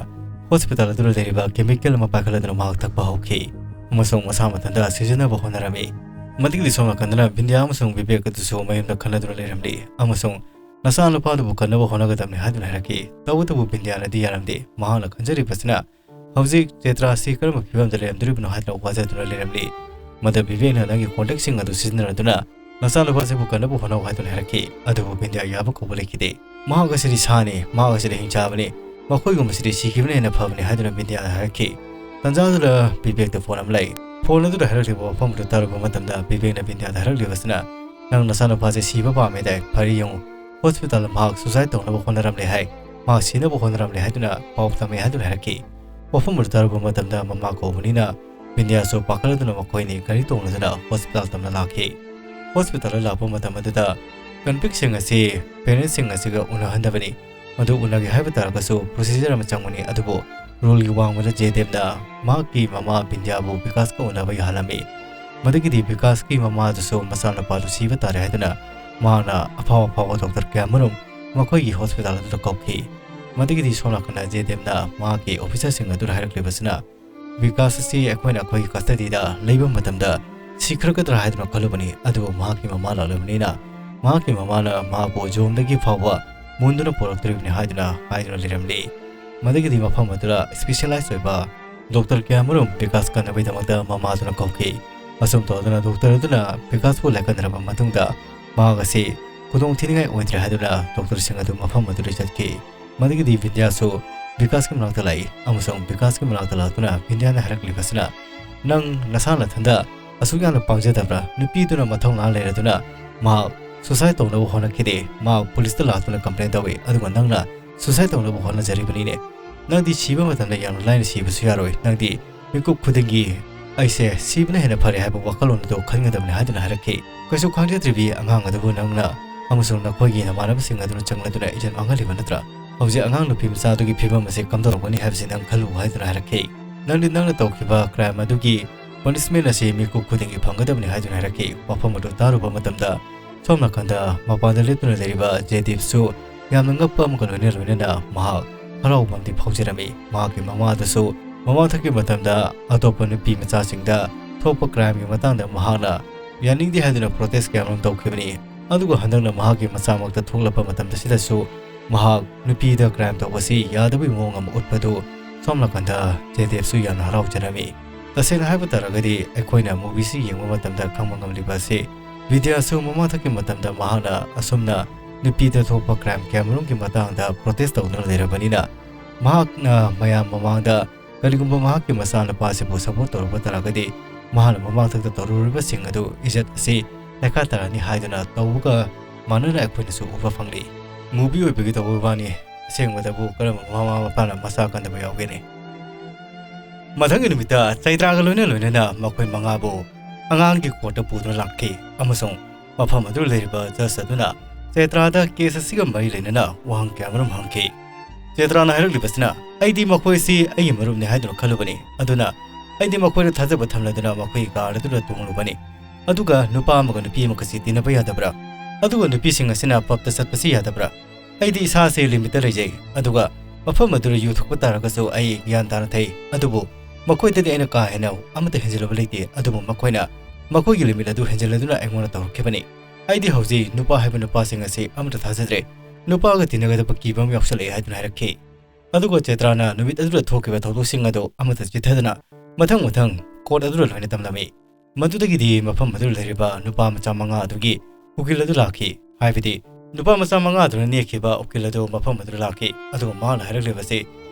ꯍꯣꯁꯄꯤꯇꯥꯜ ꯑꯗꯨꯗ ꯂꯩꯔꯤꯕ ꯀꯦꯃꯤꯀꯦꯜ ꯑꯃ ꯄꯥꯏꯈꯠꯂꯗꯨꯅ ꯃꯍꯥꯛ ꯊꯛꯄ ꯍꯧꯈꯤ ꯑꯃꯁꯨꯡ ꯃꯁꯥ ꯃꯊꯟꯇ ꯁꯤꯖꯤꯟꯅꯕ ꯍꯣꯠꯅꯔꯝꯃꯤ꯫ ꯃꯗꯨꯒꯤꯗꯤ ꯁꯣꯝ ꯅꯥꯀꯟꯗꯅ ꯕꯤꯟꯗ꯭ꯌꯥ ꯑꯃꯁꯨꯡ ꯕꯤꯕꯦꯛ ꯑꯗꯨꯁꯨ ꯃꯌꯨꯝꯗ ꯈꯟꯅꯗꯨꯅ ꯂꯩꯔꯝꯂꯤ ꯑꯃꯁꯨꯡ ꯅꯆꯥꯅꯨꯄꯥꯗꯨꯕꯨ ꯀꯟꯅꯕ ꯍꯣꯠꯅꯒꯗꯕꯅꯤ ꯍꯥꯏꯗꯨꯅ ꯍꯥꯏꯔꯛꯈꯤ꯫ ꯇꯧꯕꯇꯕꯨ ꯕꯤꯟꯗ꯭ꯌꯥꯅꯗꯤ ꯌꯥꯔꯝꯗꯦ꯫ ꯃꯍꯥꯛꯅ ꯈꯟꯖꯔꯤꯕꯁꯤꯅ ꯍꯧꯖꯤꯛ ꯆꯦꯇ꯭ꯔꯥ ꯑꯁꯤ ꯀꯔꯝꯕ ꯐꯤꯕꯝꯗ ꯂꯩꯔꯝꯗꯣꯔꯤꯕꯅꯣ ꯍꯥꯏꯗꯨꯅ ꯋꯥꯖꯗꯨꯅ ꯂꯩꯔꯝꯂꯤ꯫ ꯃꯗꯨ ꯕꯤꯕꯦꯛꯅ ꯅꯪꯒꯤ ꯀꯣꯟꯇꯦꯛꯁꯤꯡ ꯑꯗꯨ ꯁꯤꯖꯤꯟꯅꯔꯗꯨꯅ ꯅꯆꯥꯅꯨꯄꯥꯁꯤꯕꯨ ꯀꯟꯅꯕ ꯍꯣꯠꯅꯧ ꯍꯥꯏꯗꯨꯅ ꯍꯥꯏꯔꯛꯈꯤ꯫ ꯑꯗꯨꯕꯨ ꯕꯤꯟꯗ꯭ꯌꯥ ꯌꯥꯕ ꯀꯧꯕ ꯂꯩꯈꯤꯗꯦ꯫ ꯃꯍꯥꯛ ꯑꯁꯤꯗꯤ ꯁꯥꯅꯤ, ꯃꯍꯥꯛ ꯑꯁꯤꯗꯤ ꯍꯤꯡꯆꯥꯕꯅꯤ, ꯃꯈꯣꯏꯒꯨꯝꯕꯁꯤꯗꯤ ꯁꯤꯈꯤꯕꯅ ꯍꯦꯟꯅ ꯐꯕꯅꯤ ꯍꯥꯏꯗꯨꯅ ꯕꯤꯟꯗ꯭ꯌꯥꯅ ꯍꯥꯏꯔꯛꯈꯤ꯫ ꯇꯟꯖꯥꯗꯨꯗ ꯕꯤꯕꯦꯛꯇ ꯐꯣꯟ ꯑꯃ ꯂꯥꯛꯏ꯫ ꯐꯣꯟ ꯑꯗꯨꯗ ꯍꯥꯏꯔꯛꯂꯤꯕ ꯋꯥꯐꯝ ꯑꯗꯨ ꯇꯥꯔꯨꯕ ꯃꯇꯝꯗ ꯕꯤꯕꯦꯛꯅ ꯕꯤꯟꯗ꯭ꯌꯥꯗ ꯍꯥꯏꯔꯛꯂꯤꯕꯁꯤꯅ, "ꯅꯪ ꯅꯆꯥꯅꯨꯄꯥꯁꯦ ꯁꯤꯕ ꯄꯥꯝꯃꯦꯗꯥꯏ? ꯐꯔꯦ ꯌꯦꯡꯉꯨ, ꯍꯣꯁꯄꯤꯇꯥꯜꯗ ꯃꯍꯥꯛ ꯁꯨꯁꯥꯏꯗ ꯇꯧꯅꯕ ꯍꯣꯠꯅꯔꯝꯂꯦ ꯍꯥꯏ, ꯃꯍꯥꯛ ꯁꯤꯅꯕ ꯍꯣꯠꯅꯔꯝꯂꯦ ꯍꯥꯏꯗꯨꯅ ꯄꯥꯎ ꯇꯝꯃꯦ" ꯍꯥꯏꯗꯨꯅ ꯍꯥꯏꯔꯛꯈꯤ꯫ ꯋꯥꯐꯝ ꯑꯗꯨ ꯇꯥꯔꯨꯕ ꯃꯇꯝꯗ ꯃꯃꯥ ꯀꯧꯕꯅꯤꯅ ꯕꯤꯟꯗ꯭ꯌꯥꯁꯨ ꯄꯥꯈꯠꯂꯗꯨꯅ ꯃꯈꯣꯏꯅꯤ ꯒꯥꯔꯤ ꯇꯣꯡꯂꯗꯨꯅ ꯍꯣꯁꯄꯤꯇꯥꯜ ꯇꯝꯅ ꯂꯥꯛꯈꯤ꯫ ꯍꯣꯁꯄꯤꯇꯥꯜꯗ ꯂꯥꯛꯄ ꯃꯇꯝ ꯑꯗꯨꯗ ꯀꯟꯚꯤꯛꯁꯤꯡ ꯑꯁꯤ ꯄꯦꯔꯦꯟꯁꯁꯤꯡ ꯑꯁꯤꯒ ꯎꯅꯍꯟꯗꯕꯅꯤ꯫ ꯃꯗꯨ ꯎꯅꯒꯦ ꯍꯥꯏꯕ ꯇꯥꯔꯒꯁꯨ ꯄ꯭ꯔꯣꯁꯤꯖꯔ ꯑꯃ ꯆꯪꯕꯅꯤ꯫ ꯑꯗꯨꯕꯨ ꯔꯨꯜꯒꯤ ꯋꯥꯡꯃꯗ ꯖꯦꯗꯦꯕꯅ ꯃꯍꯥꯛꯀꯤ ꯃꯃꯥ ꯕꯤꯟꯗ꯭ꯌꯥꯕꯨ ꯕꯤꯀꯥꯁꯀ ꯎꯅꯕ ꯌꯥꯍꯜꯂꯝꯃꯤ꯫ ꯃꯗꯨꯒꯤꯗꯤ ꯕꯤꯀꯥꯁꯀꯤ ꯃꯃꯥꯗꯨꯁꯨ ꯃꯆꯥꯅꯨꯄꯥꯗꯨ ꯁꯤꯕ ꯇꯥꯔꯦ ꯍꯥꯏꯗꯨꯅ ꯃꯍꯥꯛꯅ ꯑꯐꯥꯎ ꯑꯐꯥꯎꯕ ꯗꯣꯛꯇꯔ ꯀꯌꯥꯃꯔꯨꯝ ꯃꯈꯣꯏꯒꯤ ꯍꯣꯁꯄꯤꯇꯥꯜ ꯑꯗꯨꯗ ꯀꯧꯈꯤ꯫ ꯃꯗꯨꯒꯤꯗꯤ ꯁꯣꯝ ꯅꯥꯀꯟꯗ ꯖꯦꯗꯦꯕꯅ ꯃꯍꯥꯛꯀꯤ ꯑꯣꯐꯤꯁꯔꯁꯤꯡ ꯑꯗꯨꯗ ꯍꯥꯏꯔꯛꯂꯤꯕꯁꯤꯅ, "ꯕꯤꯀꯥꯁ ꯑꯁꯤ ꯑꯩꯈꯣꯏꯅ ꯑꯩꯈꯣꯏꯒꯤ ꯀꯁꯇꯗꯤꯗ ꯂꯩꯕ ꯃꯇꯝꯗ ꯁꯤꯈ꯭ꯔꯒꯗ꯭ꯔꯥ ꯍꯥꯏꯗꯨꯅ ꯈꯜꯂꯨꯕꯅꯤ, ꯑꯗꯨꯕꯨ ꯃꯍꯥꯛꯀꯤ ꯃꯃꯥ ꯂꯥꯛꯂꯕꯅꯤꯅ ꯃꯍꯥꯛꯀꯤ ꯃꯃꯥꯅ ꯃꯍꯥꯛꯄꯨ ꯖꯣꯝꯗꯒꯤ ꯐꯥꯎꯕ ꯃꯨꯟꯗꯨꯅ ꯄꯨꯔꯛꯇꯣꯔꯤꯕꯅꯤ" ꯍꯥꯏꯗꯨꯅ ꯍꯥꯏꯗꯨꯅ ꯂꯩꯔꯝꯂꯤ꯫ ꯃꯗꯨꯒꯤꯗꯤ ꯃꯐꯝ ꯑꯗꯨꯗ ꯁ꯭ꯄꯦꯁꯤꯌꯦꯂꯥꯏꯖ ꯑꯣꯏꯕ ꯗꯣꯛꯇꯔ ꯀꯌꯥꯃꯔꯨꯝ ꯕꯤꯀꯥꯁ ꯀꯟꯅꯕꯒꯤꯗꯃꯛꯇ ꯃꯃꯥꯗꯨꯅ ꯀꯧꯈꯤ꯫ ꯑꯁꯨꯝ ꯇꯧꯗꯨꯅ ꯗꯣꯛꯇꯔ ꯑꯗꯨꯅ ꯕꯤꯀꯥꯁꯄꯨ ꯂꯥꯏꯀꯠꯅꯔꯕ ꯃꯇꯨꯡꯗ ꯃꯍꯥꯛ ꯑꯁꯤ ꯈꯨꯗꯣꯡ ꯊꯤꯅꯤꯡꯉꯥꯏ ꯑꯣꯏꯗ꯭ꯔꯦ ꯍꯥꯏꯗꯨꯅ ꯗꯣꯛꯇꯔꯁꯤꯡ ꯑꯗꯨ ꯃꯐꯝ ꯑꯗꯨꯗ ꯆꯠꯈꯤ꯫ ꯃꯗꯨꯒꯤꯗꯤ ꯕꯤꯟꯗ꯭ꯌꯥꯁꯨ ꯕꯤꯀꯥꯁꯀꯤ ꯃꯅꯥꯛꯇ ꯂꯥꯛꯏ ꯑꯃꯁꯨꯡ ꯕꯤꯀꯥꯁꯀꯤ ꯃꯅꯥꯛꯇ ꯂꯥꯛꯇꯨꯅ ꯕꯤꯟꯗ꯭ꯌꯥꯅ ꯍꯥꯏꯔꯛꯂꯤꯕꯁꯤꯅ, "ꯅꯪ ꯅꯁꯥ ꯅꯊꯟꯗ ꯑꯁꯨꯛ ꯌꯥꯝꯅ ꯄꯥꯡꯖꯗꯕ꯭ꯔꯥ? ꯅꯨꯄꯤꯗꯨꯅ ꯃꯊꯧꯅꯥ ꯂꯩꯔꯗꯨꯅ ꯃꯍꯥꯛ suicide ꯇꯧꯅꯕ ꯍꯣꯠꯅꯈꯤꯗꯦ꯫ ꯃꯍꯥꯛ ꯄꯨꯂꯤꯁꯇ ꯂꯥꯛꯇꯨꯅ complain ꯇꯧꯏ, ꯑꯗꯨꯒ ꯅꯪꯅ suicide ꯇꯧꯅꯕ ꯍꯣꯠꯅꯖꯔꯤꯕꯅꯤꯅꯦ꯫ ꯅꯪꯗꯤ ꯁꯤꯕ ꯃꯇꯝꯗ ꯌꯥꯝꯅ ꯂꯥꯏꯅ ꯁꯤꯕꯁꯨ ꯌꯥꯔꯣꯏ꯫ ꯅꯪꯗꯤ ꯃꯤꯀꯨꯞ ꯈꯨꯗꯤꯡꯒꯤ ꯑꯩꯁꯦ ꯁꯤꯕꯅ ꯍꯦꯟꯅ ꯐꯔꯦ ꯍꯥꯏꯕ ꯋꯥꯈꯜꯂꯣꯟ ꯑꯗꯨ ꯈꯟꯒꯗꯕꯅꯤ" ꯍꯥꯏꯗꯨꯅ ꯍꯥꯏꯔꯛꯈꯤ꯫ "ꯀꯩꯁꯨ ꯈꯪꯖꯗ꯭ꯔꯤꯕꯤ ꯑꯉꯥꯡ ꯑꯗꯨꯕꯨ ꯅꯪꯅ ꯑꯃꯁꯨꯡ ꯅꯈꯣꯏꯒꯤ ꯅꯃꯥꯟꯅꯕꯁꯤꯡ ꯑꯗꯨꯅ ꯆꯪꯂꯗꯨꯅ ꯏꯖꯠ ꯃꯥꯡꯍꯜꯂꯤꯕ ꯅꯠꯇ꯭ꯔꯥ? ꯍꯧꯖꯤꯛ ꯑꯉꯥꯡ ꯅꯨꯄꯤ ꯃꯆꯥ ꯑꯗꯨꯒꯤ ꯐꯤꯕꯝ ꯑꯁꯤ ꯀꯝꯗꯧꯔꯝꯒꯅꯤ ꯍꯥꯏꯕꯁꯤ ꯅꯪ ꯈꯜꯂꯨ" ꯍꯥꯏꯗꯨꯅ ꯍꯥꯏꯔꯛꯈꯤ꯫ "ꯅꯪꯗꯤ ꯅꯪꯅ ꯇꯧꯈꯤꯕ crime ꯑꯗꯨꯒꯤ punishment ꯑꯁꯤ ꯃꯤꯀꯨꯞ ꯈꯨꯗꯤꯡꯒꯤ ꯐꯪꯒꯗꯕꯅꯤ" ꯍꯥꯏꯗꯨꯅ ꯍꯥꯏꯔꯛꯈꯤ꯫ ꯋꯥꯐꯝ ꯑꯗꯨ ꯇꯥꯔꯨꯕ ꯃꯇꯝꯗ ꯁꯣꯝ ꯅꯥꯀꯟꯗ ꯃꯄꯥꯟꯗ ꯂꯦꯞꯇꯨꯅ ꯂꯩꯔꯤꯕ ꯖꯦꯗꯤꯞꯁꯨ ꯌꯥꯝꯅ ꯉꯛꯄ ꯑꯃꯒ ꯂꯣꯏꯅ ꯂꯣꯏꯅꯅ ꯃꯍꯥꯛ ꯍꯔꯥꯎꯕ ꯑꯃꯗꯤ ꯐꯥꯎꯖꯔꯝꯃꯤ꯫ ꯃꯍꯥꯛꯀꯤ ꯃꯃꯥꯗꯨꯁꯨ ꯃꯃꯥꯡꯊꯛꯀꯤ ꯃꯇꯝꯗ ꯑꯇꯣꯞꯄ ꯅꯨꯄꯤ ꯃꯆꯥꯁꯤꯡꯗ ꯊꯣꯛꯄ crimeꯒꯤ ꯃꯇꯥꯡꯗ ꯃꯍꯥꯛꯅ ꯌꯥꯅꯤꯡꯗꯦ ꯍꯥꯏꯗꯨꯅ protest ꯀꯌꯥ ꯑꯃꯔꯣꯝ ꯇꯧꯈꯤꯕꯅꯤ꯫ ꯑꯗꯨꯒ ꯍꯟꯗꯛꯅ ꯃꯍꯥꯛꯀꯤ ꯃꯆꯥꯃꯛꯇ ꯊꯣꯛꯂꯛꯄ ꯃꯇꯝꯗꯁꯤꯗꯁꯨ ꯃꯍꯥꯛ ꯅꯨꯄꯤꯗ crime ꯇꯧꯕꯁꯤ ꯌꯥꯗꯕꯒꯤ ꯃꯑꯣꯡ ꯑꯃ ꯎꯠꯄꯗꯨ ꯁꯣꯝ ꯅꯥꯀꯟꯗ ꯖꯦꯗꯤꯞꯁꯨ ꯌꯥꯝꯅ ꯍꯔꯥꯎꯖꯔꯝꯃꯤ꯫ ꯇꯁꯦꯡꯅ ꯍꯥꯏꯕ ꯇꯥꯔꯒꯗꯤ ꯑꯩꯈꯣꯏꯅ movieꯁꯤ ꯌꯦꯡꯕ ꯃꯇꯝꯗ ꯈꯪꯕ ꯉꯝꯂꯤꯕ ꯑꯁꯤ ꯕꯤꯗ꯭ꯌꯥꯁꯨ ꯃꯃꯥꯡꯊꯛꯀꯤ ꯃꯇꯝꯗ ꯃꯍꯥꯛꯅ ꯑꯁꯨꯝꯅ ꯅꯨꯄꯤꯗ ꯊꯣꯛꯄ crime ꯀꯌꯥꯃꯔꯨꯝꯒꯤ ꯃꯇꯥꯡꯗ protest ꯇꯧꯗꯨꯅ ꯂꯩꯔꯕꯅꯤꯅ ꯃꯍꯥꯛꯅ ꯃꯌꯥꯝ ꯃꯃꯥꯡꯗ ꯀꯔꯤꯒꯨꯝꯕ ꯃꯍꯥꯛꯀꯤ ꯃꯆꯥꯅꯨꯄꯥ ꯑꯁꯤꯕꯨ support ꯇꯧꯔꯛꯄ ꯇꯥꯔꯒꯗꯤ ꯃꯍꯥꯛꯅ ꯃꯃꯥꯡꯊꯛꯇ ꯇꯧꯔꯨꯔꯤꯕꯁꯤꯡ ꯑꯗꯨ ꯏꯖꯠ ꯑꯁꯤ ꯂꯩꯈꯥ ꯇꯥꯔꯅꯤ ꯍꯥꯏꯗꯨꯅ ꯇꯧꯕꯒ ꯃꯥꯟꯅꯅ ꯑꯩꯈꯣꯏꯅꯁꯨ ꯎꯕ ꯐꯪꯂꯤ꯫ Movie ꯑꯣꯏꯕꯒꯤ ꯇꯧꯕ ꯋꯥꯅꯤ, ꯑꯁꯦꯡꯕꯗꯕꯨ ꯀꯔꯝꯕ ꯃꯃꯥ ꯃꯄꯥꯅ ꯃꯆꯥ ꯀꯟꯗꯕ ꯌꯥꯎꯒꯦꯅꯦ? ꯃꯊꯪꯒꯤ ꯅꯨꯃꯤꯠꯇ ꯆꯩꯇ꯭ꯔꯥꯒ ꯂꯣꯏꯅ ꯂꯣꯏꯅꯅ ꯃꯈꯣꯏ ꯃꯉꯥꯕꯨ ꯑꯉꯥꯡꯒꯤ courtꯇ ꯄꯨꯗꯨꯅ ꯂꯥꯛꯈꯤ ꯑꯃꯁꯨꯡ ꯃꯐꯝ ꯑꯗꯨꯗ ꯂꯩꯔꯤꯕ judge ꯑꯗꯨꯅ ꯆꯩꯇ꯭ꯔꯥꯗ case ꯑꯁꯤꯒ ꯃꯔꯤ ꯂꯩꯅꯅ ꯋꯥꯍꯪ ꯀꯌꯥꯃꯔꯨꯝ ꯍꯪꯈꯤ꯫ ꯆꯩꯇ꯭ꯔꯥꯅ ꯍꯥꯏꯔꯛꯂꯤꯕꯁꯤꯅ, "ꯑꯩꯗꯤ ꯃꯈꯣꯏꯁꯤ ꯑꯩꯒꯤ ꯃꯔꯨꯞꯅꯤ ꯍꯥꯏꯗꯨꯅ ꯈꯜꯂꯨꯕꯅꯤ, ꯑꯗꯨꯅ ꯑꯩꯗꯤ ꯃꯈꯣꯏꯗ ꯊꯥꯖꯕ ꯊꯝꯂꯗꯨꯅ ꯃꯈꯣꯏꯒꯤ car ꯑꯗꯨꯗ ꯇꯣꯡꯂꯨꯕꯅꯤ꯫ ꯑꯗꯨꯒ ꯅꯨꯄꯥ ꯑꯃꯒ ꯅꯨꯄꯤ ꯑꯃꯒꯁꯤ ꯇꯤꯟꯅꯕ ꯌꯥꯗꯕ꯭ꯔꯥ? ꯑꯗꯨꯒ ꯅꯨꯄꯤꯁꯤꯡ ꯑꯁꯤꯅ pubꯇ ꯆꯠꯄꯁꯤ ꯌꯥꯗꯕ꯭ꯔꯥ? ꯑꯩꯗꯤ ꯏꯁꯥꯁꯦ limitꯇ ꯂꯩꯖꯩ, ꯑꯗꯨꯒ ꯃꯐꯝ ꯑꯗꯨꯗ ꯌꯨ ꯊꯛꯄ ꯇꯥꯔꯒꯁꯨ ꯑꯩ ꯒ꯭ꯌꯥꯟ ꯇꯥꯅ ꯊꯛꯏ, ꯑꯗꯨꯕꯨ ꯃꯈꯣꯏꯗꯗꯤ ꯑꯩꯅ ꯀꯥ ꯍꯦꯟꯅ ꯑꯃꯠꯇ ꯍꯦꯟꯖꯤꯜꯂꯨꯕ ꯂꯩꯇꯦ, ꯑꯗꯨꯕꯨ ꯃꯈꯣꯏꯅ ꯃꯈꯣꯏꯒꯤ limit ꯑꯗꯨ ꯍꯦꯟꯖꯤꯜꯂꯗꯨꯅ ꯑꯩꯉꯣꯟꯗ ꯇꯧꯔꯛꯈꯤꯕꯅꯤ꯫ ꯑꯩꯗꯤ ꯍꯧꯖꯤꯛ ꯅꯨꯄꯥ ꯍꯥꯏꯕ ꯅꯨꯄꯥꯁꯤꯡ ꯑꯁꯤ ꯑꯃꯠꯇ ꯊꯥꯖꯗ꯭ꯔꯦ꯫ ꯅꯨꯄꯥꯒ ꯇꯤꯟꯅꯒꯗꯕ ꯀꯤꯕ ꯑꯃ ꯌꯥꯎꯁꯜꯂꯛꯑꯦ" ꯍꯥꯏꯗꯨꯅ ꯍꯥꯏꯔꯛꯈꯤ꯫ ꯑꯗꯨꯒ ꯆꯩꯇ꯭ꯔꯥꯅ ꯅꯨꯃꯤꯠ ꯑꯗꯨꯗ ꯊꯣꯛꯈꯤꯕ ꯊꯧꯗꯣꯛꯁꯤꯡ ꯑꯗꯨ ꯑꯃꯠꯇ ꯆꯤꯠꯊꯗꯅ ꯃꯊꯪ ꯃꯊꯪ court ꯑꯗꯨꯗ ꯂꯣꯏꯅ ꯇꯝꯂꯝꯃꯤ꯫ ꯃꯗꯨꯗꯒꯤꯗꯤ ꯃꯐꯝ ꯑꯗꯨꯗ ꯂꯩꯔꯤꯕ ꯅꯨꯄꯥ ꯃꯆꯥ ꯃꯉꯥ ꯑꯗꯨꯒꯤ ꯎꯀꯤꯜ ꯑꯗꯨ ꯂꯥꯛꯈꯤ, ꯍꯥꯏꯕꯗꯤ ꯅꯨꯄꯥ ꯃꯆꯥ ꯃꯉꯥꯗꯨꯅ ꯅꯦꯛꯈꯤꯕ ꯎꯀꯤꯜ ꯑꯗꯨ ꯃꯐꯝ ꯑꯗꯨꯗ ꯂꯥꯛꯈꯤ꯫ ꯑꯗꯨꯒ ꯃꯍꯥꯛꯅ ꯍꯥꯏꯔꯛꯂꯤꯕꯁꯤ,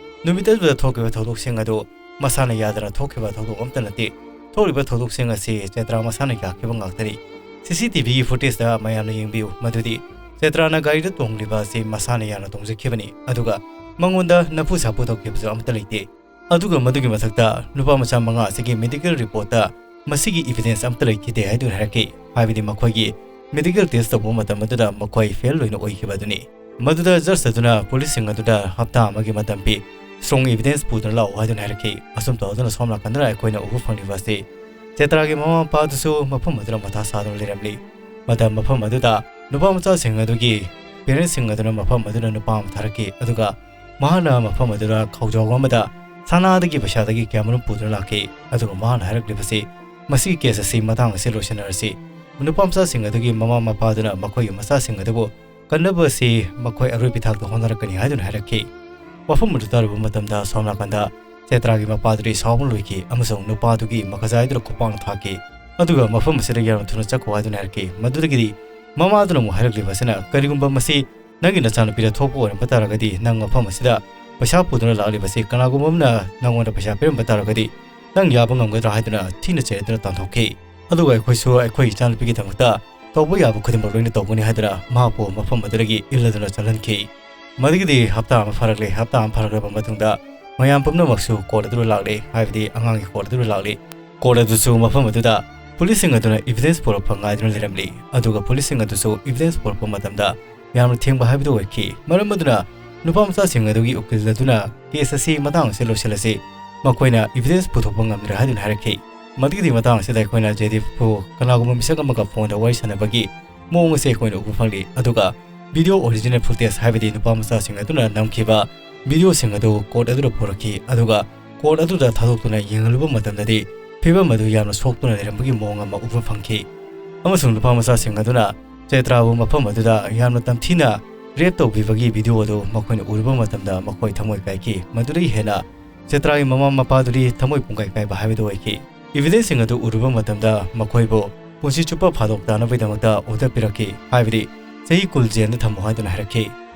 ꯅꯨꯃꯤꯠ ꯑꯗꯨꯗ ꯊꯣꯛꯈꯤꯕ ꯊꯧꯗꯣꯛꯁꯤꯡ ꯑꯗꯨ ꯃꯁꯥꯅ ꯌꯥꯗꯅ ꯊꯣꯛꯈꯤꯕ ꯊꯧꯗꯣꯛ ꯑꯃꯠꯇ ꯅꯠꯇꯦ꯫ ꯊꯣꯛꯂꯤꯕ ꯊꯧꯗꯣꯛꯁꯤꯡ ꯑꯁꯤ ꯆꯦꯇ꯭ꯔꯥ ꯃꯁꯥꯅ ꯌꯥꯈꯤꯕ ꯉꯥꯛꯇꯅꯤ꯫ ꯁꯤ ꯁꯤ ꯇꯤ ꯚꯤꯒꯤ ꯐꯨꯇꯦꯖꯇ ꯃꯌꯥꯝꯅ ꯌꯦꯡꯕꯤꯌꯨ ꯃꯗꯨꯗꯤ ꯆꯦꯇ꯭ꯔꯥꯅ ꯒꯥꯔꯤꯗ ꯇꯣꯡꯂꯤꯕ ꯑꯁꯤ ꯃꯁꯥꯅ ꯌꯥꯅ ꯇꯣꯡꯖꯈꯤꯕꯅꯤ꯫ ꯑꯗꯨꯒ ꯃꯉꯣꯟꯗ ꯅꯝꯐꯨ ꯁꯥꯐꯨ ꯇꯧꯈꯤꯕꯁꯨ ꯑꯃꯠꯇ ꯂꯩꯇꯦ꯫ ꯑꯗꯨꯒ ꯃꯗꯨꯒꯤ ꯃꯊꯛꯇ ꯅꯨꯄꯥ ꯃꯆꯥ ꯃꯉꯥ ꯑꯁꯤꯒꯤ ꯃꯦꯗꯤꯀꯦꯜ ꯔꯤꯄꯣꯔꯠꯇ ꯃꯁꯤꯒꯤ ꯏꯚꯤꯗꯦꯟꯁ ꯑꯃꯠꯇ ꯂꯩꯈꯤꯗꯦ ꯍꯥꯏꯗꯨꯅ ꯍꯥꯏꯔꯛꯈꯤ꯫ ꯍꯥꯏꯕꯗꯤ ꯃꯈꯣꯏꯒꯤ ꯃꯦꯗꯤꯀꯦꯜ ꯇꯦꯁ ꯇꯧꯕ ꯃꯇꯝ ꯑꯗꯨꯗ ꯃꯈꯣꯏ ꯐꯦꯜ ꯑꯣꯏꯅ ꯑꯣꯏꯈꯤꯕ ꯑꯗꯨꯅꯤ꯫ ꯃꯗꯨꯗ ꯖꯖ ꯑꯗꯨꯅ ꯄꯨꯂꯤꯁꯁꯤꯡ ꯑꯗꯨꯗ ꯍꯞꯇꯥ ꯑꯃꯒꯤ ꯃꯇꯝ ꯄꯤ, ꯁ꯭ꯇꯔꯣꯡ ꯏꯚꯤꯗꯦꯟꯁ ꯄꯨꯗꯨꯅ ꯂꯥꯛꯎ ꯍꯥꯏꯗꯨꯅ ꯍꯥꯏꯔꯛꯈꯤ꯫ ꯑꯁꯨꯝ ꯇꯧꯗꯨꯅ ꯁꯣꯝ ꯅꯥꯀꯟꯗꯅ ꯑꯩꯈꯣꯏꯅ ꯎꯕ ꯐꯪꯂꯤꯕ ꯑꯁꯤ ꯆꯦꯇ꯭ꯔꯥꯒꯤ ꯃꯃꯥ ꯃꯄꯥꯗꯨꯁꯨ ꯃꯐꯝ ꯑꯗꯨꯗ ꯃꯊꯥ ꯁꯥꯗꯨꯅ ꯂꯩꯔꯝꯂꯤ꯫ ꯃꯇꯝ ꯃꯐꯝ ꯑꯗꯨꯗ ꯅꯨꯄꯥ ꯃꯆꯥꯁꯤꯡ ꯑꯗꯨꯒꯤ ꯄꯦꯔꯦꯟꯁꯁꯤꯡ ꯑꯗꯨꯅ ꯃꯐꯝ ꯑꯗꯨꯗ ꯅꯨꯄꯥ ꯑꯃ ꯊꯥꯔꯛꯈꯤ꯫ ꯑꯗꯨꯒ ꯃꯍꯥꯛꯅ ꯃꯐꯝ ꯑꯗꯨꯗ ꯈꯧꯖꯥꯎ ꯑꯃꯗ ꯁꯅꯥꯗꯒꯤ ꯄꯩꯁꯥꯗꯒꯤ ꯀꯌꯥꯃꯔꯨꯝ ꯄꯨꯗꯨꯅ ꯂꯥꯛꯈꯤ꯫ ꯑꯗꯨꯒ ꯃꯍꯥꯛꯅ ꯍꯥꯏꯔꯛꯂꯤꯕꯁꯤ, ꯃꯁꯤꯒꯤ ꯀꯦꯁ ꯑꯁꯤ ꯃꯇꯥꯡ ꯑꯁꯤ ꯂꯣꯏꯁꯤꯟꯅꯔꯁꯤ꯫ ꯅꯨꯄꯥ ꯃꯆꯥꯁꯤꯡ ꯑꯗꯨꯒꯤ ꯃꯃꯥ ꯃꯄꯥꯗꯨꯅ ꯃꯈꯣꯏꯒꯤ ꯃꯆꯥꯁꯤꯡ ꯑꯗꯨꯕꯨ ꯀꯟꯅꯕ ꯑꯁꯤ ꯃꯈꯣꯏ ꯑꯔꯣꯏꯕ ꯊꯥꯛꯇ ꯍꯣꯠꯅꯔꯛꯀꯅꯤ ꯍꯥꯏꯗꯨꯅ ꯍꯥꯏꯔꯛꯈꯤ꯫ ꯋꯥꯐꯝ ꯑꯗꯨ ꯇꯥꯔꯨꯕ ꯃꯇꯝꯗ ꯁꯣꯝ ꯅꯥꯀꯟꯗ ꯆꯦꯇ꯭ꯔꯥꯒꯤ ꯃꯄꯥꯗꯨꯗꯤ ꯁꯥꯎꯕꯅ ꯂꯣꯏꯈꯤ ꯑꯃꯁꯨꯡ ꯅꯨꯄꯥꯗꯨꯒꯤ ꯃꯈꯖꯥꯏꯗꯨꯗ ꯈꯨꯄꯥꯛꯅ ꯊꯥꯈꯤ꯫ ꯑꯗꯨꯒ ꯃꯐꯝ ꯑꯁꯤꯗ ꯌꯥꯝꯅ ꯊꯨꯅ ꯆꯠꯈꯣ ꯍꯥꯏꯗꯨꯅ ꯍꯥꯏꯔꯛꯈꯤ꯫ ꯃꯗꯨꯗꯒꯤꯗꯤ ꯃꯃꯥꯗꯨꯅ ꯑꯃꯨꯛ ꯍꯥꯏꯔꯛꯂꯤꯕ ꯑꯁꯤꯅ, ꯀꯔꯤꯒꯨꯝꯕ ꯃꯁꯤ ꯅꯪꯒꯤ ꯅꯆꯥꯅꯨꯄꯤꯗ ꯊꯣꯛꯄ ꯑꯣꯏꯔꯝꯕ ꯇꯥꯔꯒꯗꯤ, ꯅꯪ ꯃꯐꯝ ꯑꯁꯤꯗ ꯄꯩꯁꯥ ꯄꯨꯗꯨꯅ ꯂꯥꯛꯂꯤꯕꯁꯤ ꯀꯅꯥꯒꯨꯝꯕ ꯑꯃꯅ ꯅꯪꯉꯣꯟꯗ ꯄꯩꯁꯥ ꯄꯤꯔꯝꯕ ꯇꯥꯔꯒꯗꯤ, ꯅꯪ ꯌꯥꯕ ꯉꯝꯒꯗ꯭ꯔꯥ ꯍꯥꯏꯗꯨꯅ ꯊꯤꯅ ꯆꯩꯔꯗꯨꯅ ꯇꯥꯟꯊꯣꯛꯈꯤ꯫ ꯑꯗꯨꯒ ꯑꯩꯈꯣꯏꯁꯨ ꯑꯩꯈꯣꯏ ꯏꯆꯥꯅꯨꯄꯤꯒꯤꯗꯃꯛꯇ ꯇꯧꯕ ꯌꯥꯕ ꯈꯨꯗꯤꯡꯃꯛ ꯂꯣꯏꯅ ꯇꯧꯒꯅꯤ ꯍꯥꯏꯗꯨꯅ ꯃꯍꯥꯛꯄꯨ ꯃꯐꯝ ꯑꯗꯨꯗꯒꯤ ꯏꯜꯂꯗꯨꯅ ꯆꯠꯍꯟꯈꯤ꯫ ꯃꯗꯨꯒꯤꯗꯤ ꯍꯞꯇꯥ ꯑꯃ ꯐꯥꯔꯛꯂꯦ꯫ ꯍꯞꯇꯥ ꯑꯃ ꯐꯥꯔꯛꯂꯕ ꯃꯇꯨꯡꯗ ꯃꯌꯥꯝ ꯄꯨꯝꯅꯃꯛꯁꯨ ꯀꯣꯔꯠ ꯑꯗꯨꯗ ꯂꯥꯛꯂꯦ, ꯍꯥꯏꯕꯗꯤ ꯑꯉꯥꯡꯒꯤ ꯀꯣꯔꯠ ꯑꯗꯨꯗ ꯂꯥꯛꯂꯦ꯫ ꯀꯣꯔꯠ ꯑꯗꯨꯁꯨ ꯃꯐꯝ ꯑꯗꯨꯗ ꯄꯨꯂꯤꯁꯁꯤꯡ ꯑꯗꯨꯅ ꯏꯚꯤꯗꯦꯟꯁ ꯄꯨꯔꯛꯄ ꯉꯥꯏꯗꯨꯅ ꯂꯩꯔꯝꯂꯤ꯫ ꯑꯗꯨꯒ ꯄꯨꯂꯤꯁꯁꯤꯡ ꯑꯗꯨꯁꯨ ꯏꯚꯤꯗꯦꯟꯁ ꯄꯨꯔꯛꯄ ꯃꯇꯝꯗ ꯌꯥꯝꯅ ꯊꯦꯡꯕ ꯍꯥꯏꯕꯗꯨ ꯑꯣꯏꯈꯤ꯫ ꯃꯔꯝ ꯑꯗꯨꯅ ꯅꯨꯄꯥ ꯃꯆꯥꯁꯤꯡ ꯑꯗꯨꯒꯤ ꯎꯀꯤꯜ ꯑꯗꯨꯅ ꯀꯦꯁ ꯑꯁꯤ ꯃꯇꯥꯡ ꯑꯁꯤꯗ ꯂꯣꯏꯁꯤꯜꯂꯁꯤ, ꯃꯈꯣꯏꯅ ꯏꯚꯤꯗꯦꯟꯁ ꯄꯨꯊꯣꯛꯄ ꯉꯝꯗ꯭ꯔꯦ ꯍꯥꯏꯗꯨꯅ ꯍꯥꯏꯔꯛꯈꯤ꯫ ꯃꯗꯨꯒꯤꯗꯤ ꯃꯇꯥꯡ ꯑꯁꯤꯗ ꯑꯩꯈꯣꯏꯅ ꯖꯦꯗꯤꯞꯄꯨ ꯀꯅꯥꯒꯨꯝꯕ ꯃꯤꯁꯛ ꯑꯃꯒ ꯐꯣꯟꯗ ꯋꯥꯔꯤ ꯁꯥꯟꯅꯕꯒꯤ ꯃꯑꯣꯡ ꯑꯁꯤ ꯑꯩꯈꯣꯏꯅ ꯎꯕ ꯐꯪꯂꯤ꯫ ꯑꯗꯨꯒ ꯚꯤꯗꯤꯑꯣ ꯑꯣꯔꯤꯖꯤꯅꯦꯜ ꯐꯨꯇꯦꯖ, ꯍꯥꯏꯕꯗꯤ ꯅꯨꯄꯥ ꯃꯆꯥꯁꯤꯡ ꯑꯗꯨꯅ ꯅꯝꯈꯤꯕ ꯚꯤꯗꯤꯑꯣꯁꯤꯡ ꯑꯗꯨ ꯀꯣꯔꯠ ꯑꯗꯨꯗ ꯄꯨꯔꯛꯈꯤ꯫ ꯑꯗꯨꯒ ꯀꯣꯔꯠ ꯑꯗꯨꯗ ꯊꯥꯗꯣꯛꯇꯨꯅ ꯌꯦꯡꯍꯜꯂꯨꯕ ꯃꯇꯝꯗꯗꯤ ꯐꯤꯕꯝ ꯑꯗꯨ ꯌꯥꯝꯅ ꯁꯣꯛꯇꯨꯅ ꯂꯩꯔꯝꯕꯒꯤ ꯃꯑꯣꯡ ꯑꯃ ꯎꯕ ꯐꯪꯈꯤ꯫ ꯑꯃꯁꯨꯡ ꯅꯨꯄꯥ ꯃꯆꯥꯁꯤꯡ ꯑꯗꯨꯅ ꯆꯩꯇ꯭ꯔꯥꯕꯨ ꯃꯐꯝ ꯑꯗꯨꯗ ꯌꯥꯝꯅ ꯇꯝꯊꯤꯅ ꯔꯦꯞ ꯇꯧꯕꯤꯕꯒꯤ ꯚꯤꯗꯤꯑꯣ ꯑꯗꯨ ꯃꯈꯣꯏꯅ ꯎꯔꯨꯕ ꯃꯇꯝꯗ ꯃꯈꯣꯏ ꯊꯃꯣꯏ ꯀꯥꯏꯈꯤ꯫ ꯃꯗꯨꯗꯒꯤ ꯍꯦꯟꯅ ꯆꯩꯇ꯭ꯔꯥꯒꯤ ꯃꯃꯥ ꯃꯄꯥꯗꯨꯗꯤ ꯊꯃꯣꯏ ꯄꯨꯡꯀꯥꯏ ꯀꯥꯏꯕ ꯍꯥꯏꯕꯗꯨ ꯑꯣꯏꯈꯤ꯫ ꯏꯚꯤꯗꯦꯟꯁꯁꯤꯡ ꯑꯗꯨ ꯎꯔꯨꯕ ꯃꯇꯝꯗ ꯃꯈꯣꯏꯕꯨ ꯄꯨꯟꯁꯤ ꯆꯨꯞꯄ ꯐꯥꯗꯣꯛ ꯇꯥꯅꯕꯒꯤꯗꯃꯛꯇ ꯑꯣꯔꯗꯔ ꯄꯤꯔꯛꯈꯤ꯫ ꯍꯥꯏꯕꯗꯤ ꯆꯍꯤ ꯀꯨꯟ ꯖꯦꯜꯗ ꯊꯝꯃꯨ ꯍꯥꯏꯗꯨꯅ ꯍꯥꯏꯔꯛꯈꯤ꯫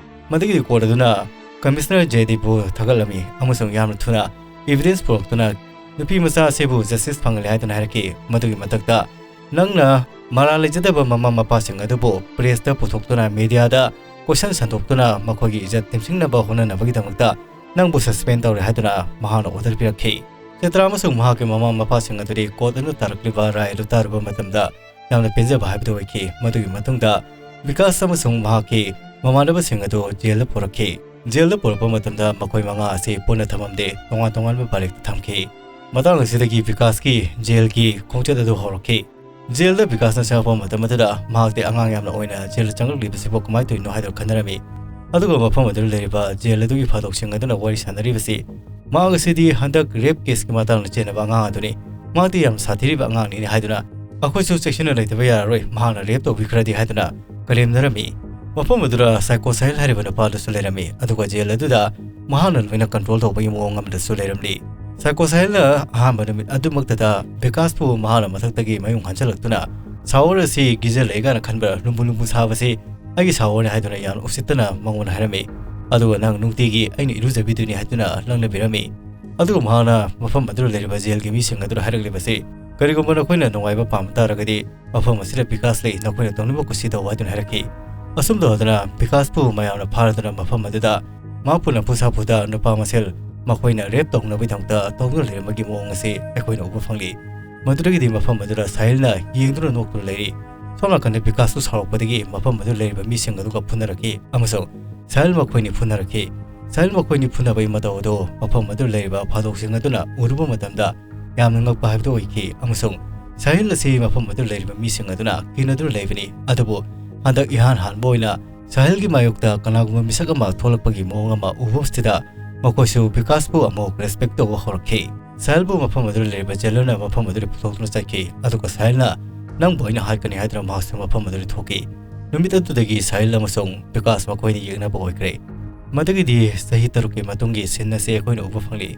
ꯃꯗꯨꯒꯤꯗꯤ ꯀꯣꯔꯠ ꯑꯗꯨꯅ ꯀꯃꯤꯁꯅꯔ ꯖꯦꯗꯤꯕꯨ ꯊꯥꯒꯠꯂꯝꯃꯤ ꯑꯃꯁꯨꯡ ꯌꯥꯝꯅ ꯊꯨꯅ ꯏꯚꯤꯗꯦꯟꯁ ꯄꯨꯔꯛꯇꯨꯅ ꯅꯨꯄꯤ ꯃꯆꯥ ꯑꯁꯤꯕꯨ ꯖꯁꯇꯤꯁ ꯐꯪꯍꯜꯂꯦ ꯍꯥꯏꯗꯨꯅ ꯍꯥꯏꯔꯛꯈꯤ꯫ ꯃꯗꯨꯒꯤ ꯃꯊꯛꯇ, "ꯅꯪꯅ ꯃꯔꯥꯜ ꯂꯩꯖꯗꯕ ꯃꯃꯥ ꯃꯄꯥꯁꯤꯡ ꯑꯗꯨꯕꯨ ꯄ꯭ꯔꯦꯁꯇ ꯄꯨꯊꯣꯛꯇꯨꯅ, ꯃꯤꯗꯤꯌꯥꯗ ꯀꯣꯏꯁꯟ ꯁꯟꯗꯣꯛꯇꯨꯅ ꯃꯈꯣꯏꯒꯤ ꯏꯖꯠ ꯇꯦꯝꯁꯤꯡꯅꯕ ꯍꯣꯠꯅꯅꯕꯒꯤꯗꯃꯛꯇ ꯅꯪꯕꯨ ꯁꯁꯄꯦꯟ ꯇꯧꯔꯦ" ꯍꯥꯏꯗꯨꯅ ꯃꯍꯥꯛꯅ ꯑꯣꯔꯗꯔ ꯄꯤꯔꯛꯈꯤ꯫ ꯆꯤꯇ꯭ꯔꯥ ꯑꯃꯁꯨꯡ ꯃꯍꯥꯛꯀꯤ ꯃꯃꯥ ꯃꯄꯥꯁꯤꯡ ꯑꯗꯨꯗꯤ ꯀꯣꯔꯠ ꯑꯗꯨꯅ ꯇꯥꯔꯛꯂꯤꯕ ꯔꯥꯏ ꯑꯗꯨ ꯇꯥꯔꯨꯕ ꯃꯇꯝꯗ ꯌꯥꯝꯅ ꯄꯦꯟꯖꯕ ꯍꯥꯏꯕꯗꯨ ꯑꯣꯏꯈꯤ꯫ ꯃꯗꯨꯒꯤ ꯃꯇꯨꯡꯗ ꯕꯤꯀꯥꯁ ꯑꯃꯁꯨꯡ ꯃꯍꯥꯛꯀꯤ ꯃꯃꯥꯟꯅꯕꯁꯤꯡ ꯑꯗꯨ ꯖꯦꯜꯗ ꯄꯨꯔꯛꯈꯤ꯫ ꯖꯦꯜꯗ ꯄꯨꯔꯛꯄ ꯃꯇꯝꯗ ꯃꯈꯣꯏ ꯃꯉꯥ ꯑꯁꯤ ꯄꯨꯟꯅ ꯊꯝꯃꯝꯗꯦ, ꯇꯣꯉꯥꯟ ꯇꯣꯉꯥꯟꯕ ꯕꯥꯔꯦꯛꯇ ꯊꯝꯈꯤ꯫ ꯃꯇꯥꯡ ꯑꯁꯤꯗꯒꯤ ꯕꯤꯀꯥꯁꯀꯤ ꯖꯦꯜꯒꯤ ꯈꯣꯡꯆꯠ ꯑꯗꯨ ꯍꯧꯔꯛꯈꯤ꯫ ꯖꯦꯜꯗ ꯕꯤꯀꯥꯁꯅ ꯆꯪꯉꯛꯄ ꯃꯇꯝ ꯑꯗꯨꯗ ꯃꯍꯥꯛꯇꯤ ꯑꯉꯥꯡ ꯌꯥꯝꯅ ꯑꯣꯏꯅ ꯖꯦꯜꯗ ꯆꯪꯂꯛꯂꯤꯕꯁꯤꯕꯨ ꯀꯃꯥꯏꯅ ꯇꯧꯔꯤꯅꯣ ꯍꯥꯏꯗꯨꯅ ꯈꯟꯅꯔꯝꯃꯤ꯫ ꯑꯗꯨꯒ ꯃꯐꯝ ꯑꯗꯨꯗ ꯂꯩꯔꯤꯕ ꯖꯦꯜ ꯑꯗꯨꯒꯤ ꯐꯥꯗꯣꯛꯁꯤꯡ ꯑꯗꯨꯅ ꯋꯥꯔꯤ ꯁꯥꯟꯅꯔꯤꯕꯁꯤ, "ꯃꯍꯥꯛ ꯑꯁꯤꯗꯤ ꯍꯟꯗꯛ ꯔꯦꯞ ꯀꯦꯁꯀꯤ ꯃꯇꯥꯡꯗ ꯆꯦꯟꯅꯕ ꯑꯉꯥꯡ ꯑꯗꯨꯅꯤ꯫ ꯃꯍꯥꯛꯇꯤ ꯌꯥꯝ ꯁꯥꯊꯤꯔꯤꯕ ꯑꯉꯥꯡꯅꯤꯅꯦ" ꯍꯥꯏꯗꯨꯅ, "ꯑꯩꯈꯣꯏꯁꯨ ꯆꯦꯛꯁꯤꯟꯅ ꯂꯩꯇꯕ ꯌꯥꯔꯔꯣꯏ, ꯃꯍꯥꯛꯅ ꯔꯦꯞ ꯇꯧꯕꯤꯈ꯭ꯔꯗꯤ" ꯍꯥꯏꯗꯨꯅ ꯀꯔꯦꯝꯅꯔꯝꯃꯤ꯫ ꯃꯐꯝ ꯑꯗꯨꯗ ꯁꯥꯏꯀꯣ ꯁꯥꯍꯤꯜ ꯍꯥꯏꯔꯤꯕ ꯅꯨꯄꯥ ꯑꯗꯨꯁꯨ ꯂꯩꯔꯝꯃꯤ, ꯑꯗꯨꯒ ꯖꯦꯜ ꯑꯗꯨꯗ ꯃꯍꯥꯛꯅ ꯂꯣꯏꯅ ꯀꯟꯇ꯭ꯔꯣꯜ ꯇꯧꯕꯒꯤ ꯃꯑꯣꯡ ꯑꯃꯗꯁꯨ ꯂꯩꯔꯝꯂꯤ꯫ ꯁꯥꯏꯀꯣ ꯁꯥꯍꯤꯜꯅ ꯑꯍꯥꯟꯕ ꯅꯨꯃꯤꯠ ꯑꯗꯨꯃꯛꯇꯗ ꯕꯤꯀꯥꯁꯄꯨ ꯃꯍꯥꯛꯅ ꯃꯊꯛꯇꯒꯤ ꯃꯌꯨꯡ ꯍꯟꯖꯜꯂꯛꯇꯨꯅ, "ꯁꯥꯋꯔ ꯑꯁꯤ ꯒꯤꯖꯔ ꯂꯩꯒꯥꯅ ꯈꯟꯕ꯭ꯔꯥ? ꯂꯨꯝꯕꯨ ꯂꯨꯝꯕꯨ ꯁꯥꯕꯁꯤ ꯑꯩꯒꯤ ꯁꯥꯋꯔꯅꯤ" ꯍꯥꯏꯗꯨꯅ ꯌꯥꯝꯅ ꯎꯁꯤꯠꯇꯅ ꯃꯉꯣꯟꯗ ꯍꯥꯏꯔꯝꯃꯤ꯫ ꯑꯗꯨꯒ, "ꯅꯪ ꯅꯨꯡꯇꯤꯒꯤ ꯑꯩꯅ ꯏꯔꯨꯖꯕꯤꯗꯣꯏꯅꯤ" ꯍꯥꯏꯗꯨꯅ ꯂꯛꯅꯕꯤꯔꯝꯃꯤ꯫ ꯑꯗꯨꯒ ꯃꯍꯥꯛꯅ ꯃꯐꯝ ꯑꯗꯨꯗ ꯂꯩꯔꯤꯕ ꯖꯦꯜꯒꯤ ꯃꯤꯁꯤꯡ ꯑꯗꯨꯗ ꯍꯥꯏꯔꯛꯂꯤꯕꯁꯤ, "ꯀꯔꯤꯒꯨꯝꯕ ꯅꯈꯣꯏꯅ ꯅꯨꯡꯉꯥꯏꯕ ꯄꯥꯝꯕ ꯇꯥꯔꯒꯗꯤ ꯃꯐꯝ ꯑꯁꯤꯗ ꯕꯤꯀꯥꯁ ꯂꯩ, ꯅꯈꯣꯏꯅ ꯇꯧꯅꯤꯡꯕ ꯀꯨꯁꯤ ꯇꯧ" ꯍꯥꯏꯗꯨꯅ ꯍꯥꯏꯔꯛꯈꯤ꯫ ꯑꯁꯨꯝ ꯇꯧꯗꯅ ꯕꯤꯀꯥꯁꯄꯨ ꯃꯌꯥꯝꯅ ꯐꯥꯔꯗꯨꯅ ꯃꯐꯝ ꯑꯗꯨꯗ ꯃꯍꯥꯛꯄꯨ ꯅꯝꯐꯨ ꯁꯥꯐꯨꯗ ꯅꯨꯄꯥ ꯃꯁꯦꯜ ꯃꯈꯣꯏꯅ ꯔꯦꯞ ꯇꯧꯅꯕꯒꯤꯗꯃꯛꯇ ꯇꯧꯗꯨꯅ ꯂꯩꯔꯝꯕꯒꯤ ꯃꯑꯣꯡ ꯑꯁꯤ ꯑꯩꯈꯣꯏꯅ ꯎꯕ ꯐꯪꯂꯤ꯫ ꯃꯗꯨꯗꯒꯤꯗꯤ ꯃꯐꯝ ꯑꯗꯨꯗ ꯁꯥꯍꯤꯜꯅ ꯌꯦꯡꯗꯨꯅ ꯅꯣꯛꯇꯨꯅ ꯂꯩꯔꯤ꯫ ꯁꯣꯝ ꯅꯥꯀꯟꯗ ꯕꯤꯀꯥꯁꯁꯨ ꯁꯥꯎꯔꯛꯄꯗꯒꯤ ꯃꯐꯝ ꯑꯗꯨꯗ ꯂꯩꯔꯤꯕ ꯃꯤꯁꯤꯡ ꯑꯗꯨꯒ ꯐꯨꯅꯔꯛꯈꯤ ꯑꯃꯁꯨꯡ ꯁꯥꯍꯤꯜ ꯃꯈꯣꯏꯅꯤ ꯐꯨꯅꯔꯛꯈꯤ꯫ ꯁꯥꯍꯤꯜ ꯃꯈꯣꯏꯅꯤ ꯐꯨꯅꯕꯒꯤ ꯃꯇꯧ ꯑꯗꯨ ꯃꯐꯝ ꯑꯗꯨꯗ ꯂꯩꯔꯤꯕ ꯐꯥꯗꯣꯛꯁꯤꯡ ꯑꯗꯨꯅ ꯎꯔꯨꯕ ꯃꯇꯝꯗ ꯌꯥꯝꯅ ꯉꯛꯄ ꯍꯥꯏꯕꯗꯨ ꯑꯣꯏꯈꯤ ꯑꯃꯁꯨꯡ ꯁꯥꯍꯤꯜ ꯑꯁꯤ ꯃꯐꯝ ꯑꯗꯨꯗ ꯂꯩꯔꯤꯕ ꯃꯤꯁꯤꯡ ꯑꯗꯨꯅ ꯀꯤꯅꯗꯨꯅ ꯂꯩꯕꯅꯤ꯫ ꯑꯗꯨꯕꯨ ꯍꯟꯗꯛ ꯏꯍꯥꯟ ꯍꯥꯟꯕ ꯑꯣꯏꯅ ꯁꯥꯍꯤꯜꯒꯤ ꯃꯥꯌꯣꯛꯇ ꯀꯅꯥꯒꯨꯝꯕ ꯃꯤꯁꯛ ꯑꯃ ꯊꯣꯛꯂꯛꯄꯒꯤ ꯃꯑꯣꯡ ꯑꯃ ꯎꯕꯁꯤꯗ ꯃꯈꯣꯏꯁꯨ ꯕꯤꯀꯥꯁꯄꯨ ꯑꯃꯨꯛ ꯔꯦꯁꯄꯦꯛ ꯇꯧꯕ ꯍꯧꯔꯛꯈꯤ꯫ ꯁꯥꯍꯤꯜꯕꯨ ꯃꯐꯝ ꯑꯗꯨꯗ ꯂꯩꯔꯤꯕ ꯖꯦꯂꯔꯅ ꯃꯐꯝ ꯑꯗꯨꯗ ꯄꯨꯊꯣꯛꯇꯨꯅ ꯆꯠꯈꯤ, ꯑꯗꯨꯒ ꯁꯥꯍꯤꯜꯅ, "ꯅꯪꯕꯨ ꯑꯩꯅ ꯍꯥꯠꯀꯅꯤ" ꯍꯥꯏꯗꯨꯅ ꯃꯍꯥꯛꯁꯨ ꯃꯐꯝ ꯑꯗꯨꯗ ꯊꯣꯛꯈꯤ꯫ ꯅꯨꯃꯤꯠ ꯑꯗꯨꯗꯒꯤ ꯁꯥꯍꯤꯜ ꯑꯃꯁꯨꯡ ꯕꯤꯀꯥꯁ ꯃꯈꯣꯏꯅꯤ ꯌꯦꯛꯅꯕ ꯑꯣꯏꯈ꯭ꯔꯦ꯫ ꯃꯗꯨꯒꯤꯗꯤ ꯆꯍꯤ ꯇꯔꯨꯛꯀꯤ ꯃꯇꯨꯡꯒꯤ ꯁꯤꯟ ꯑꯁꯤ ꯑꯩꯈꯣꯏꯅ ꯎꯕ ꯐꯪꯂꯤ꯫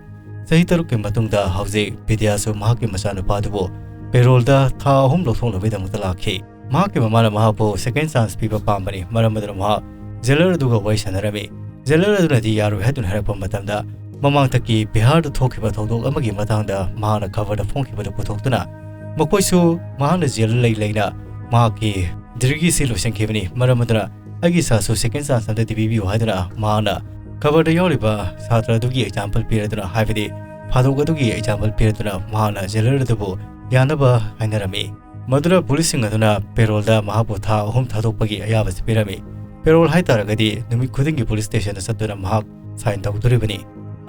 ꯆꯍꯤ ꯇꯔꯨꯛꯀꯤ ꯃꯇꯨꯡꯗ ꯍꯧꯖꯤꯛ ꯕꯤꯗ꯭ꯌꯥꯁꯨ ꯃꯍꯥꯛꯀꯤ ꯃꯆꯥꯅꯨꯄꯥꯗꯨꯕꯨ ꯄꯦꯔꯣꯜꯗ ꯊꯥ ꯑꯍꯨꯝ ꯂꯧꯊꯣꯛꯅꯕꯒꯤꯗꯃꯛꯇ ꯂꯥꯛꯈꯤ꯫ ꯃꯍꯥꯛꯀꯤ ꯃꯃꯥꯅ ꯃꯍꯥꯛꯄꯨ second chance ꯄꯤꯕ ꯄꯥꯝꯕꯅꯤ꯫ ꯃꯔꯝ ꯑꯗꯨꯅ ꯃꯍꯥꯛ jailer ꯑꯗꯨꯒ ꯋꯥꯔꯤ ꯁꯥꯟꯅꯔꯝꯃꯤ꯫ Jailer ꯑꯗꯨꯅꯗꯤ ꯌꯥꯔꯣꯏ ꯍꯥꯏꯗꯨꯅ ꯍꯥꯏꯔꯛꯄ ꯃꯇꯝꯗ, ꯃꯃꯥꯡꯗꯒꯤ ꯕꯤꯍꯥꯔꯗ ꯊꯣꯛꯈꯤꯕ ꯊꯧꯗꯣꯛ ꯑꯃꯒꯤ ꯃꯇꯥꯡꯗ ꯃꯍꯥꯛꯅ ꯈꯕꯔꯗ ꯐꯣꯡꯈꯤꯕꯗꯨ ꯄꯨꯊꯣꯛꯇꯨꯅ, ꯃꯈꯣꯏꯁꯨ ꯃꯍꯥꯛꯅ ꯖꯦꯜꯗ ꯂꯩ ꯂꯩꯅ ꯃꯍꯥꯛꯀꯤ ꯗꯤꯒ꯭ꯔꯤꯁꯤ ꯂꯣꯏꯁꯤꯟꯈꯤꯕꯅꯤ꯫ ꯃꯔꯝ ꯑꯗꯨꯅ ꯑꯩꯒꯤ ꯏꯆꯥꯁꯨ second chance ꯑꯝꯇꯗꯤ ꯄꯤꯕꯤꯌꯨ ꯍꯥꯏꯗꯨꯅ ꯃꯍꯥꯛꯅ ꯈꯕꯔꯗ ꯌꯥꯎꯔꯤꯕ ꯁꯥꯇ꯭ꯔ ꯑꯗꯨꯒꯤ example ꯄꯤꯔꯗꯨꯅ, ꯍꯥꯏꯕꯗꯤ ꯐꯥꯗꯣꯛ ꯑꯗꯨꯒꯤ example ꯄꯤꯔꯗꯨꯅ ꯃꯍꯥꯛꯅ jailer ꯑꯗꯨꯕꯨ ꯌꯥꯅꯕ ꯍꯥꯏꯅꯔꯝꯃꯤ꯫ ꯃꯗꯨꯗ ꯄꯨꯂꯤꯁꯁꯤꯡ ꯑꯗꯨꯅ ꯄꯦꯔꯣꯜꯗ ꯃꯍꯥꯛꯄꯨ ꯊꯥ ꯑꯍꯨꯝ ꯊꯥꯗꯣꯛꯄꯒꯤ ꯑꯌꯥꯕꯁꯤ ꯄꯤꯔꯝꯃꯤ꯫ ꯄꯦꯔꯣꯜ ꯍꯥꯏꯇꯥꯔꯒꯗꯤ ꯅꯨꯃꯤꯠ ꯈꯨꯗꯤꯡꯒꯤ ꯄꯨꯂꯤꯁ ꯁ꯭ꯇꯦꯁꯟꯗ ꯆꯠꯇꯨꯅ ꯃꯍꯥꯛ ꯁꯥꯏꯟ ꯇꯧꯗꯣꯔꯤꯕꯅꯤ꯫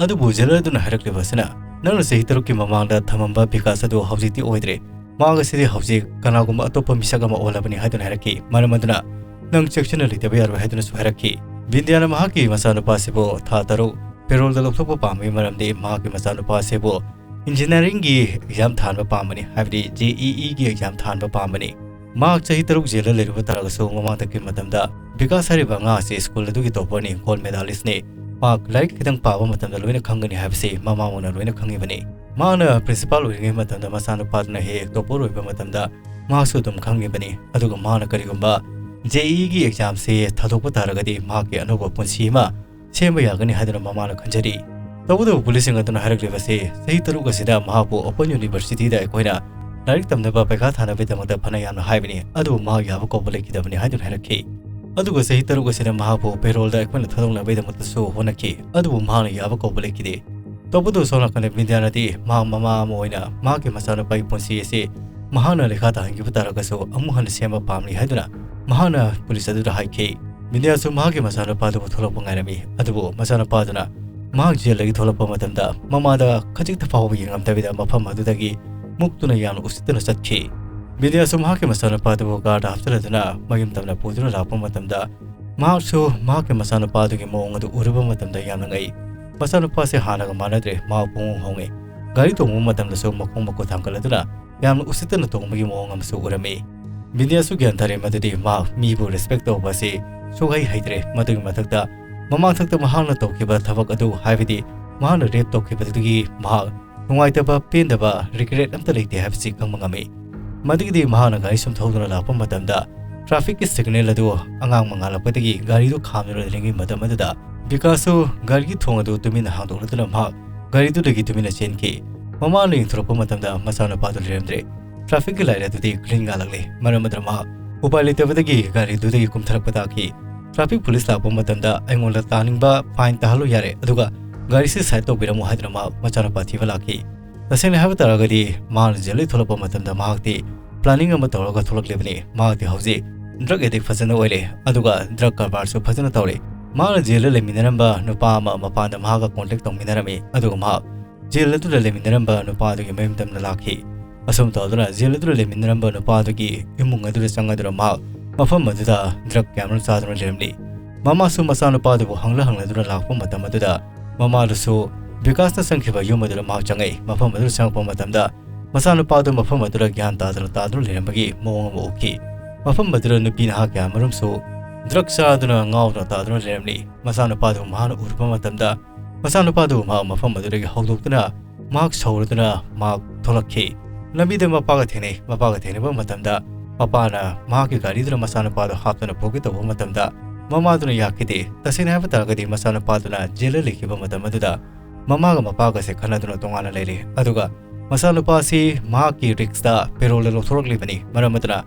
ꯑꯗꯨꯕꯨ ꯖꯦꯂꯔ ꯑꯗꯨꯅ ꯍꯥꯏꯔꯛꯂꯤꯕ ꯑꯁꯤꯅ, "ꯅꯪꯅ ꯆꯍꯤ ꯇꯔꯨꯛꯀꯤ ꯃꯃꯥꯡꯗ ꯊꯝꯃꯝꯕ ꯕꯤꯀꯥꯁ ꯑꯗꯨ ꯍꯧꯖꯤꯛꯇꯤ ꯑꯣꯏꯗ꯭ꯔꯦ꯫ ꯃꯍꯥꯛ ꯑꯁꯤꯗꯤ ꯍꯧꯖꯤꯛ ꯀꯅꯥꯒꯨꯝꯕ ꯑꯇꯣꯞꯄ ꯃꯤꯁꯛ ꯑꯃ ꯑꯣꯜꯂꯕꯅꯤ" ꯍꯥꯏꯗꯨꯅ ꯍꯥꯏꯔꯛꯈꯤ꯫ ꯃꯔꯝ ꯑꯗꯨꯅ ꯅꯪ ꯆꯦꯛꯁꯤꯟꯅ ꯂꯩꯇꯕ ꯌꯥꯔꯣꯏ ꯍꯥꯏꯗꯨꯅꯁꯨ ꯍꯥꯏꯔꯛꯈꯤ꯫ ꯕꯤꯟꯗ꯭ꯌꯥꯅ ꯃꯍꯥꯛꯀꯤ ꯃꯆꯥꯅꯨꯄꯥꯁꯤꯕꯨ ꯊꯥ ꯇꯔꯨꯛ ꯄꯦꯔꯣꯜꯗ ꯂꯧꯊꯣꯛꯄ ꯄꯥꯝꯕꯒꯤ ꯃꯔꯝꯗꯤ ꯃꯍꯥꯛꯀꯤ ꯃꯆꯥꯅꯨꯄꯥꯁꯤꯕꯨ engineeringꯒꯤ exam ꯊꯥꯍꯟꯕ ꯄꯥꯝꯕꯅꯤ, ꯍꯥꯏꯕꯗꯤ JEEꯒꯤ exam ꯊꯥꯍꯟꯕ ꯄꯥꯝꯕꯅꯤ꯫ ꯃꯍꯥꯛ ꯆꯍꯤ ꯇꯔꯨꯛ ꯖꯦꯜꯗ ꯂꯩꯔꯨꯕ ꯇꯥꯔꯒꯁꯨ, ꯃꯃꯥꯡꯗꯒꯤ ꯃꯇꯝꯗ ꯕꯤꯀꯥꯁ ꯍꯥꯏꯔꯤꯕ ꯑꯉꯥꯡ ꯑꯁꯤ ꯁ꯭ꯀꯨꯜ ꯑꯗꯨꯒꯤ topperꯅꯤ, gold medalistꯅꯤ꯫ ꯃꯍꯥꯛ ꯂꯥꯏꯔꯤꯛ ꯈꯤꯇꯪ ꯄꯥꯕ ꯃꯇꯝꯗ ꯂꯣꯏꯅ ꯈꯪꯒꯅꯤ ꯍꯥꯏꯕꯁꯤ ꯃꯃꯥ ꯃꯣꯟꯅ ꯂꯣꯏꯅ ꯈꯪꯉꯤꯕꯅꯤ꯫ ꯃꯍꯥꯛꯅ principal ꯑꯣꯏꯔꯤꯉꯩ ꯃꯇꯝꯗ ꯃꯆꯥꯅꯨꯄꯥꯗꯨꯅ ꯍꯦꯛ ꯍꯦꯛ topper ꯑꯣꯏꯕ ꯃꯇꯝꯗ ꯃꯍꯥꯛꯁꯨ ꯑꯗꯨꯝ ꯈꯪꯉꯤꯕꯅꯤ꯫ ꯑꯗꯨꯒ ꯃꯍꯥꯛꯅ ꯀꯔꯤꯒꯨꯝꯕ JEEꯒꯤ examꯁꯤ ꯊꯥꯗꯣꯛꯄ ꯇꯥꯔꯒꯗꯤ ꯃꯍꯥꯛꯀꯤ ꯑꯅꯧꯕ ꯄꯨꯟꯁꯤ ꯑꯃ ꯁꯦꯝꯕ ꯌꯥꯒꯅꯤ ꯍꯥꯏꯗꯨꯅ ꯃꯃꯥꯅ ꯈꯟꯖꯔꯤ꯫ ꯇꯧꯕꯇꯕꯨ ꯄꯨꯂꯤꯁꯁꯤꯡ ꯑꯗꯨꯅ ꯍꯥꯏꯔꯛꯂꯤꯕꯁꯤ, ꯆꯍꯤ ꯇꯔꯨꯛ ꯑꯁꯤꯗ ꯃꯍꯥꯛꯄꯨ Open Universityꯗ ꯑꯩꯈꯣꯏꯅ ꯂꯥꯏꯔꯤꯛ ꯇꯝꯅꯕ ꯄꯩꯈꯥ ꯊꯥꯅꯕꯒꯤꯗꯃꯛꯇ ꯐꯅ ꯌꯥꯝꯅ ꯍꯥꯏꯕꯅꯤ, ꯑꯗꯨꯕꯨ ꯃꯍꯥꯛ ꯌꯥꯕ ꯀꯧꯕ ꯂꯩꯈꯤꯗꯕꯅꯤ ꯍꯥꯏꯗꯨꯅ ꯍꯥꯏꯔꯛꯈꯤ꯫ ꯑꯗꯨꯒ ꯆꯍꯤ ꯇꯔꯨꯛ ꯑꯁꯤꯗ ꯃꯍꯥꯛꯄꯨ ꯄꯦꯔꯣꯜꯗ ꯑꯩꯈꯣꯏꯅ ꯊꯥꯗꯣꯛꯅꯕꯒꯤꯗꯃꯛꯇꯁꯨ ꯍꯣꯠꯅꯈꯤ, ꯑꯗꯨꯕꯨ ꯃꯍꯥꯛꯅ ꯌꯥꯕ ꯀꯧꯕ ꯂꯩꯈꯤꯗꯦ꯫ ꯇꯧꯕꯇꯕꯨ ꯁꯣꯝ ꯅꯥꯀꯟꯗ ꯕꯤꯟꯗ꯭ꯌꯥꯅꯗꯤ ꯃꯍꯥꯛ ꯃꯃꯥ ꯑꯃ ꯑꯣꯏꯅ ꯃꯍꯥꯛꯀꯤ ꯃꯆꯥꯅꯨꯄꯥꯒꯤ ꯄꯨꯟꯁꯤ ꯑꯁꯤ ꯃꯍꯥꯛꯅ ꯂꯩꯈꯥ ꯇꯥꯍꯟꯈꯤꯕ ꯇꯥꯔꯒꯁꯨ ꯑꯃꯨꯛ ꯍꯟꯅ ꯁꯦꯝꯕ ꯄꯥꯝꯂꯤ ꯍꯥꯏꯗꯨꯅ ꯃꯍꯥꯛꯅ ꯄꯨꯂꯤꯁ ꯑꯗꯨꯗ ꯍꯥꯏꯈꯤ꯫ ꯕꯤꯟꯗ꯭ꯌꯥꯁꯨ ꯃꯍꯥꯛꯀꯤ ꯃꯆꯥꯅꯨꯄꯥꯗꯨꯕꯨ ꯊꯣꯛꯂꯛꯄ ꯉꯥꯏꯔꯝꯃꯤ, ꯑꯗꯨꯕꯨ ꯃꯆꯥꯅꯨꯄꯥꯗꯨꯅ ꯃꯍꯥꯛ ꯖꯦꯜꯗꯒꯤ ꯊꯣꯛꯂꯛꯄ ꯃꯇꯝꯗ ꯃꯃꯥꯗ ꯈꯖꯤꯛꯇ ꯐꯥꯎꯕ ꯌꯦꯡꯉꯝꯗꯕꯤꯗ ꯃꯐꯝ ꯑꯗꯨꯗꯒꯤ ꯃꯨꯛꯇꯨꯅ ꯌꯥꯝꯅ ꯎꯁꯤꯠꯇꯅ ꯆꯠꯈꯤ꯫ ꯕꯤꯟꯗ꯭ꯌꯥꯁꯨ ꯃꯍꯥꯛꯀꯤ ꯃꯆꯥꯅꯨꯄꯥꯗꯨꯕꯨ ꯀꯥꯔꯗ ꯍꯥꯞꯆꯤꯜꯂꯗꯨꯅ ꯃꯌꯨꯝ ꯇꯝꯅ ꯄꯨꯗꯨꯅ ꯂꯥꯛꯄ ꯃꯇꯝꯗ, ꯃꯍꯥꯛꯁꯨ ꯃꯍꯥꯛꯀꯤ ꯃꯆꯥꯅꯨꯄꯥꯗꯨꯒꯤ ꯃꯑꯣꯡ ꯑꯗꯨ ꯎꯔꯨꯕ ꯃꯇꯝꯗ ꯌꯥꯝꯅ ꯉꯛꯏ꯫ ꯃꯆꯥꯅꯨꯄꯥꯁꯦ ꯍꯥꯟꯅꯒ ꯃꯥꯟꯅꯗ꯭ꯔꯦ, ꯃꯍꯥꯛ ꯄꯨꯡꯍꯣꯡ ꯍꯣꯡꯉꯦ꯫ ꯒꯥꯔꯤ ꯇꯣꯡꯕ ꯃꯇꯝꯗꯁꯨ ꯃꯈꯣꯡ ꯃꯈꯨꯠ ꯊꯥꯡꯒꯠꯂꯗꯨꯅ ꯌꯥꯝꯅ ꯎꯁꯤꯠꯇꯅ ꯇꯣꯡꯕꯒꯤ ꯃꯑꯣꯡ ꯑꯃꯁꯨ ꯎꯔꯝꯃꯤ꯫ ꯕꯤꯟꯗ꯭ꯌꯥꯁꯨ ꯒ꯭ꯌꯥꯟ ꯇꯥꯔꯦ ꯃꯗꯨꯗꯤ ꯃꯍꯥꯛ ꯃꯤꯕꯨ respect ꯇꯧꯕ ꯑꯁꯤ ꯁꯨꯛꯍꯩ ꯍꯩꯇ꯭ꯔꯦ꯫ ꯃꯗꯨꯒꯤ ꯃꯊꯛꯇ ꯃꯃꯥꯡꯊꯛꯇ ꯃꯍꯥꯛꯅ ꯇꯧꯈꯤꯕ ꯊꯕꯛ ꯑꯗꯨ, ꯍꯥꯏꯕꯗꯤ ꯃꯍꯥꯛꯅ rape ꯇꯧꯈꯤꯕꯗꯨꯒꯤ ꯃꯍꯥꯛ ꯅꯨꯡꯉꯥꯏꯇꯕ, ꯄꯦꯟꯗꯕ, regret ꯑꯝꯇ ꯂꯩꯇꯦ ꯍꯥꯏꯕꯁꯤ ꯈꯪꯕ ꯉꯝꯃꯤ꯫ ꯃꯗꯨꯒꯤꯗꯤ ꯃꯍꯥꯛꯅ ꯒꯥꯔꯤ ꯁꯨꯝ ꯊꯧꯗꯨꯅ ꯂꯥꯛꯄ ꯃꯇꯝꯗ trafficꯀꯤ signal ꯑꯗꯨ ꯑꯉꯥꯡꯕ ꯉꯥꯜꯂꯛꯄꯗꯒꯤ ꯒꯥꯔꯤꯗꯨ ꯈꯥꯝꯗꯨꯅ ꯂꯩꯔꯤꯉꯩ ꯃꯇꯝ ꯑꯗꯨꯗ ꯕꯤꯀꯥꯁꯁꯨ ꯒꯥꯔꯤꯒꯤ ꯊꯣꯡ ꯑꯗꯨ ꯇꯨꯃꯤꯟꯅ ꯍꯥꯡꯗꯣꯛꯂꯗꯨꯅ ꯃꯍꯥꯛ ꯒꯥꯔꯤꯗꯨꯗꯒꯤ ꯇꯨꯃꯤꯟꯅ ꯆꯦꯟꯈꯤ꯫ ꯃꯃꯥꯅ ꯌꯦꯡꯊꯣꯔꯛꯄ ꯃꯇꯝꯗ ꯃꯆꯥꯅꯨꯄꯥꯗꯨ ꯂꯩꯔꯝꯗ꯭ꯔꯦ꯫ Trafficꯀꯤ light ꯑꯗꯨꯗꯤ green ꯉꯥꯜꯂꯛꯂꯤ꯫ ꯃꯔꯝ ꯑꯗꯨꯅ ꯃꯍꯥꯛ ꯎꯄꯥꯏ ꯂꯩꯇꯕꯗꯒꯤ ꯒꯥꯔꯤꯗꯨꯗꯒꯤ ꯀꯨꯝꯊꯔꯛꯄ ꯇꯥꯈꯤ꯫ Traffic police ꯂꯥꯛꯄ ꯃꯇꯝꯗ ꯑꯩꯉꯣꯟꯗ ꯇꯥꯅꯤꯡꯕ fine ꯇꯥꯍꯜꯂꯨ ꯌꯥꯔꯦ, ꯑꯗꯨꯒ ꯒꯥꯔꯤꯁꯤ side ꯇꯧꯕꯤꯔꯝꯃꯨ ꯍꯥꯏꯗꯨꯅ ꯃꯍꯥꯛ ꯃꯆꯥꯅꯨꯄꯥ ꯊꯤꯕ ꯂꯥꯛꯈꯤ꯫ ꯇꯁꯦꯡꯅ ꯍꯥꯏꯕ ꯇꯥꯔꯒꯗꯤ ꯃꯍꯥꯛꯅ ꯖꯦꯜꯗꯒꯤ ꯊꯣꯛꯂꯛꯄ ꯃꯇꯝꯗ ꯃꯍꯥꯛꯇꯤ planning ꯑꯃ ꯇꯧꯔꯒ ꯊꯣꯛꯂꯛꯂꯤꯕꯅꯤ꯫ ꯃꯍꯥꯛꯇꯤ ꯍꯧꯖꯤꯛ drug addict ꯐꯖꯅ ꯑꯣꯏꯔꯦ, ꯑꯗꯨꯒ drug ꯀꯔꯕꯥꯔꯁꯨ ꯐꯖꯅ ꯇꯧꯔꯦ꯫ ꯃꯍꯥꯛꯅ ꯖꯦꯜꯗ ꯂꯩꯃꯤꯟꯅꯔꯝꯕ ꯅꯨꯄꯥ ꯑꯃ ꯃꯄꯥꯟꯗ ꯃꯍꯥꯛꯀ contact ꯇꯧꯃꯤꯟꯅꯔꯝꯃꯤ, ꯑꯗꯨꯒ ꯃꯍꯥꯛ ꯖꯦꯜ ꯑꯗꯨꯗ ꯂꯩꯃꯤꯟꯅꯔꯝꯕ ꯅꯨꯄꯥ ꯑꯗꯨꯒꯤ ꯃꯌꯨꯝꯗ ꯂꯥꯛꯈꯤ꯫ ꯑꯁꯨꯝ ꯇꯧꯗꯨꯅ ꯖꯦꯜ ꯑꯗꯨꯗ ꯂꯩꯃꯤꯟꯅꯔꯝꯕ ꯅꯨꯄꯥ ꯑꯗꯨꯒꯤ ꯏꯃꯨꯡ ꯑꯗꯨꯗ ꯆꯪꯉꯗꯨꯅ ꯃꯍꯥꯛ ꯃꯐꯝ ꯑꯗꯨꯗ drug ꯀꯌꯥꯃꯔꯨꯝ ꯆꯥꯗꯨꯅ ꯂꯩꯔꯝꯂꯤ꯫ ꯃꯃꯥꯁꯨ ꯃꯆꯥꯅꯨꯄꯥꯗꯨꯕꯨ ꯍꯪꯂ ꯍꯪꯂꯗꯨꯅ ꯂꯥꯛꯄ ꯃꯇꯝ ꯑꯗꯨꯗ ꯃꯃꯥꯗꯨꯁꯨ ꯕꯤꯀꯥꯁꯅ ꯆꯪꯈꯤꯕ ꯌꯨꯝ ꯑꯗꯨꯗ ꯃꯍꯥꯛ ꯆꯪꯉꯛꯏ꯫ ꯃꯐꯝ ꯑꯗꯨꯗ ꯆꯪꯉꯛꯄ ꯃꯇꯝꯗ ꯃꯆꯥꯅꯨꯄꯥꯗꯨ ꯃꯐꯝ ꯑꯗꯨꯗ ꯒ꯭ꯌꯥꯟ ꯇꯥꯗꯅ ꯇꯥꯗꯨꯅ ꯂꯩꯔꯝꯕꯒꯤ ꯃꯑꯣꯡ ꯑꯃ ꯎꯈꯤ꯫ ꯃꯐꯝ ꯑꯗꯨꯗ ꯅꯨꯄꯤ ꯅꯍꯥ ꯀꯌꯥꯃꯔꯨꯝꯁꯨ drug ꯆꯥꯗꯨꯅ ꯉꯥꯎꯗꯨꯅ ꯇꯥꯗꯨꯅ ꯂꯩꯔꯝꯂꯤ꯫ ꯃꯆꯥꯅꯨꯄꯥꯗꯨ ꯃꯍꯥꯛꯅ ꯎꯔꯨꯕ ꯃꯇꯝꯗ ꯃꯆꯥꯅꯨꯄꯥꯗꯨ ꯃꯍꯥꯛ ꯃꯐꯝ ꯑꯗꯨꯗꯒꯤ ꯍꯧꯗꯣꯛꯇꯨꯅ ꯃꯍꯥꯛ ꯁꯧꯔꯗꯨꯅ ꯃꯍꯥꯛ ꯊꯣꯛꯂꯛꯈꯤ꯫ ꯂꯝꯕꯤꯗ ꯃꯄꯥꯒ ꯊꯦꯡꯅꯩ꯫ ꯃꯄꯥꯒ ꯊꯦꯡꯅꯕ ꯃꯇꯝꯗ ꯃꯄꯥꯅ ꯃꯍꯥꯛꯀꯤ ꯒꯥꯔꯤꯗꯨꯗ ꯃꯆꯥꯅꯨꯄꯥꯗꯨ ꯍꯥꯞꯇꯨꯅ ꯄꯨꯒꯦ ꯇꯧꯕ ꯃꯇꯝꯗ ꯃꯃꯥꯗꯨꯅ ꯌꯥꯈꯤꯗꯦ꯫ ꯇꯁꯦꯡꯅ ꯍꯥꯏꯕ ꯇꯥꯔꯒꯗꯤ ꯃꯆꯥꯅꯨꯄꯥꯗꯨꯅ ꯖꯦꯜꯗ ꯂꯩꯈꯤꯕ ꯃꯇꯝ ꯑꯗꯨꯗ ꯃꯃꯥꯒ ꯃꯄꯥꯒꯁꯦ ꯈꯠꯅꯗꯨꯅ ꯇꯣꯉꯥꯟꯅ ꯂꯩꯔꯦ꯫ ꯑꯗꯨꯒ ꯃꯆꯥꯅꯨꯄꯥꯁꯤ ꯃꯍꯥꯛꯀꯤ riskꯇ payrollꯗ ꯂꯧꯊꯣꯔꯛꯂꯤꯕꯅꯤ꯫ ꯃꯔꯝ ꯑꯗꯨꯅ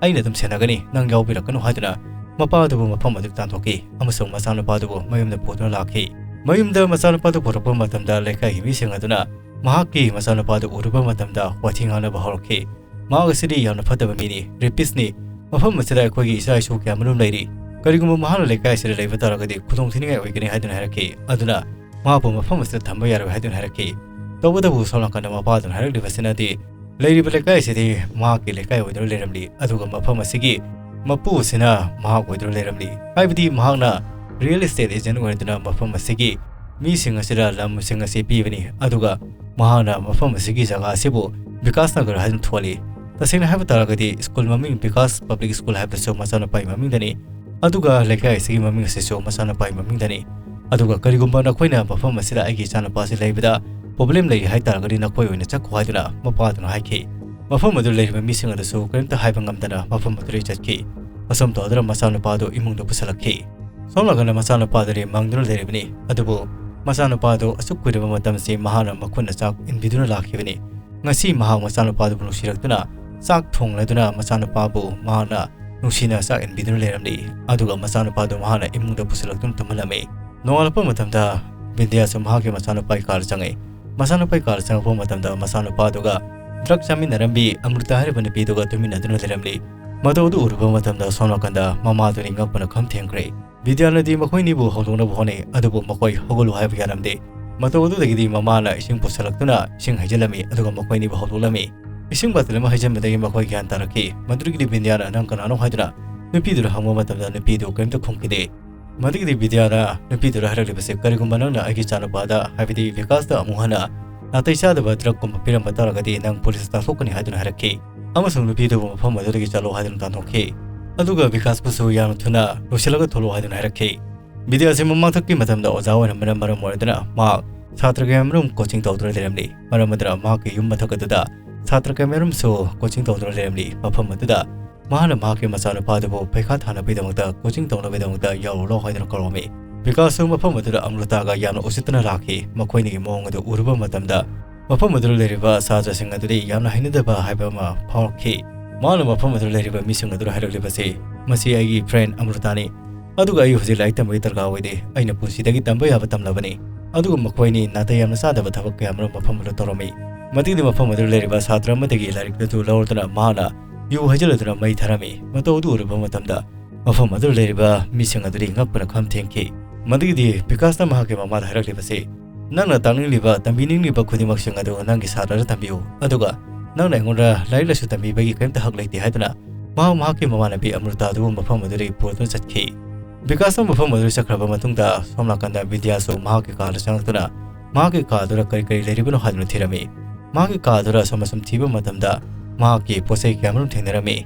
"ꯑꯩꯅ ꯑꯗꯨꯝ ꯁꯦꯟꯅꯒꯅꯤ, ꯅꯪ ꯌꯥꯎꯕꯤꯔꯛꯀꯅꯨ" ꯍꯥꯏꯗꯨꯅ ꯃꯄꯥ ꯑꯗꯨꯕꯨ ꯃꯐꯝ ꯑꯗꯨꯗ ꯇꯥꯟꯊꯣꯛꯈꯤ ꯑꯃꯁꯨꯡ ꯃꯆꯥꯅꯨꯄꯥ ꯑꯗꯨꯕꯨ ꯃꯌꯨꯝꯗ ꯄꯨꯗꯨꯅ ꯂꯥꯛꯈꯤ꯫ ꯃꯌꯨꯝꯗ ꯃꯆꯥꯅꯨꯄꯥ ꯑꯗꯨ ꯄꯨꯔꯛꯄ ꯃꯇꯝꯗ ꯂꯩꯀꯥꯏꯒꯤ ꯃꯤꯁꯤꯡ ꯑꯗꯨꯅ ꯃꯍꯥꯛꯀꯤ ꯃꯆꯥꯅꯨꯄꯥ ꯑꯗꯨ ꯎꯔꯨꯕ ꯃꯇꯝꯗ ꯋꯥꯊꯤ ꯉꯥꯡꯅꯕ ꯍꯧꯔꯛꯈꯤ꯫ "ꯃꯍꯥꯛ ꯑꯁꯤꯗꯤ ꯌꯥꯝꯅ ꯐꯠꯇꯕ ꯃꯤꯅꯤ, rapistꯅꯤ꯫ ꯃꯐꯝ ꯑꯁꯤꯗ ꯑꯩꯈꯣꯏꯒꯤ ꯏꯆꯥ ꯏꯁꯨ ꯀꯌꯥꯃꯔꯨꯝ ꯂꯩꯔꯤ꯫ ꯀꯔꯤꯒꯨꯝꯕ ꯃꯍꯥꯛꯅ ꯂꯩꯀꯥꯏ ꯑꯁꯤꯗ ꯂꯩꯕ ꯇꯥꯔꯒꯗꯤ ꯈꯨꯗꯣꯡꯊꯤꯅꯤꯡꯉꯥꯏ ꯑꯣꯏꯒꯅꯤ" ꯍꯥꯏꯗꯨꯅ ꯍꯥꯏꯔꯛꯈꯤ꯫ ꯑꯗꯨꯅ ꯃꯍꯥꯛꯄꯨ ꯃꯐꯝ ꯑꯁꯤꯗ ꯊꯝꯕ ꯌꯥꯔꯣꯏ ꯍꯥꯏꯗꯨꯅ ꯍꯥꯏꯔꯛꯈꯤ꯫ ꯇꯧꯕꯇꯕꯨ ꯁꯣꯝ ꯅꯥꯀꯟꯗ ꯃꯄꯥꯗꯨꯅ ꯍꯥꯏꯔꯛꯂꯤꯕꯁꯤꯅꯗꯤ ꯂꯩꯔꯤꯕ ꯂꯩꯀꯥꯏ ꯑꯁꯤꯗꯤ ꯃꯍꯥꯛꯀꯤ ꯂꯩꯀꯥꯏ ꯑꯣꯏꯗꯨꯅ ꯂꯩꯔꯝꯂꯤ, ꯑꯗꯨꯒ ꯃꯐꯝ ꯑꯁꯤꯒꯤ ꯃꯄꯨ ꯑꯁꯤꯅ ꯃꯍꯥꯛ ꯑꯣꯏꯗꯨꯅ ꯂꯩꯔꯝꯂꯤ꯫ ꯍꯥꯏꯕꯗꯤ ꯃꯍꯥꯛꯅ real estate agent ꯑꯣꯏꯗꯨꯅ ꯃꯐꯝ ꯑꯁꯤꯒꯤ ꯃꯤꯁꯤꯡ ꯑꯁꯤꯗ ꯂꯝꯁꯤꯡ ꯑꯁꯤ ꯄꯤꯕꯅꯤ, ꯑꯗꯨꯒ ꯃꯍꯥꯛꯅ ꯃꯐꯝ ꯑꯁꯤꯒꯤ ꯖꯒꯥ ꯑꯁꯤꯕꯨ ꯕꯤꯀꯥꯁ ꯅꯒꯔ ꯍꯥꯏꯗꯨꯅ ꯊꯣꯜꯂꯤ꯫ ꯇꯁꯦꯡꯅ ꯍꯥꯏꯕ ꯇꯥꯔꯒꯗꯤ ꯁ꯭ꯀꯨꯜ ꯃꯃꯤꯡ ꯕꯤꯀꯥꯁ ꯄꯕ꯭ꯂꯤꯛ ꯁ꯭ꯀꯨꯜ ꯍꯥꯏꯕꯗꯨꯁꯨ ꯃꯆꯥꯅꯨꯄꯥꯒꯤ ꯃꯃꯤꯡꯗꯅꯤ, ꯑꯗꯨꯒ ꯂꯩꯀꯥꯏ ꯑꯁꯤꯒꯤ ꯃꯃꯤꯡ ꯑꯁꯤꯁꯨ ꯃꯆꯥꯅꯨꯄꯥꯒꯤ ꯃꯃꯤꯡꯗꯅꯤ꯫ ꯑꯗꯨꯒ "ꯀꯔꯤꯒꯨꯝꯕ ꯅꯈꯣꯏꯅ ꯃꯐꯝ ꯑꯁꯤꯗ ꯑꯩꯒꯤ ꯏꯆꯥꯅꯨꯄꯥꯁꯤ ꯂꯩꯕꯗ problem ꯂꯩꯔꯤ ꯍꯥꯏ ꯇꯥꯔꯒꯗꯤ ꯅꯈꯣꯏ ꯑꯣꯏꯅ ꯆꯠꯈꯣ" ꯍꯥꯏꯗꯨꯅ ꯃꯄꯥꯗꯨꯅ ꯍꯥꯏꯈꯤ꯫ ꯃꯐꯝ ꯑꯗꯨꯗ ꯂꯩꯔꯤꯕ ꯃꯤꯁꯤꯡ ꯑꯗꯨꯁꯨ ꯀꯔꯤꯝꯇ ꯍꯥꯏꯕ ꯉꯝꯗꯅ ꯃꯐꯝ ꯑꯗꯨꯗꯒꯤ ꯆꯠꯈꯤ꯫ ꯑꯁꯨꯝ ꯇꯧꯗꯨꯅ ꯃꯆꯥꯅꯨꯄꯥꯗꯨ ꯏꯃꯨꯡꯗ ꯄꯨꯁꯤꯜꯂꯛꯈꯤ꯫ ꯁꯣꯝ ꯅꯥꯀꯟꯗ ꯃꯆꯥꯅꯨꯄꯥꯗꯨꯗꯤ ꯃꯪꯗꯨꯅ ꯂꯩꯔꯤꯕꯅꯤ꯫ ꯑꯗꯨꯕꯨ ꯃꯆꯥꯅꯨꯄꯥꯗꯨ ꯑꯁꯨꯛ ꯀꯨꯏꯔꯕ ꯃꯇꯝꯁꯤ ꯃꯍꯥꯛꯅ ꯃꯈꯨꯠꯅ ꯆꯥꯛ ꯏꯟꯕꯤꯗꯨꯅ ꯂꯥꯛꯈꯤꯕꯅꯤ꯫ ꯉꯁꯤ ꯃꯍꯥꯛ ꯃꯆꯥꯅꯨꯄꯥꯗꯨꯕꯨ ꯅꯨꯡꯁꯤꯔꯛꯇꯨꯅ ꯆꯥꯛ ꯊꯣꯡꯂꯗꯨꯅ ꯃꯆꯥꯅꯨꯄꯥꯕꯨ ꯃꯍꯥꯛꯅ ꯅꯨꯡꯁꯤꯅ ꯆꯥꯛ ꯏꯟꯕꯤꯗꯨꯅ ꯂꯩꯔꯝꯂꯤ꯫ ꯑꯗꯨꯒ ꯃꯆꯥꯅꯨꯄꯥꯗꯨ ꯃꯍꯥꯛꯅ ꯏꯃꯨꯡꯗ ꯄꯨꯁꯤꯜꯂꯛꯇꯨꯅ ꯇꯨꯝꯍꯜꯂꯝꯃꯤ꯫ ꯅꯣꯡꯉꯥꯜꯂꯛꯄ ꯃꯇꯝꯗ ꯕꯤꯟꯗꯤꯌꯥꯁꯨ ꯃꯍꯥꯛꯀꯤ ꯃꯆꯥꯅꯨꯄꯥꯒꯤ ꯀꯥꯗ ꯆꯪꯉꯛꯏ꯫ ꯃꯆꯥꯅꯨꯄꯥꯒꯤ ꯀꯥꯗ ꯆꯪꯉꯛꯄ ꯃꯇꯝꯗ ꯃꯆꯥꯅꯨꯄꯥꯗꯨꯒ ꯗ꯭ꯔꯒ ꯆꯥꯃꯤꯟꯅꯔꯝꯕꯤ ꯑꯃ꯭ꯔꯤꯇꯥ ꯍꯥꯏꯔꯤꯕ ꯅꯨꯄꯤꯗꯨꯒ ꯇꯨꯃꯤꯟꯅꯗꯨꯅ ꯂꯩꯔꯝꯂꯤ꯫ ꯃꯇꯧ ꯑꯗꯨ ꯎꯔꯨꯕ ꯃꯇꯝꯗ ꯁꯣꯝ ꯅꯥꯀꯟꯗ ꯃꯃꯥꯗꯨꯅꯤ ꯉꯛꯄꯅ ꯈꯝ ꯊꯦꯡꯈ꯭ꯔꯦ꯫ ꯕꯤꯗ꯭ꯌꯥꯅꯗꯤ ꯃꯈꯣꯏꯅꯤꯕꯨ ꯍꯧꯗꯣꯛꯅꯕ ꯍꯣꯠꯅꯩ, ꯑꯗꯨꯕꯨ ꯃꯈꯣꯏ ꯍꯧꯒꯠꯂꯨ ꯍꯥꯏꯕ ꯌꯥꯔꯝꯗꯦ꯫ ꯃꯇꯧ ꯑꯗꯨꯗꯒꯤꯗꯤ ꯃꯃꯥꯅ ꯏꯁꯤꯡ ꯄꯨꯁꯤꯜꯂꯛꯇꯨꯅ ꯏꯁꯤꯡ ꯍꯩꯖꯤꯜꯂꯝꯃꯤ, ꯑꯗꯨꯒ ꯃꯈꯣꯏꯅꯤꯕꯨ ꯍꯧꯗꯣꯛꯂꯝꯃꯤ꯫ ꯏꯁꯤꯡ ꯕꯥꯇꯜ ꯑꯃ ꯍꯩꯖꯤꯟꯕꯗꯒꯤ ꯃꯈꯣꯏ ꯒ꯭ꯌꯥꯟ ꯇꯥꯔꯛꯈꯤ꯫ ꯃꯗꯨꯗꯒꯤꯗꯤ ꯕꯤꯟꯗ꯭ꯌꯥꯅ "ꯅꯪ ꯀꯅꯥꯅꯣ?" ꯍꯥꯏꯗꯨꯅ ꯅꯨꯄꯤꯗꯨꯗ ꯍꯪꯕ ꯃꯇꯝꯗ ꯅꯨꯄꯤꯗꯨ ꯀꯔꯤꯝꯇ ꯈꯨꯝꯈꯤꯗꯦ꯫ ꯃꯗꯨꯒꯤꯗꯤ ꯕꯤꯗ꯭ꯌꯥꯅ ꯅꯨꯄꯤꯗꯨꯗ ꯍꯥꯏꯔꯛꯂꯤꯕꯁꯦ, "ꯀꯔꯤꯒꯨꯝꯕ ꯅꯪꯅ ꯑꯩꯒꯤ ꯏꯆꯥꯅꯨꯄꯥꯗ, ꯍꯥꯏꯕꯗꯤ ꯕꯤꯀꯥꯁꯇ ꯑꯃꯨꯛ ꯍꯟꯅ ꯅꯥꯇꯩ ꯆꯥꯗꯕ ꯗ꯭ꯔꯒꯀꯨꯝꯕ ꯄꯤꯔꯝꯕ ꯇꯥꯔꯒꯗꯤ ꯅꯪ ꯄꯨꯂꯤꯁꯇ ꯇꯥꯟꯊꯣꯛꯀꯅꯤ" ꯍꯥꯏꯗꯨꯅ ꯍꯥꯏꯔꯛꯈꯤ꯫ ꯑꯃꯁꯨꯡ ꯅꯨꯄꯤꯗꯨꯕꯨ ꯃꯐꯝ ꯑꯗꯨꯗꯒꯤ ꯆꯠꯂꯣ ꯍꯥꯏꯗꯨꯅ ꯇꯥꯟꯊꯣꯛꯈꯤ꯫ ꯑꯗꯨꯒ ꯕꯤꯀꯥꯁꯄꯨꯁꯨ ꯌꯥꯝꯅ ꯊꯨꯅ ꯂꯣꯏꯁꯤꯜꯂꯒ ꯊꯣꯛꯂꯛꯑꯣ ꯍꯥꯏꯗꯨꯅ ꯍꯥꯏꯔꯛꯈꯤ꯫ ꯕꯤꯗ꯭ꯌꯥꯁꯤ ꯃꯃꯥꯡꯊꯛꯀꯤ ꯃꯇꯝꯗ ꯑꯣꯖꯥ ꯑꯣꯏꯔꯝꯕꯅ ꯃꯔꯝ ꯑꯣꯏꯔꯗꯨꯅ ꯃꯍꯥꯛ ꯁꯥꯇ꯭ꯔ ꯀꯌꯥꯃꯔꯨꯝ ꯀꯣꯆꯤꯡ ꯇꯧꯗꯨꯅ ꯂꯩꯔꯝꯂꯤ꯫ ꯃꯔꯝ ꯑꯗꯨꯅ ꯃꯍꯥꯛꯀꯤ ꯌꯨꯝ ꯃꯊꯛ ꯑꯗꯨꯗ ꯁꯥꯇ꯭ꯔ ꯀꯌꯥꯃꯔꯨꯝꯁꯨ ꯀꯣꯆꯤꯡ ꯇꯧꯗꯨꯅ ꯂꯩꯔꯝꯂꯤ꯫ ꯃꯐꯝ ꯑꯗꯨꯗ ꯃꯍꯥꯛꯅ ꯃꯍꯥꯛꯀꯤ ꯃꯆꯥꯅꯨꯄꯥꯗꯨꯕꯨ ꯄꯩꯈꯥ ꯊꯥꯅꯕꯒꯤꯗꯃꯛꯇ ꯀꯣꯆꯤꯡ ꯇꯧꯅꯕꯒꯤꯗꯃꯛꯇ ꯌꯥꯎꯔꯨ ꯂꯥꯎ ꯍꯥꯏꯗꯨꯅ ꯀꯧꯔꯝꯃꯤ꯫ ꯕꯤꯀꯥꯁꯁꯨ ꯃꯐꯝ ꯑꯗꯨꯗ ꯑꯃ꯭ꯔꯤꯇꯥꯒ ꯌꯥꯝꯅ ꯎꯁꯤꯠꯇꯅ ꯂꯥꯛꯈꯤ꯫ ꯃꯈꯣꯏꯅꯤꯒꯤ ꯃꯑꯣꯡ ꯑꯗꯨ ꯎꯔꯨꯕ ꯃꯇꯝꯗ ꯃꯐꯝ ꯑꯗꯨꯗ ꯂꯩꯔꯤꯕ ꯁꯥꯇ꯭ꯔꯁꯤꯡ ꯑꯗꯨꯗꯤ ꯌꯥꯝꯅ ꯍꯩꯅꯗꯕ ꯍꯥꯏꯕ ꯑꯃ ꯐꯥꯎꯔꯛꯈꯤ꯫ ꯃꯍꯥꯛꯅ ꯃꯐꯝ ꯑꯗꯨꯗ ꯂꯩꯔꯤꯕ ꯃꯤꯁꯤꯡ ꯑꯗꯨꯗ ꯍꯥꯏꯔꯛꯂꯤꯕꯁꯤ, "ꯃꯁꯤ ꯑꯩꯒꯤ ꯐ꯭ꯔꯦꯟ ꯑꯃ꯭ꯔꯤꯇꯥꯅꯤ꯫ ꯑꯗꯨꯒ ꯑꯩ ꯍꯧꯖꯤꯛ ꯂꯥꯏꯔꯤꯛ ꯇꯝꯕꯒꯤ ꯗꯔꯀꯥꯔ ꯑꯣꯏꯗꯦ꯫ ꯑꯩꯅ ꯄꯨꯟꯁꯤꯗꯒꯤ ꯇꯝꯕ ꯌꯥꯕ ꯇꯝꯂꯕꯅꯤ꯫ ꯑꯗꯨꯒ ꯃꯈꯣꯏꯅꯤ ꯅꯥꯇꯩ ꯌꯥꯝꯅ ꯆꯥꯗꯕ ꯊꯕꯛ ꯀꯌꯥ ꯑꯃꯔꯣꯝ ꯃꯐꯝ ꯑꯗꯨꯗ ꯇꯧꯔꯝꯃꯤ꯫" ꯃꯗꯨꯒꯤꯗꯤ ꯃꯐꯝ ꯑꯗꯨꯗ ꯂꯩꯔꯤꯕ ꯁꯥꯇ꯭ꯔ ꯑꯃꯗꯒꯤ ꯂꯥꯏꯔꯤꯛ ꯑꯗꯨ ꯂꯧꯔꯗꯨꯅ ꯃꯍꯥꯛꯅ ꯌꯨ ꯍꯩꯖꯤꯜꯂꯗꯨꯅ ꯃꯩ ꯊꯥꯔꯝꯃꯤ꯫ ꯃꯇꯧ ꯑꯗꯨ ꯎꯔꯨꯕ ꯃꯇꯝꯗ ꯃꯐꯝ ꯑꯗꯨꯗ ꯂꯩꯔꯤꯕ ꯃꯤꯁꯤꯡ ꯑꯗꯨꯗꯤ ꯉꯛꯄꯅ ꯈꯝ ꯊꯦꯡꯈꯤ꯫ ꯃꯗꯨꯒꯤꯗꯤ ꯕꯤꯀꯥꯁꯅ ꯃꯍꯥꯛꯀꯤ ꯃꯃꯥꯗ ꯍꯥꯏꯔꯛꯂꯤꯕꯁꯤ, "ꯅꯪꯅ ꯇꯥꯛꯅꯤꯡꯂꯤꯕ, ꯇꯝꯕꯤꯅꯤꯡꯂꯤꯕ ꯈꯨꯗꯤꯡꯃꯛꯁꯤꯡ ꯑꯗꯨ ꯅꯪꯒꯤ ꯁꯥꯇ꯭ꯔꯗ ꯇꯝꯕꯤꯌꯨ, ꯑꯗꯨꯒ ꯅꯪꯅ ꯑꯩꯉꯣꯟꯗ ꯂꯥꯏꯔꯤꯛ ꯂꯥꯏꯁꯨ ꯇꯝꯕꯤꯕꯒꯤ ꯀꯔꯤꯝꯇ ꯍꯛ ꯂꯩꯇꯦ" ꯍꯥꯏꯗꯨꯅ ꯃꯍꯥꯛ ꯃꯍꯥꯛꯀꯤ ꯃꯃꯥꯟꯅꯕꯤ ꯑꯃ꯭ꯔꯤꯇꯥꯗꯨꯕꯨ ꯃꯐꯝ ꯑꯗꯨꯗꯒꯤ ꯄꯨꯗꯨꯅ ꯆꯠꯈꯤ꯫ ꯕꯤꯀꯥꯁꯅ ꯃꯐꯝ ꯑꯗꯨꯗ ꯆꯠꯈ꯭ꯔꯕ ꯃꯇꯨꯡꯗ ꯁꯣꯝ ꯅꯥꯀꯟꯗ ꯕꯤꯗ꯭ꯌꯥꯁꯨ ꯃꯍꯥꯛꯀꯤ ꯀꯥꯗ ꯆꯪꯂꯛꯇꯨꯅ ꯃꯍꯥꯛꯀꯤ ꯀꯥꯗꯨꯗ ꯀꯔꯤ ꯀꯔꯤ ꯂꯩꯔꯤꯕꯅꯣ ꯍꯥꯏꯗꯨꯅ ꯊꯤꯔꯝꯃꯤ꯫ ꯃꯍꯥꯛꯀꯤ ꯀꯥꯗꯨꯗ ꯑꯁꯨꯝ ꯑꯁꯨꯝ ꯊꯤꯕ ꯃꯇꯝꯗ ꯃꯍꯥꯛꯀꯤ ꯄꯣꯠ ꯆꯩ ꯀꯌꯥ ꯑꯃꯔꯣꯝ ꯊꯦꯡꯅꯔꯝꯃꯤ꯫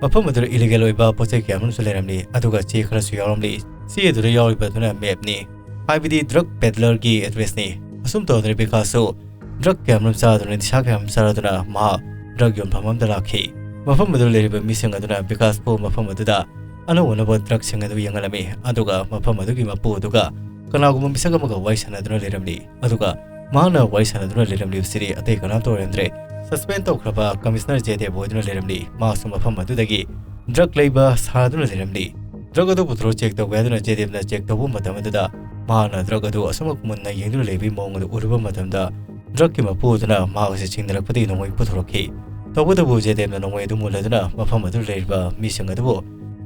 ꯃꯐꯝ ꯑꯗꯨꯗ ꯏꯂꯤꯒꯦꯜ ꯑꯣꯏꯕ ꯄꯣꯠ ꯆꯩ ꯀꯌꯥ ꯑꯃꯔꯣꯝꯁꯨ ꯂꯩꯔꯝꯂꯤ, ꯑꯗꯨꯒ ꯆꯦ ꯈꯔꯁꯨ ꯌꯥꯎꯔꯝꯂꯤ꯫ ꯆꯦ ꯑꯗꯨꯗ ꯌꯥꯎꯔꯤꯕ ꯑꯗꯨꯅ ꯃꯦꯞꯅꯤ, ꯍꯥꯏꯕꯗꯤ ꯗ꯭ꯔꯒ ꯄꯦꯗꯂꯔꯒꯤ ꯑꯦꯗ꯭ꯔꯦꯁꯅꯤ꯫ ꯑꯁꯨꯝ ꯇꯧꯗꯨꯅ ꯕꯤꯀꯥꯁꯁꯨ ꯗ꯭ꯔꯒ ꯀꯌꯥ ꯑꯃꯔꯣꯝ ꯆꯥꯗꯨꯅ, ꯅꯤꯁꯥ ꯀꯌꯥ ꯑꯃꯔꯣꯝ ꯆꯥꯔꯗꯨꯅ ꯃꯍꯥꯛ drug ꯌꯣꯟꯐꯝ ꯑꯃꯗ ꯂꯥꯛꯈꯤ꯫ ꯃꯐꯝ ꯑꯗꯨꯗ ꯂꯩꯔꯤꯕ ꯃꯤꯁꯤꯡ ꯑꯗꯨꯅ ꯕꯤꯀꯥꯁꯄꯨ ꯃꯐꯝ ꯑꯗꯨꯗ ꯑꯅꯧ ꯑꯅꯧꯕ drugꯁꯤꯡ ꯑꯗꯨ ꯌꯦꯡꯍꯜꯂꯝꯃꯤ, ꯑꯗꯨꯒ ꯃꯐꯝ ꯑꯗꯨꯒꯤ ꯃꯄꯨ ꯑꯗꯨꯒ ꯀꯅꯥꯒꯨꯝꯕ ꯃꯤꯁꯛ ꯑꯃꯒ ꯋꯥꯔꯤ ꯁꯥꯟꯅꯗꯨꯅ ꯂꯩꯔꯝꯂꯤ꯫ ꯑꯗꯨꯒ ꯃꯍꯥꯛꯅ ꯋꯥꯔꯤ ꯁꯥꯟꯅꯗꯨꯅ ꯂꯩꯔꯝꯂꯤꯕꯁꯤꯗꯤ ꯑꯇꯩ ꯀꯅꯥꯝꯇ ꯑꯣꯏꯔꯝꯗ꯭ꯔꯦ, suspend ꯇꯧꯈ꯭ꯔꯕ Commissioner ꯖꯦꯗꯦꯕ ꯑꯣꯏꯗꯨꯅ ꯂꯩꯔꯝꯂꯤ꯫ ꯃꯍꯥꯛꯁꯨ ꯃꯐꯝ ꯑꯗꯨꯗꯒꯤ drug ꯂꯩꯕ ꯁꯥꯗꯨꯅ ꯂꯩꯔꯝꯂꯤ꯫ Drug ꯑꯗꯨ ꯄꯨꯊꯣꯔꯛ check ꯇꯧꯒꯦ ꯍꯥꯏꯗꯨꯅ ꯖꯦꯗꯦꯕꯅ check ꯇꯧꯕ ꯃꯇꯝ ꯑꯗꯨꯗ ꯃꯍꯥꯛꯅ drug ꯑꯗꯨ ꯑꯁꯨꯃꯛ ꯃꯨꯟꯅ ꯌꯦꯡꯗꯨꯅ ꯂꯩꯕꯒꯤ ꯃꯑꯣꯡ ꯑꯗꯨ ꯎꯔꯨꯕ ꯃꯇꯝꯗ drugꯀꯤ ꯃꯄꯨ ꯑꯗꯨꯅ ꯃꯍꯥꯛ ꯑꯁꯤ ꯆꯤꯡꯅꯔꯛꯄꯗꯒꯤ ꯅꯣꯡꯃꯩ ꯄꯨꯊꯣꯔꯛꯈꯤ꯫ ꯇꯧꯕꯇꯕꯨ ꯖꯦꯗꯦꯕꯅ ꯅꯣꯡꯃꯩ ꯑꯗꯨ ꯃꯨꯜꯂꯗꯨꯅ ꯃꯐꯝ ꯑꯗꯨꯗ ꯂꯩꯔꯤꯕ ꯃꯤꯁꯤꯡ ꯑꯗꯨꯕꯨ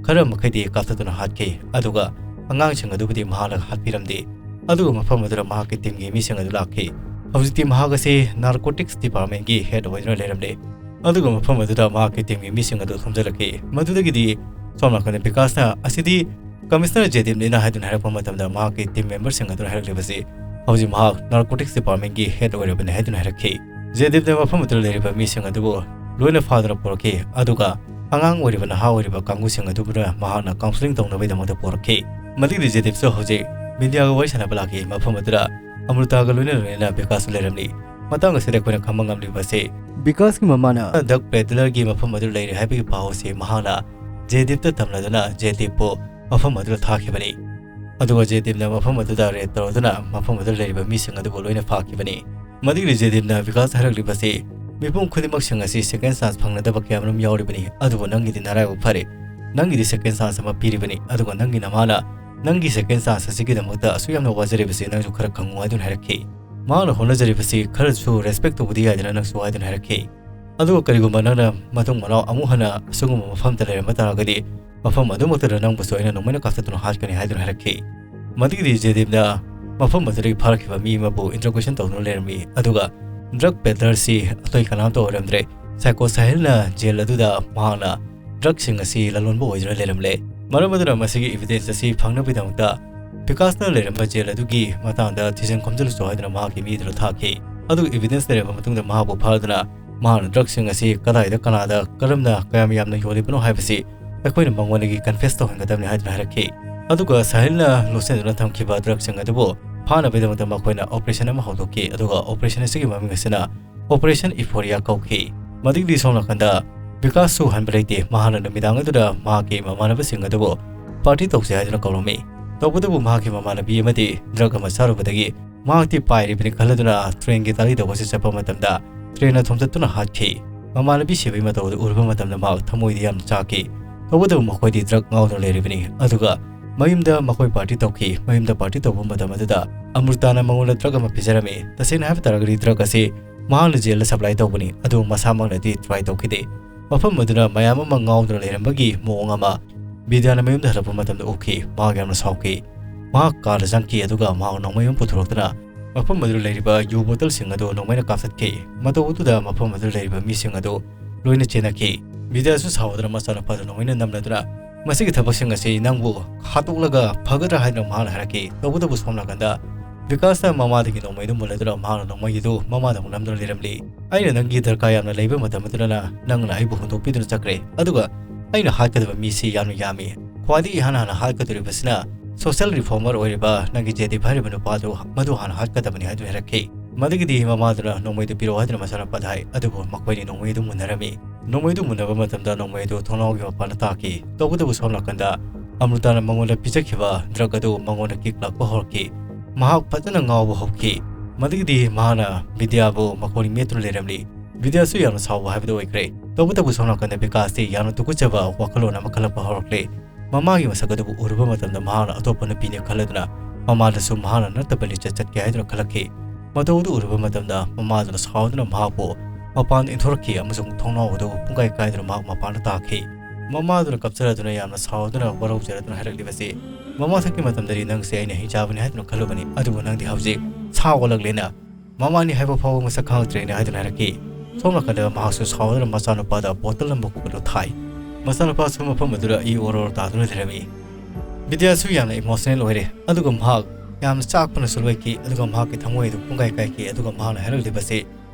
ꯈꯔ ꯃꯈꯩꯗꯤ ꯀꯥꯞꯊꯠꯇꯨꯅ ꯍꯥꯠꯈꯤ, ꯑꯗꯨꯒ ꯑꯉꯥꯡꯁꯤꯡ ꯑꯗꯨꯕꯨꯗꯤ ꯃꯍꯥꯛꯅ ꯍꯥꯠꯄꯤꯔꯝꯗꯦ꯫ ꯑꯗꯨꯒ ꯃꯐꯝ ꯑꯗꯨꯗ ꯃꯍꯥꯛꯀꯤ teamꯒꯤ ꯃꯤꯁꯤꯡ ꯑꯗꯨ ꯂꯥꯛꯈꯤ꯫ ꯍꯧꯖꯤꯛꯇꯤ ꯃꯍꯥꯛ ꯑꯁꯤ Narcotics Departmentꯀꯤ head ꯑꯣꯏꯗꯨꯅ ꯂꯩꯔꯝꯂꯦ꯫ ꯑꯗꯨꯒ ꯃꯐꯝ ꯑꯗꯨꯗ ꯃꯍꯥꯛꯀꯤ teamꯒꯤ ꯃꯤꯁꯤꯡ ꯑꯗꯨ ꯊꯣꯝꯖꯤꯜꯂꯛꯈꯤ꯫ ꯃꯗꯨꯗꯒꯤꯗꯤ ꯁꯣꯝ ꯅꯥꯀꯟꯗ ꯕꯤꯀꯥꯁꯅ ꯑꯁꯤꯗꯤ Commissioner ꯖꯦꯗꯤꯞꯅꯤꯅ ꯍꯥꯏꯗꯨꯅ ꯍꯥꯏꯔꯛꯄ ꯃꯇꯝꯗ ꯃꯍꯥꯛꯀꯤ team memberꯁꯤꯡ ꯑꯗꯨꯅ ꯍꯥꯏꯔꯛꯂꯤꯕꯁꯤ ꯍꯧꯖꯤꯛ ꯃꯍꯥꯛ Narcotics Departmentꯀꯤ head ꯑꯣꯏꯔꯕꯅꯤ ꯍꯥꯏꯗꯨꯅ ꯍꯥꯏꯔꯛꯈꯤ꯫ ꯖꯦꯗꯤꯞꯅ ꯃꯐꯝ ꯑꯗꯨꯗ ꯂꯩꯔꯤꯕ ꯃꯤꯁꯤꯡ ꯑꯗꯨꯕꯨ ꯂꯣꯏꯅ ꯐꯥꯗꯨꯅ ꯄꯨꯔꯛꯈꯤ, ꯑꯗꯨꯒ ꯑꯉꯥꯡ ꯑꯣꯏꯔꯤꯕ ꯅꯍꯥ ꯑꯣꯏꯔꯤꯕ ꯀꯥꯡꯕꯨꯁꯤꯡ ꯑꯗꯨꯕꯨꯅ ꯃꯍꯥꯛꯅ counselling ꯇꯧꯅꯕꯒꯤꯗꯃꯛꯇ ꯄꯨꯔꯛꯈꯤ꯫ ꯃꯗꯨꯒꯤ ꯖꯦꯗꯤꯞꯁꯨ ꯍꯧꯖꯤꯛ mediaꯒ ꯋꯥꯔꯤ ꯁꯥꯟꯅꯕ ꯂꯥꯛꯈꯤ꯫ ꯃꯐꯝ ꯑꯗꯨꯗ ꯑꯃ꯭ꯔꯤꯇꯥꯒ ꯂꯣꯏꯅ ꯂꯣꯏꯅꯅ ꯕꯤꯀꯥꯁꯁꯨ ꯂꯩꯔꯝꯂꯤ꯫ ꯃꯇꯥꯡ ꯑꯁꯤꯗ ꯑꯩꯈꯣꯏꯅ ꯈꯪꯕ ꯉꯝꯂꯤꯕꯁꯤ ꯕꯤꯀꯥꯁꯀꯤ ꯃꯃꯥꯅ drug peddlerꯒꯤ ꯃꯐꯝ ꯑꯗꯨ ꯂꯩꯔꯦ ꯍꯥꯏꯕꯒꯤ ꯄꯥꯎ ꯑꯁꯤ ꯃꯍꯥꯛꯅ ꯖꯦꯗꯤꯞꯇ ꯇꯝꯂꯗꯨꯅ ꯖꯦꯗꯤꯞꯄꯨ ꯃꯐꯝ ꯑꯗꯨꯗ ꯊꯥꯈꯤꯕꯅꯤ꯫ ꯑꯗꯨꯒ ꯖꯦꯗꯤꯞꯅ ꯃꯐꯝ ꯑꯗꯨꯗ raid ꯇꯧꯔꯗꯨꯅ ꯃꯐꯝ ꯑꯗꯨꯗ ꯂꯩꯔꯤꯕ ꯃꯤꯁꯤꯡ ꯑꯗꯨꯕꯨ ꯂꯣꯏꯅ ꯐꯥꯈꯤꯕꯅꯤ꯫ ꯃꯗꯨꯒꯤ ꯖꯦꯗꯤꯞꯅ ꯕꯤꯀꯥꯁꯇ ꯍꯥꯏꯔꯛꯂꯤꯕꯁꯤ ꯃꯤꯄꯨꯝ ꯈꯨꯗꯤꯡꯃꯛꯁꯤꯡ ꯑꯁꯤ second chance ꯐꯪꯅꯗꯕ ꯀꯌꯥꯃꯔꯨꯝ ꯌꯥꯎꯔꯤꯕꯅꯤ, ꯑꯗꯨꯕꯨ ꯅꯪꯒꯤꯗꯤ ꯅꯔꯥꯏꯕꯛ ꯐꯔꯦ, ꯅꯪꯒꯤꯗꯤ second chance ꯑꯃ ꯄꯤꯔꯤꯕꯅꯤ, ꯑꯗꯨꯒ ꯅꯪꯒꯤ ꯅꯃꯥꯅ ꯅꯪꯒꯤ second chance ꯑꯁꯤꯒꯤꯗꯃꯛꯇ ꯑꯁꯨꯛ ꯌꯥꯝꯅ ꯋꯥꯖꯔꯤꯕꯁꯤ ꯅꯪꯁꯨ ꯈꯔ ꯈꯪꯉꯨ ꯍꯥꯏꯗꯨꯅ ꯍꯥꯏꯔꯛꯈꯤ꯫ ꯃꯍꯥꯛꯅ ꯍꯣꯠꯅꯖꯔꯤꯕꯁꯤ ꯈꯔꯁꯨ respect ꯇꯧꯕꯗꯤ ꯌꯥꯏꯗꯅ ꯅꯪꯁꯨ ꯍꯥꯏꯗꯨꯅ ꯍꯥꯏꯔꯛꯈꯤ꯫ ꯑꯗꯨꯒ ꯀꯔꯤꯒꯨꯝꯕ ꯅꯪꯅ ꯃꯇꯨꯡ ꯃꯅꯥꯎ ꯑꯃꯨꯛ ꯍꯟꯅ ꯑꯁꯤꯒꯨꯝꯕ ꯃꯐꯝꯗ ꯂꯩꯔꯝꯕ ꯇꯥꯔꯒꯗꯤ ꯃꯐꯝ ꯑꯗꯨꯃꯛꯇꯗ ꯅꯪꯕꯨꯁꯨ ꯑꯩꯅ ꯅꯣꯡꯃꯩꯅ ꯀꯥꯞꯊꯠꯇꯨꯅ ꯍꯥꯠꯀꯅꯤ ꯍꯥꯏꯗꯨꯅ ꯍꯥꯏꯔꯛꯈꯤ꯫ ꯃꯗꯨꯒꯤꯗꯤ ꯖꯦꯗꯤꯞꯅ ꯃꯐꯝ ꯑꯗꯨꯗꯒꯤ ꯐꯥꯔꯛꯈꯤꯕ ꯃꯤ ꯑꯃꯕꯨ interrogation ꯇꯧꯗꯨꯅ ꯂꯩꯔꯝꯃꯤ, ꯑꯗꯨꯒ drug peddlerꯁꯤ ꯑꯇꯩ ꯀꯅꯥꯝꯇ ꯑꯣꯏꯔꯝꯗ꯭ꯔꯦ꯫ Psycho ꯁꯥꯍꯤꯜꯅ jail ꯑꯗꯨꯗ ꯃꯍꯥꯛꯅ drugꯁꯤꯡ ꯑꯁꯤ ꯂꯂꯣꯟꯕ ꯑꯣꯏꯗꯨꯅ ꯂꯩꯔꯝꯂꯦ꯫ ꯃꯔꯝ ꯑꯗꯨꯅ ꯃꯁꯤꯒꯤ evidence ꯑꯁꯤ ꯐꯪꯅꯕꯒꯤꯗꯃꯛꯇ ꯕꯤꯀꯥꯁꯅ ꯂꯩꯔꯝꯕ jail ꯑꯗꯨꯒꯤ ꯃꯇꯥꯡꯗ ꯊꯤꯖꯤꯟ ꯈꯣꯝꯖꯤꯜꯂꯨꯆꯣ ꯍꯥꯏꯗꯨꯅ ꯃꯍꯥꯛꯀꯤ ꯃꯤ ꯑꯗꯨꯗ ꯊꯥꯈꯤ꯫ ꯑꯗꯨꯒ evidence ꯂꯩꯔꯕ ꯃꯇꯨꯡꯗ ꯃꯍꯥꯛꯄꯨ ꯐꯥꯗꯨꯅ ꯃꯍꯥꯛꯅ drugꯁꯤꯡ ꯑꯁꯤ ꯀꯗꯥꯏꯗ, ꯀꯅꯥꯗ, ꯀꯔꯝꯅ, ꯀꯌꯥꯝ ꯌꯥꯝꯅ ꯌꯣꯜꯂꯤꯕꯅꯣ ꯍꯥꯏꯕꯁꯤ ꯑꯩꯈꯣꯏꯅ ꯃꯉꯣꯟꯗꯒꯤ confess ꯇꯧꯍꯟꯒꯗꯕꯅꯤ ꯍꯥꯏꯗꯨꯅ ꯍꯥꯏꯔꯛꯈꯤ꯫ ꯑꯗꯨꯒ ꯁꯥꯍꯤꯜꯅ ꯂꯣꯠꯁꯤꯟꯗꯨꯅ ꯊꯝꯈꯤꯕ drugꯁꯤꯡ ꯑꯗꯨꯕꯨ ꯐꯥꯅꯕꯒꯤꯗꯃꯛꯇ ꯃꯈꯣꯏꯅ operation ꯑꯃ ꯍꯧꯗꯣꯛꯈꯤ, ꯑꯗꯨꯒ operation ꯑꯁꯤꯒꯤ ꯃꯃꯤꯡ ꯑꯁꯤꯅ Operation Euphoria ꯀꯧꯈꯤ꯫ ꯃꯗꯨꯒꯤꯗꯤ ꯁꯣꯝ ꯅꯥꯀꯟꯗ ꯕꯤꯀꯥꯁꯁꯨ ꯍꯟꯕ ꯂꯩꯇꯦ꯫ ꯃꯍꯥꯛꯅ ꯅꯨꯃꯤꯗꯥꯡ ꯑꯗꯨꯗ ꯃꯍꯥꯛꯀꯤ ꯃꯃꯥꯟꯅꯕꯁꯤꯡ ꯑꯗꯨꯕꯨ ꯄꯥꯔꯇꯤ ꯇꯧꯁꯦ ꯍꯥꯏꯗꯨꯅ ꯀꯧꯔꯝꯃꯤ꯫ ꯇꯧꯕꯇꯕꯨ ꯃꯍꯥꯛꯀꯤ ꯃꯃꯥꯟꯅꯕꯤ ꯑꯃꯗꯤ ꯗ꯭ꯔꯒ ꯑꯃ ꯆꯥꯔꯨꯕꯗꯒꯤ ꯃꯍꯥꯛꯇꯤ ꯄꯥꯏꯔꯤꯕꯅꯤ ꯈꯜꯂꯗꯨꯅ ꯇ꯭ꯔꯦꯟꯒꯤ ꯇꯥꯂꯤꯗꯧꯕꯁꯤ ꯆꯠꯄ ꯃꯇꯝꯗ ꯇ꯭ꯔꯦꯟꯅ ꯊꯣꯝꯇꯠꯇꯨꯅ ꯍꯥꯠꯈꯤ꯫ ꯃꯃꯥꯟꯅꯕꯤ ꯁꯤꯕꯒꯤ ꯃꯇꯧ ꯑꯗꯨ ꯎꯔꯨꯕ ꯃꯇꯝꯗ ꯃꯍꯥꯛ ꯊꯃꯣꯏꯗ ꯌꯥꯝꯅ ꯆꯥꯛꯈꯤ꯫ ꯇꯧꯕꯇꯕꯨ ꯃꯈꯣꯏꯗꯤ ꯗ꯭ꯔꯒ ꯉꯥꯎꯗꯨꯅ ꯂꯩꯔꯤꯕꯅꯤ꯫ ꯑꯗꯨꯒ ꯃꯌꯨꯝꯗ ꯃꯈꯣꯏ ꯄꯥꯔꯇꯤ ꯇꯧꯈꯤ꯫ ꯃꯌꯨꯝꯗ ꯄꯥꯔꯇꯤ ꯇꯧꯕ ꯃꯇꯝ ꯑꯗꯨꯗ ꯑꯃ꯭ꯔꯤꯇꯥꯅ ꯃꯉꯣꯟꯗ ꯗ꯭ꯔꯒ ꯑꯃ ꯄꯤꯖꯔꯝꯃꯤ꯫ ꯇꯁꯦꯡꯅ ꯍꯥꯏꯕ ꯇꯥꯔꯒꯗꯤ ꯗ꯭ꯔꯒ ꯑꯁꯤ ꯃꯍꯥꯛꯅ ꯖꯦꯜꯗ ꯁꯄ꯭ꯂꯥꯏ ꯇꯧꯕꯅꯤ, ꯑꯗꯨꯕꯨ ꯃꯁꯥꯃꯛꯅꯗꯤ ꯇ꯭ꯔꯥꯏ ꯇꯧꯈꯤꯗꯦ꯫ ꯃꯐꯝ ꯑꯗꯨꯅ ꯃꯌꯥꯝ ꯑꯃ ꯉꯥꯎꯗꯨꯅ ꯂꯩꯔꯝꯕꯒꯤ ꯃꯑꯣꯡ ꯑꯃ ꯕꯤꯗ꯭ꯌꯥꯅ ꯃꯌꯨꯝꯗ ꯍꯜꯂꯛꯄ ꯃꯇꯝꯗ ꯎꯈꯤ꯫ ꯃꯍꯥꯛ ꯌꯥꯝꯅ ꯁꯥꯎꯈꯤ꯫ ꯃꯍꯥꯛ ꯀꯥꯗ ꯆꯪꯈꯤ, ꯑꯗꯨꯒ ꯃꯍꯥꯛ ꯅꯣꯡꯃꯩ ꯑꯃ ꯄꯨꯊꯣꯔꯛꯇꯨꯅ ꯃꯐꯝ ꯑꯗꯨꯗ ꯂꯩꯔꯤꯕ ꯌꯨ ꯕꯣꯇꯜꯁꯤꯡ ꯑꯗꯨ ꯅꯣꯡꯃꯩꯅ ꯀꯥꯞꯊꯠꯈꯤ꯫ ꯃꯇꯧ ꯑꯗꯨꯗ ꯃꯐꯝ ꯑꯗꯨꯗ ꯂꯩꯔꯤꯕ ꯃꯤꯁꯤꯡ ꯑꯗꯨ ꯂꯣꯏꯅ ꯆꯦꯟꯅꯈꯤ꯫ ꯕꯤꯗ꯭ꯌꯥꯁꯨ ꯁꯥꯎꯗꯨꯅ ꯃꯆꯥꯅꯨꯄꯥꯗ ꯅꯣꯡꯃꯩꯅ ꯅꯝꯂꯗꯨꯅ ꯃꯁꯤꯒꯤ ꯊꯕꯛꯁꯤꯡ ꯑꯁꯤ ꯅꯪꯕꯨ ꯍꯥꯠꯇꯣꯛꯂꯒ ꯐꯒꯗ꯭ꯔꯥ ꯍꯥꯏꯗꯨꯅ ꯃꯍꯥꯛꯅ ꯍꯥꯏꯔꯛꯈꯤ꯫ ꯇꯧꯕꯇꯕꯨ ꯁꯣꯝ ꯅꯥꯀꯟꯗ ꯕꯤꯀꯥꯁꯅ ꯃꯃꯥꯗꯒꯤ ꯅꯣꯡꯃꯩꯗꯨ ꯃꯨꯜꯂꯗꯨꯅ ꯃꯍꯥꯛꯅ ꯅꯣꯡꯃꯩ ꯑꯗꯨ ꯃꯃꯥꯗ ꯑꯃꯨꯛ ꯅꯝꯗꯨꯅ ꯂꯩꯔꯝꯂꯤ꯫ "ꯑꯩꯅ ꯅꯪꯒꯤ ꯗꯔꯀꯥꯔ ꯌꯥꯝꯅ ꯂꯩꯕ ꯃꯇꯝ ꯑꯗꯨꯗꯅ ꯅꯪꯅ ꯑꯩꯕꯨ ꯍꯨꯟꯗꯣꯛꯄꯤꯗꯨꯅ ꯆꯠꯈ꯭ꯔꯦ꯫ ꯑꯗꯨꯒ ꯑꯩꯅ ꯍꯥꯠꯀꯗꯕ ꯃꯤꯁꯤ ꯌꯥꯝꯅ ꯌꯥꯝꯃꯤ꯫ ꯈ꯭ꯋꯥꯏꯗꯒꯤ ꯏꯍꯥꯟ ꯍꯥꯟꯅ ꯍꯥꯠꯀꯗꯧꯔꯤꯕꯁꯤꯅ ꯁꯣꯁꯤꯌꯦꯜ ꯔꯤꯐꯣꯔꯃꯔ ꯑꯣꯏꯔꯤꯕ ꯅꯪꯒꯤ ꯖꯦꯗꯤꯞ ꯍꯥꯏꯔꯤꯕ ꯅꯨꯄꯥꯗꯨ, ꯃꯗꯨ ꯍꯥꯟꯅ ꯍꯥꯠꯀꯗꯕꯅꯤ" ꯍꯥꯏꯗꯨꯅ ꯍꯥꯏꯔꯛꯈꯤ꯫ ꯃꯗꯨꯒꯤꯗꯤ ꯃꯃꯥꯗꯨꯅ ꯅꯣꯡꯃꯩꯗꯨ ꯄꯤꯔꯛꯑꯣ ꯍꯥꯏꯗꯨꯅ ꯃꯆꯥꯅꯨꯄꯥꯗ ꯍꯥꯏ, ꯑꯗꯨꯕꯨ ꯃꯈꯣꯏꯅꯤ ꯅꯣꯡꯃꯩ ꯑꯗꯨ ꯃꯨꯟꯅꯔꯝꯃꯤ꯫ ꯅꯣꯡꯃꯩꯗꯨ ꯃꯨꯟꯅꯕ ꯃꯇꯝꯗ ꯅꯣꯡꯃꯩ ꯑꯗꯨ ꯊꯣꯡꯅꯥꯎꯒꯤ ꯃꯄꯥꯟꯗ ꯇꯥꯈꯤ꯫ ꯇꯧꯕꯇꯕꯨ ꯁꯣꯝ ꯅꯥꯀꯟꯗ ꯑꯃ꯭ꯔꯤꯇꯥꯅ ꯃꯉꯣꯟꯗ ꯄꯤꯖꯈꯤꯕ ꯗ꯭ꯔꯒ ꯑꯗꯨ ꯃꯉꯣꯟꯗ ꯀꯤꯛ ꯂꯥꯛꯄ ꯍꯧꯔꯛꯈꯤ꯫ ꯃꯍꯥꯛ ꯐꯖꯅ ꯉꯥꯎꯕ ꯍꯧꯈꯤ꯫ ꯃꯗꯨꯒꯤꯗꯤ ꯃꯍꯥꯛꯅ ꯕꯤꯗ꯭ꯌꯥꯕꯨ ꯃꯈꯣꯡꯅ ꯃꯦꯠꯇꯨꯅ ꯂꯩꯔꯝꯂꯤ꯫ ꯕꯤꯗ꯭ꯌꯥꯁꯨ ꯌꯥꯝꯅ ꯁꯥꯎꯕ ꯍꯥꯏꯕꯗꯨ ꯑꯣꯏꯈ꯭ꯔꯦ꯫ ꯇꯧꯕꯇꯕꯨ ꯁꯣꯝ ꯅꯥꯀꯟꯗ ꯕꯤꯀꯥꯁꯇꯤ ꯌꯥꯝꯅ ꯇꯨꯀꯠꯆꯕ ꯋꯥꯈꯜꯂꯣꯟ ꯑꯃ ꯈꯜꯂꯛꯄ ꯍꯧꯔꯛꯂꯦ꯫ ꯃꯃꯥꯒꯤ ꯃꯁꯛ ꯑꯗꯨꯕꯨ ꯎꯔꯨꯕ ꯃꯇꯝꯗ ꯃꯍꯥꯛꯅ ꯑꯇꯣꯞꯄ ꯅꯨꯄꯤꯅꯤ ꯈꯜꯂꯗꯨꯅ ꯃꯃꯥꯗꯁꯨ ꯃꯍꯥꯛꯅ ꯅꯠꯇꯕ ꯂꯤꯆꯠ ꯆꯠꯀꯦ ꯍꯥꯏꯗꯨꯅ ꯈꯜꯂꯛꯈꯤ꯫ ꯃꯇꯧ ꯑꯗꯨ ꯎꯔꯨꯕ ꯃꯇꯝꯗ ꯃꯃꯥꯗꯨꯅ ꯁꯥꯎꯗꯨꯅ ꯃꯍꯥꯛꯄꯨ ꯃꯄꯥꯟꯗ ꯏꯟꯊꯣꯔꯛꯈꯤ ꯑꯃꯁꯨꯡ ꯊꯣꯡꯅꯥꯎ ꯑꯗꯨ ꯄꯨꯡꯀꯥꯏ ꯀꯥꯏꯗꯨꯅ ꯃꯍꯥꯛ ꯃꯄꯥꯟꯗ ꯇꯥꯈꯤ꯫ ꯃꯃꯥꯗꯨꯅ ꯀꯞꯆꯔꯗꯨꯅ ꯌꯥꯝꯅ ꯁꯥꯎꯗꯨꯅ ꯋꯥꯔꯧꯖꯔꯗꯨꯅ ꯍꯥꯏꯔꯛꯂꯤꯕꯁꯤ, "ꯃꯃꯥ ꯊꯛꯀꯤ ꯃꯇꯝꯗꯗꯤ ꯅꯪꯁꯦ ꯑꯩꯅ ꯍꯤꯡꯆꯥꯕꯅꯤ ꯍꯥꯏꯗꯨꯅ ꯈꯜꯂꯨꯕꯅꯤ, ꯑꯗꯨꯕꯨ ꯅꯪꯗꯤ ꯍꯧꯖꯤꯛ ꯁꯥ ꯑꯣꯜꯂꯛꯂꯦꯅ꯫ ꯃꯃꯥꯅꯤ ꯍꯥꯏꯕ ꯐꯥꯎꯕ ꯃꯁꯛ ꯈꯪꯉꯛꯇ꯭ꯔꯦꯅ" ꯍꯥꯏꯗꯨꯅ ꯍꯥꯏꯔꯛꯈꯤ꯫ ꯁꯣꯝ ꯅꯥꯀꯟꯗ ꯃꯍꯥꯛꯁꯨ ꯁꯥꯎꯗꯨꯅ ꯃꯆꯥꯅꯨꯄꯥꯗ ꯕꯣꯇꯜ ꯑꯃ ꯃꯀꯣꯛ ꯑꯗꯨ ꯊꯥꯏ꯫ ꯃꯆꯥꯅꯨꯄꯥꯁꯨ ꯃꯐꯝ ꯑꯗꯨꯗ ꯏ ꯑꯣꯔꯣ ꯑꯣꯔꯣ ꯇꯥꯗꯨꯅ ꯂꯩꯔꯝꯃꯤ꯫ ꯕꯤꯗ꯭ꯌꯥꯁꯨ ꯌꯥꯝꯅ ꯏꯃꯣꯁꯅꯦꯜ ꯑꯣꯏꯔꯦ, ꯑꯗꯨꯒ ꯃꯍꯥꯛ ꯌꯥꯝꯅ ꯆꯥꯛꯄꯅꯁꯨ ꯂꯣꯏꯈꯤ, ꯑꯗꯨꯒ ꯃꯍꯥꯛꯀꯤ ꯊꯃꯣꯏ ꯑꯗꯨ ꯄꯨꯡꯀꯥꯏ ꯀꯥꯏꯈꯤ, ꯑꯗꯨꯒ ꯃꯍꯥꯛꯅ ꯍꯥꯏꯔꯛꯂꯤꯕꯁꯤ,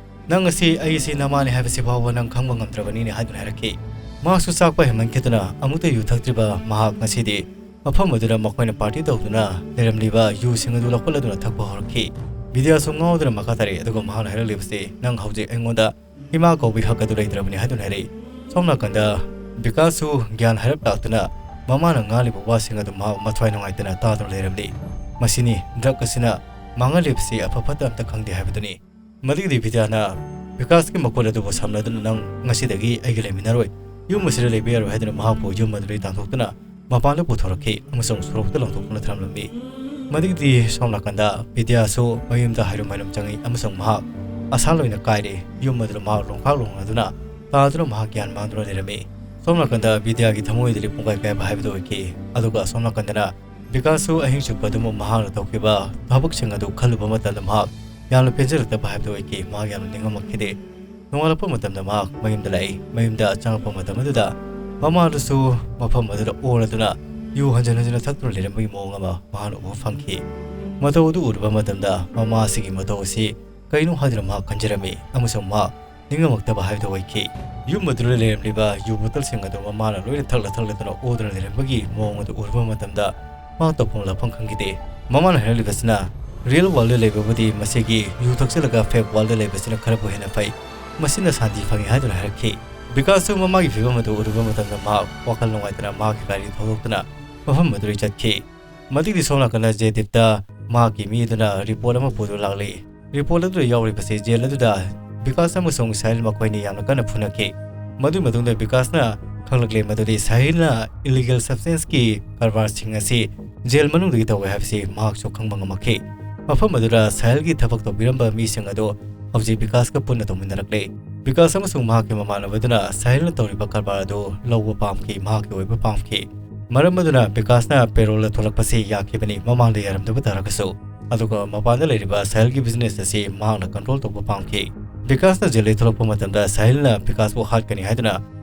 "ꯅꯪ ꯑꯁꯤ ꯑꯩ ꯑꯁꯤ ꯅꯃꯥꯅꯤ ꯍꯥꯏꯕꯁꯤ ꯐꯥꯎꯕ ꯅꯪ ꯈꯪꯕ ꯉꯝꯗ꯭ꯔꯕꯅꯤꯅꯦ" ꯍꯥꯏꯗꯨꯅ ꯍꯥꯏꯔꯛꯈꯤ꯫ ꯃꯍꯥꯛꯁꯨ ꯆꯥꯛꯄ ꯍꯦꯟꯃꯟꯈꯤꯗꯨꯅ ꯑꯃꯨꯛꯇ ꯌꯨ ꯊꯛꯇ꯭ꯔꯤꯕ ꯃꯍꯥꯛ ꯉꯁꯤꯗꯤ ꯃꯐꯝ ꯑꯗꯨꯗ ꯃꯈꯣꯏꯅ ꯄꯥꯔꯇꯤ ꯇꯧꯗꯨꯅ ꯂꯩꯔꯝꯂꯤꯕ ꯌꯨꯁꯤꯡ ꯑꯗꯨ ꯂꯧꯈꯠꯂꯗꯨꯅ ꯊꯛꯄ ꯍꯧꯔꯛꯈꯤ꯫ ꯕꯤꯗ꯭ꯌꯥꯁꯨ ꯉꯥꯎꯗꯨꯅ ꯃꯈꯥ ꯇꯥꯔꯛꯏ, ꯑꯗꯨꯒ ꯃꯍꯥꯛꯅ ꯍꯥꯏꯔꯛꯂꯤꯕꯁꯤ, "ꯅꯪ ꯍꯧꯖꯤꯛ ꯑꯩꯉꯣꯟꯗ ꯏꯃꯥ ꯀꯧꯕꯒꯤ ꯍꯛ ꯑꯗꯨ ꯂꯩꯇ꯭ꯔꯕꯅꯤ ꯍꯥꯏꯗꯨꯅ ꯍꯥꯏꯔꯛꯏ꯫ ꯁꯣꯝ ꯅꯥꯀꯟꯗ ꯕꯤꯀꯥꯁꯁꯨ ꯒ꯭ꯌꯥꯟ ꯍꯥꯏꯔꯞ ꯂꯥꯛꯇꯨꯅ ꯃꯃꯥꯅ ꯉꯥꯡꯂꯤꯕ ꯋꯥꯁꯤꯡ ꯑꯗꯨ ꯃꯍꯥꯛ ꯃꯊ꯭ꯋꯥꯏ ꯅꯨꯡꯉꯥꯏꯇꯅ ꯇꯥꯗꯨꯅ ꯂꯩꯔꯝꯂꯤ꯫ ꯃꯁꯤꯅꯤ, ꯗ꯭ꯔꯒ ꯑꯁꯤꯅ ꯃꯥꯡꯍꯜꯂꯤꯕꯁꯤ ꯑꯐ ꯐꯠꯇ ꯑꯝꯇ ꯈꯪꯗꯦ ꯍꯥꯏꯕꯗꯨꯅꯤ꯫ ꯃꯗꯨꯒꯤꯗꯤ ꯕꯤꯗ꯭ꯌꯥꯅ ꯕꯤꯀꯥꯁꯀꯤ ꯃꯈꯨꯠ ꯑꯗꯨꯕꯨ ꯁꯝꯅꯗꯨꯅ, "ꯅꯪ ꯉꯁꯤꯗꯒꯤ ꯑꯩꯒ ꯂꯩꯃꯤꯟꯅꯔꯣꯏ, ꯌꯨꯝ ꯑꯁꯤꯗ ꯂꯩꯕ ꯌꯥꯔꯣꯏ" ꯍꯥꯏꯗꯨꯅ ꯃꯍꯥꯛꯄꯨ ꯌꯨꯝ ꯑꯗꯨꯗꯒꯤ ꯇꯥꯟꯊꯣꯛꯇꯨꯅ ꯃꯄꯥꯟꯗ ꯄꯨꯊꯣꯔꯛꯈꯤ ꯑꯃꯁꯨꯡ ꯁꯣꯔꯣꯛꯇ ꯂꯪꯊꯣꯛꯇꯨꯅ ꯊꯝꯂꯝꯃꯤ꯫ ꯃꯗꯨꯒꯤꯗꯤ ꯁꯣꯝ ꯅꯥꯀꯟꯗ ꯕꯤꯗ꯭ꯌꯥꯁꯨ ꯃꯌꯨꯝꯗ ꯍꯥꯏꯔꯨꯝ ꯍꯥꯏꯔꯨꯝ ꯆꯪꯉꯤ ꯑꯃꯁꯨꯡ ꯃꯍꯥꯛ ꯑꯁꯥ ꯂꯣꯏꯅ ꯀꯥꯏꯔꯦ꯫ ꯌꯨꯝ ꯑꯗꯨꯗ ꯃꯍꯥꯛ ꯂꯣꯡꯈꯥꯛ ꯂꯣꯡꯂꯗꯨꯅ ꯇꯥꯗꯨꯅ ꯃꯍꯥꯛ ꯒ꯭ꯌꯥꯟ ꯃꯥꯡꯗꯨꯅ ꯂꯩꯔꯝꯃꯤ꯫ ꯁꯣꯝ ꯅꯥꯀꯟꯗ ꯕꯤꯗ꯭ꯌꯥꯒꯤ ꯊꯃꯣꯏꯗꯗꯤ ꯄꯨꯡꯀꯥꯏ ꯀꯥꯏꯕ ꯍꯥꯏꯕꯗꯨ ꯑꯣꯏꯈꯤ꯫ ꯑꯗꯨꯒ ꯁꯣꯝ ꯅꯥꯀꯟꯗꯅ ꯕꯤꯀꯥꯁꯁꯨ ꯑꯍꯤꯡ ꯆꯨꯞꯄ ꯑꯗꯨꯃꯛ ꯃꯍꯥꯛꯅ ꯇꯧꯈꯤꯕ ꯊꯕꯛꯁꯤꯡ ꯑꯗꯨ ꯈꯜꯂꯨꯕ ꯃꯇꯝꯗ ꯃꯍꯥꯛ ꯌꯥꯝꯅ ꯄꯦꯟꯖꯔꯛꯇꯕ ꯍꯥꯏꯕꯗꯨ ꯑꯣꯏꯈꯤ꯫ ꯃꯍꯥꯛ ꯌꯥꯝꯅ ꯅꯤꯡꯉꯝꯃꯛꯈꯤꯗꯦ꯫ ꯅꯣꯡꯉꯥꯜꯂꯛꯄ ꯃꯇꯝꯗ ꯃꯍꯥꯛ ꯃꯌꯨꯝꯗ ꯂꯥꯛꯏ꯫ ꯃꯌꯨꯝꯗ ꯆꯪꯉꯛꯄ ꯃꯇꯝ ꯑꯗꯨꯗ ꯃꯃꯥꯗꯨꯁꯨ ꯃꯐꯝ ꯑꯗꯨꯗ ꯑꯣꯔꯗꯨꯅ ꯌꯨ ꯍꯟꯖꯤꯟ ꯍꯟꯖꯤꯟꯅ ꯊꯛꯇꯨꯅ ꯂꯩꯔꯝꯕꯒꯤ ꯃꯑꯣꯡ ꯑꯃ ꯃꯍꯥꯛꯅ ꯎꯕ ꯐꯪꯈꯤ꯫ ꯃꯇꯧ ꯑꯗꯨ ꯎꯔꯨꯕ ꯃꯇꯝꯗ ꯃꯃꯥ ꯑꯁꯤꯒꯤ ꯃꯇꯧ ꯑꯁꯤ ꯀꯩꯅꯣ ꯍꯥꯏꯗꯨꯅ ꯃꯍꯥꯛ ꯈꯟꯖꯔꯝꯃꯤ ꯑꯃꯁꯨꯡ ꯃꯍꯥꯛ ꯅꯤꯡꯉꯝꯃꯛꯇꯕ ꯍꯥꯏꯕꯗꯨ ꯑꯣꯏꯈꯤ꯫ ꯌꯨꯝ ꯑꯗꯨꯗ ꯂꯩꯔꯝꯂꯤꯕ ꯌꯨ ꯕꯣꯇꯜꯁꯤꯡ ꯑꯗꯨ ꯃꯃꯥꯅ ꯂꯣꯏꯅ ꯊꯛꯂ ꯊꯛꯂꯗꯨꯅ ꯑꯣꯗꯨꯅ ꯂꯩꯔꯝꯕꯒꯤ ꯃꯑꯣꯡ ꯑꯗꯨ ꯎꯔꯨꯕ ꯃꯇꯝꯗ ꯃꯍꯥꯛ ꯇꯧꯐꯝ ꯂꯥꯛꯐꯝ ꯈꯪꯈꯤꯗꯦ꯫ ꯃꯃꯥꯅ ꯍꯥꯏꯔꯛꯂꯤꯕꯁꯤꯅ, "ꯔꯤꯌꯦꯜ ꯋꯥꯔꯜꯗ ꯂꯩꯕꯕꯨꯗꯤ ꯃꯁꯤꯒꯤ ꯌꯨ ꯊꯛꯆꯜꯂꯒ ꯐꯦꯛ ꯋꯥꯔꯜꯗ ꯂꯩꯕꯁꯤꯅ ꯈꯔꯕꯨ ꯍꯦꯟꯅ ꯐꯩ꯫ ꯃꯁꯤꯅ ꯁꯥꯟꯇꯤ ꯐꯪꯏ" ꯍꯥꯏꯗꯨꯅ ꯍꯥꯏꯔꯛꯈꯤ꯫ ꯕꯤꯀꯥꯁꯁꯨ ꯃꯃꯥꯒꯤ ꯐꯤꯕꯝ ꯑꯗꯨ ꯎꯔꯨꯕ ꯃꯇꯝꯗ ꯃꯍꯥꯛ ꯋꯥꯈꯜ ꯅꯨꯡꯉꯥꯏꯇꯅ ꯃꯍꯥꯛꯀꯤ ꯒꯥꯔꯤ ꯊꯧꯗꯣꯛꯇꯨꯅ ꯃꯐꯝ ꯑꯗꯨꯗꯒꯤ ꯆꯠꯈꯤ꯫ ꯃꯗꯨꯒꯤ ꯁꯣꯝ ꯅꯥꯀꯟꯗ ꯖꯦꯗꯤꯞꯇ ꯃꯍꯥꯛꯀꯤ ꯃꯤ ꯑꯗꯨꯅ ꯔꯤꯄꯣꯔꯠ ꯑꯃ ꯄꯨꯗꯨꯅ ꯂꯥꯛꯂꯤ꯫ ꯔꯤꯄꯣꯔꯠ ꯑꯗꯨꯗ ꯌꯥꯎꯔꯤꯕꯁꯤ ꯖꯦꯜ ꯑꯗꯨꯗ ꯕꯤꯀꯥꯁ ꯑꯃꯁꯨꯡ ꯁꯥꯍꯤꯜ ꯃꯈꯣꯏꯅꯤ ꯌꯥꯝꯅ ꯀꯟꯅ ꯐꯨꯅꯈꯤ꯫ ꯃꯗꯨꯒꯤ ꯃꯇꯨꯡꯗ ꯕꯤꯀꯥꯁꯅ ꯈꯪꯂꯛꯂꯦ ꯃꯗꯨꯗꯤ ꯁꯥꯍꯤꯜꯅ ꯏꯂꯤꯒꯦꯜ ꯁꯕꯁꯇꯦꯟꯁꯀꯤ ꯀꯔꯕꯥꯔꯁꯤꯡ ꯑꯁꯤ ꯖꯦꯜ ꯃꯅꯨꯡꯗꯒꯤ ꯇꯧꯋꯦ ꯍꯥꯏꯕꯁꯤ ꯃꯍꯥꯛꯁꯨ ꯈꯪꯕ ꯉꯝꯃꯛꯈꯤ꯫ ꯃꯐꯝ ꯑꯗꯨꯗ ꯁꯥꯍꯤꯜꯒꯤ ꯊꯕꯛ ꯇꯧꯕꯤꯔꯝꯕ ꯃꯤꯁꯤꯡ ꯑꯗꯨ ꯍꯧꯖꯤꯛ ꯕꯤꯀꯥꯁꯀ ꯄꯨꯟꯅ ꯇꯧꯃꯤꯟꯅꯔꯛꯂꯦ꯫ ꯕꯤꯀꯥꯁ ꯑꯃꯁꯨꯡ ꯃꯍꯥꯛꯀꯤ ꯃꯃꯥꯟꯅꯕꯗꯨꯅ ꯁꯥꯍꯤꯜꯅ ꯇꯧꯔꯤꯕ ꯀꯔꯕꯥꯔ ꯑꯗꯨ ꯂꯧꯕ ꯄꯥꯝꯈꯤ, ꯃꯍꯥꯛꯀꯤ ꯑꯣꯏꯕ ꯄꯥꯝꯈꯤ꯫ ꯃꯔꯝ ꯑꯗꯨꯅ ꯕꯤꯀꯥꯁꯅ ꯄꯦꯔꯣꯜꯗ ꯊꯣꯛꯂꯛꯄꯁꯤ ꯌꯥꯈꯤꯕꯅꯤ, ꯃꯃꯥꯡꯗ ꯌꯥꯔꯝꯗꯕ ꯇꯥꯔꯒꯁꯨ꯫ ꯑꯗꯨꯒ ꯃꯄꯥꯟꯗ ꯂꯩꯔꯤꯕ ꯁꯥꯍꯤꯜꯒꯤ ꯕꯤꯖꯤꯅꯦꯁ ꯑꯁꯤ ꯃꯍꯥꯛꯅ ꯀꯟꯇ꯭ꯔꯣꯜ ꯇꯧꯕ ꯄꯥꯝꯈꯤ꯫ ꯕꯤꯀꯥꯁꯅ ꯖꯦꯜꯗꯒꯤ ꯊꯣꯛꯂꯛꯄ ꯃꯇꯝꯗ ꯁꯥꯍꯤꯜꯅ ꯕꯤꯀꯥꯁꯄꯨ ꯍꯥꯠꯀꯅꯤ ꯍꯥꯏꯗꯨꯅ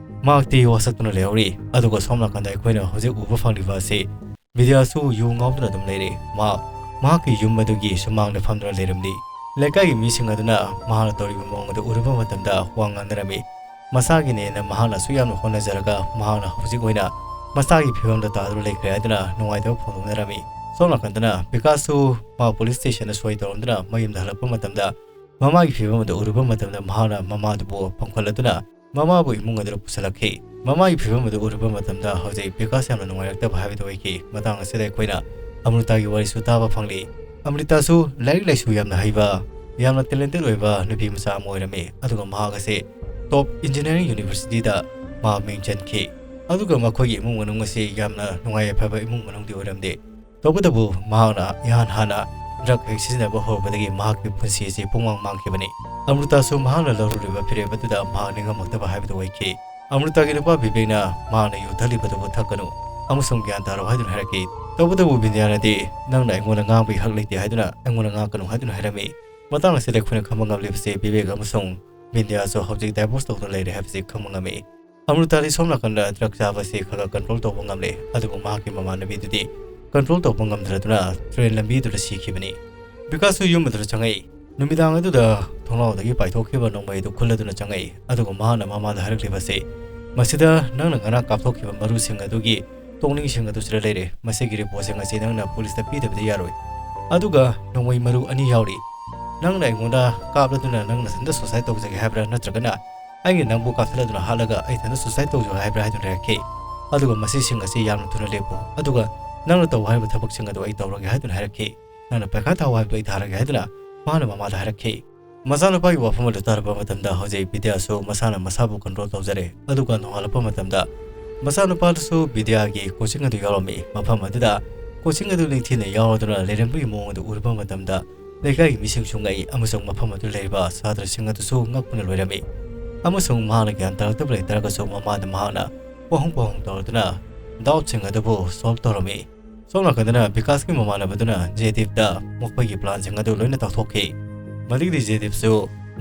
ꯃꯍꯥꯛꯇꯤ ꯋꯥꯁꯛꯇꯨꯅ ꯂꯩꯍꯧꯔꯤ꯫ ꯑꯗꯨꯒ ꯁꯣꯝ ꯅꯥꯀꯟꯗ ꯑꯩꯈꯣꯏꯅ ꯍꯧꯖꯤꯛ ꯎꯕ ꯐꯪꯂꯤꯕ ꯑꯁꯤ ꯕꯤꯗ꯭ꯌꯥꯁꯨ ꯌꯨ ꯉꯥꯎꯗꯨꯅ ꯑꯗꯨꯝ ꯂꯩꯔꯦ꯫ ꯃꯍꯥꯛ ꯃꯍꯥꯛꯀꯤ ꯌꯨꯝ ꯑꯗꯨꯒꯤ ꯁꯨꯃꯥꯡꯗ ꯐꯝꯗꯨꯅ ꯂꯩꯔꯝꯂꯤ꯫ ꯂꯩꯀꯥꯏꯒꯤ ꯃꯤꯁꯤꯡ ꯑꯗꯨꯅ ꯃꯍꯥꯛꯅ ꯇꯧꯔꯤꯕ ꯃꯑꯣꯡ ꯑꯗꯨ ꯎꯔꯨꯕ ꯃꯇꯝꯗ ꯋꯥ ꯉꯥꯡꯅꯔꯝꯃꯤ꯫ ꯃꯁꯥꯒꯤꯅꯦꯅ ꯃꯍꯥꯛꯅ ꯑꯁꯨꯛ ꯌꯥꯝꯅ ꯍꯣꯠꯅꯖꯔꯒ ꯃꯍꯥꯛꯅ ꯍꯧꯖꯤꯛ ꯑꯣꯏꯅ ꯃꯁꯥꯒꯤ ꯐꯤꯕꯝꯗ ꯇꯥꯗꯨꯅ ꯂꯩꯈ꯭ꯔꯦ ꯍꯥꯏꯗꯨꯅ ꯅꯨꯡꯉꯥꯏꯇꯕ ꯐꯣꯡꯗꯣꯛꯅꯔꯝꯃꯤ꯫ ꯁꯣꯝ ꯅꯥꯀꯟꯗꯅ ꯕꯤꯀꯥꯁꯁꯨ ꯃꯍꯥꯛ ꯄꯨꯂꯤꯁ ꯁ꯭ꯇꯦꯁꯟꯗ ꯁꯣꯏ ꯇꯧꯔꯝꯗꯨꯅ ꯃꯌꯨꯝꯗ ꯍꯜꯂꯛꯄ ꯃꯇꯝꯗ ꯃꯃꯥꯒꯤ ꯐꯤꯕꯝ ꯑꯗꯨ ꯎꯔꯨꯕ ꯃꯇꯝꯗ ꯃꯍꯥꯛꯅ ꯃꯃꯥꯗꯨꯕꯨ ꯄꯝꯈꯠꯂꯗꯨꯅ ꯃꯃꯥꯕꯨ ꯏꯃꯨꯡ ꯑꯗꯨꯗ ꯄꯨꯁꯤꯜꯂꯛꯈꯤ꯫ ꯃꯃꯥꯒꯤ ꯐꯤꯕꯝ ꯑꯗꯨ ꯎꯔꯨꯕ ꯃꯇꯝꯗ ꯍꯧꯖꯤꯛ ꯕꯤꯀꯥꯁ ꯌꯥꯝꯅ ꯅꯨꯡꯉꯥꯏꯔꯛꯇꯕ ꯍꯥꯏꯕꯗꯨ ꯑꯣꯏꯈꯤ꯫ ꯃꯇꯥꯡ ꯑꯁꯤꯗ ꯑꯩꯈꯣꯏꯅ ꯑꯃ꯭ꯔꯤꯇꯥꯒꯤ ꯋꯥꯔꯤꯁꯨ ꯇꯥꯕ ꯐꯪꯂꯤ꯫ ꯑꯃ꯭ꯔꯤꯇꯥꯁꯨ ꯂꯥꯏꯔꯤꯛ ꯂꯥꯏꯁꯨ ꯌꯥꯝꯅ ꯍꯩꯕ, ꯌꯥꯝꯅ talented ꯑꯣꯏꯕ ꯅꯨꯄꯤ ꯃꯆꯥ ꯑꯃ ꯑꯣꯏꯔꯝꯃꯤ꯫ ꯑꯗꯨꯒ ꯃꯍꯥꯛ ꯑꯁꯤ top engineering universityꯗ ꯃꯍꯥꯛ ꯃꯤꯡ ꯆꯟꯈꯤ꯫ ꯑꯗꯨꯒ ꯃꯈꯣꯏꯒꯤ ꯏꯃꯨꯡ ꯃꯅꯨꯡ ꯑꯁꯤ ꯌꯥꯝꯅ ꯅꯨꯡꯉꯥꯏ ꯌꯥꯏꯐꯕ ꯏꯃꯨꯡ ꯃꯅꯨꯡꯗꯤ ꯑꯣꯏꯔꯝꯗꯦ꯫ ꯇꯧꯕꯇꯕꯨ ꯃꯍꯥꯛꯅ ꯏꯍꯥꯟ ꯍꯥꯟꯅ drug ꯍꯦꯛ ꯁꯤꯖꯤꯟꯅꯕ ꯍꯧꯔꯛꯄꯗꯒꯤ ꯃꯍꯥꯛꯀꯤ ꯄꯨꯟꯁꯤ ꯑꯁꯤ ꯄꯨꯡꯃꯥꯡ ꯃꯥꯡꯈꯤꯕꯅꯤ꯫ ꯑꯃ꯭ꯔꯤꯇꯥꯁꯨ ꯃꯍꯥꯛꯅ ꯂꯧꯔꯨꯔꯤꯕ ꯐꯤꯔꯦꯞ ꯑꯗꯨꯗ ꯃꯍꯥꯛ ꯅꯤꯡꯉꯝꯃꯛꯇꯕ ꯍꯥꯏꯕꯗꯨ ꯑꯣꯏꯈꯤ꯫ ꯑꯃ꯭ꯔꯤꯇꯥꯒꯤ ꯅꯨꯄꯥ ꯕꯤꯕꯦꯛꯅ ꯃꯍꯥꯛꯅ ꯌꯨ ꯊꯛꯂꯤꯕꯗꯨꯕꯨ ꯊꯛꯀꯅꯨ ꯑꯃꯁꯨꯡ ꯒ꯭ꯌꯥꯟ ꯇꯥꯔꯣ ꯍꯥꯏꯗꯨꯅ ꯍꯥꯏꯔꯛꯈꯤ꯫ ꯇꯧꯕꯇꯕꯨ ꯕꯤꯟꯗ꯭ꯌꯥꯅꯗꯤ ꯅꯪꯅ ꯑꯩꯉꯣꯟꯗ ꯉꯥꯡꯕꯒꯤ ꯍꯛ ꯂꯩꯇꯦ ꯍꯥꯏꯗꯨꯅ ꯑꯩꯉꯣꯟꯗ ꯉꯥꯡꯉꯛꯀꯅꯨ ꯍꯥꯏꯗꯨꯅ ꯍꯥꯏꯔꯝꯃꯤ꯫ ꯃꯇꯥꯡ ꯑꯁꯤꯗ ꯑꯩꯈꯣꯏꯅ ꯈꯪꯕ ꯉꯝꯂꯤꯕꯁꯤ ꯕꯤꯕꯦꯛ ꯑꯃꯁꯨꯡ ꯕꯤꯟꯗ꯭ꯌꯥꯁꯨ ꯍꯧꯖꯤꯛ divorce ꯇꯧꯗꯨꯅ ꯂꯩꯔꯦ ꯍꯥꯏꯕꯁꯤ ꯈꯪꯕ ꯉꯝꯃꯤ꯫ ꯑꯃ꯭ꯔꯤꯇꯥꯗꯤ ꯁꯣꯝ ꯅꯥꯀꯟꯗ drug ꯆꯥꯕꯁꯤ ꯈꯔ ꯈꯔ control ꯇꯧꯕ ꯉꯝꯂꯦ, ꯑꯗꯨꯕꯨ ꯃꯍꯥꯛꯀꯤ ꯃꯃꯥꯟꯅꯕꯤꯗꯨꯗꯤ control ꯇꯧꯕ ꯉꯝꯗ꯭ꯔꯗꯨꯅ train ꯂꯝꯕꯤꯗꯨꯗ ꯁꯤꯈꯤꯕꯅꯤ꯫ ꯕꯤꯀꯥꯁꯁꯨ ꯌꯨꯝ ꯑꯗꯨꯗ ꯆꯪꯉꯛꯏ꯫ ꯅꯨꯃꯤꯗꯥꯡ ꯑꯗꯨꯗ ꯊꯣꯡꯅꯥꯎꯗꯒꯤ ꯄꯥꯏꯊꯣꯛꯈꯤꯕ ꯅꯣꯡꯃꯩ ꯑꯗꯨ ꯈꯨꯜꯂꯗꯨꯅ ꯆꯪꯉꯛꯏ, ꯑꯗꯨꯒ ꯃꯍꯥꯛꯅ ꯃꯃꯥꯗ ꯍꯥꯏꯔꯛꯂꯤꯕꯁꯤ, "ꯃꯁꯤꯗ ꯅꯪꯅ ꯉꯔꯥꯡ ꯀꯥꯞꯊꯣꯛꯈꯤꯕ ꯃꯔꯨꯁꯤꯡ ꯑꯗꯨꯒꯤ ꯇꯣꯛꯅꯤꯡꯁꯤꯡ ꯑꯗꯨ ꯁꯤꯗ ꯂꯩꯔꯦ꯫ ꯃꯁꯤꯒꯤ reportꯁꯤꯡ ꯑꯁꯤ ꯅꯪꯅ ꯄꯨꯂꯤꯁꯇ ꯄꯤꯗꯕꯗꯤ ꯌꯥꯔꯣꯏ꯫ ꯑꯗꯨꯒ ꯅꯣꯡꯃꯩ ꯃꯔꯨ ꯑꯅꯤ ꯌꯥꯎꯔꯤ꯫ ꯅꯪꯅ ꯑꯩꯉꯣꯟꯗ ꯀꯥꯞꯂꯗꯨꯅ ꯅꯪ ꯅꯊꯟꯇ suicide ꯇꯧꯖꯒꯦ ꯍꯥꯏꯕ꯭ꯔꯥ, ꯅꯠꯇ꯭ꯔꯒꯅ ꯑꯩꯅ ꯅꯪꯕꯨ ꯀꯥꯞꯊꯠꯂꯗꯨꯅ ꯍꯥꯠꯂꯒ ꯑꯩ ꯏꯊꯟꯇ suicide ꯇꯧꯖꯧ ꯍꯥꯏꯕ꯭ꯔꯥ?" ꯍꯥꯏꯗꯨꯅ ꯍꯥꯏꯔꯛꯈꯤ꯫ ꯑꯗꯨꯒ ꯃꯁꯤꯁꯤꯡ ꯑꯁꯤ ꯌꯥꯝꯅ ꯊꯨꯅ ꯂꯦꯞꯄꯨ, ꯑꯗꯨꯒ ꯅꯪꯅ ꯇꯧ ꯍꯥꯏꯔꯤꯕ ꯊꯕꯛꯁꯤꯡ ꯑꯗꯨ ꯑꯩ ꯇꯧꯔꯒꯦ ꯍꯥꯏꯗꯨꯅ ꯍꯥꯏꯔꯛꯈꯤ꯫ ꯅꯪꯅ ꯄꯩꯈꯥ ꯊꯥꯎ ꯍꯥꯏꯕꯗꯨ ꯑꯩ ꯊꯥꯔꯒꯦ ꯍꯥꯏꯗꯨꯅ ꯃꯥꯅ ꯃꯃꯥꯗ ꯍꯥꯏꯔꯛꯈꯤ꯫ ꯃꯆꯥꯅꯨꯄꯥꯒꯤ ꯋꯥꯐꯝ ꯑꯗꯨ ꯇꯥꯔꯕ ꯃꯇꯝꯗ ꯍꯧꯖꯤꯛ ꯕꯤꯗ꯭ꯌꯥꯁꯨ ꯃꯁꯥꯅ ꯃꯁꯥꯕꯨ control ꯇꯧꯖꯔꯦ꯫ ꯑꯗꯨꯒ ꯅꯣꯡꯉꯥꯜꯂꯛꯄ ꯃꯇꯝꯗ ꯃꯆꯥꯅꯨꯄꯥꯗꯨꯁꯨ ꯕꯤꯗ꯭ꯌꯥꯒꯤ coaching ꯑꯗꯨ ꯌꯥꯎꯔꯝꯃꯤ꯫ ꯃꯐꯝ ꯑꯗꯨꯗ coaching ꯑꯗꯨ ꯅꯤꯡꯊꯤꯅ ꯌꯥꯎꯔꯗꯨꯅ ꯂꯩꯔꯝꯕꯒꯤ ꯃꯑꯣꯡ ꯑꯗꯨ ꯎꯔꯨꯕ ꯃꯇꯝꯗ ꯂꯩꯀꯥꯏꯒꯤ ꯃꯤꯁꯤꯡꯁꯨ ꯉꯛꯏ ꯑꯃꯁꯨꯡ ꯃꯐꯝ ꯑꯗꯨꯗ ꯂꯩꯔꯤꯕ ꯁꯥꯇ꯭ꯔꯁꯤꯡ ꯑꯗꯨꯁꯨ ꯉꯛꯄꯅ ꯂꯣꯏꯔꯝꯃꯤ꯫ ꯑꯃꯁꯨꯡ ꯃꯍꯥꯛꯅ ꯒ꯭ꯌꯥꯟ ꯇꯥꯔꯛꯇꯕ ꯂꯩꯇꯥꯔꯒꯁꯨ ꯃꯃꯥꯗ ꯃꯍꯥꯛꯅ ꯋꯥꯍꯪ ꯄꯥꯎꯍꯪ ꯇꯧꯔꯗꯨꯅ doubtꯁꯤꯡ ꯑꯗꯨꯕꯨ solve ꯇꯧꯔꯝꯃꯤ꯫ ꯁꯣꯝ ꯅꯥꯀꯟꯗꯅ ꯕꯤꯀꯥꯁꯀꯤ ꯃꯃꯥꯟꯅꯕꯗꯨꯅ ꯖꯦꯗꯤꯞꯇ ꯃꯈꯣꯏꯒꯤ planꯁꯤꯡ ꯑꯗꯨ ꯂꯣꯏꯅ ꯇꯥꯛꯊꯣꯛꯈꯤ꯫ ꯃꯗꯨꯒꯤꯗꯤ ꯖꯦꯗꯤꯞꯁꯨ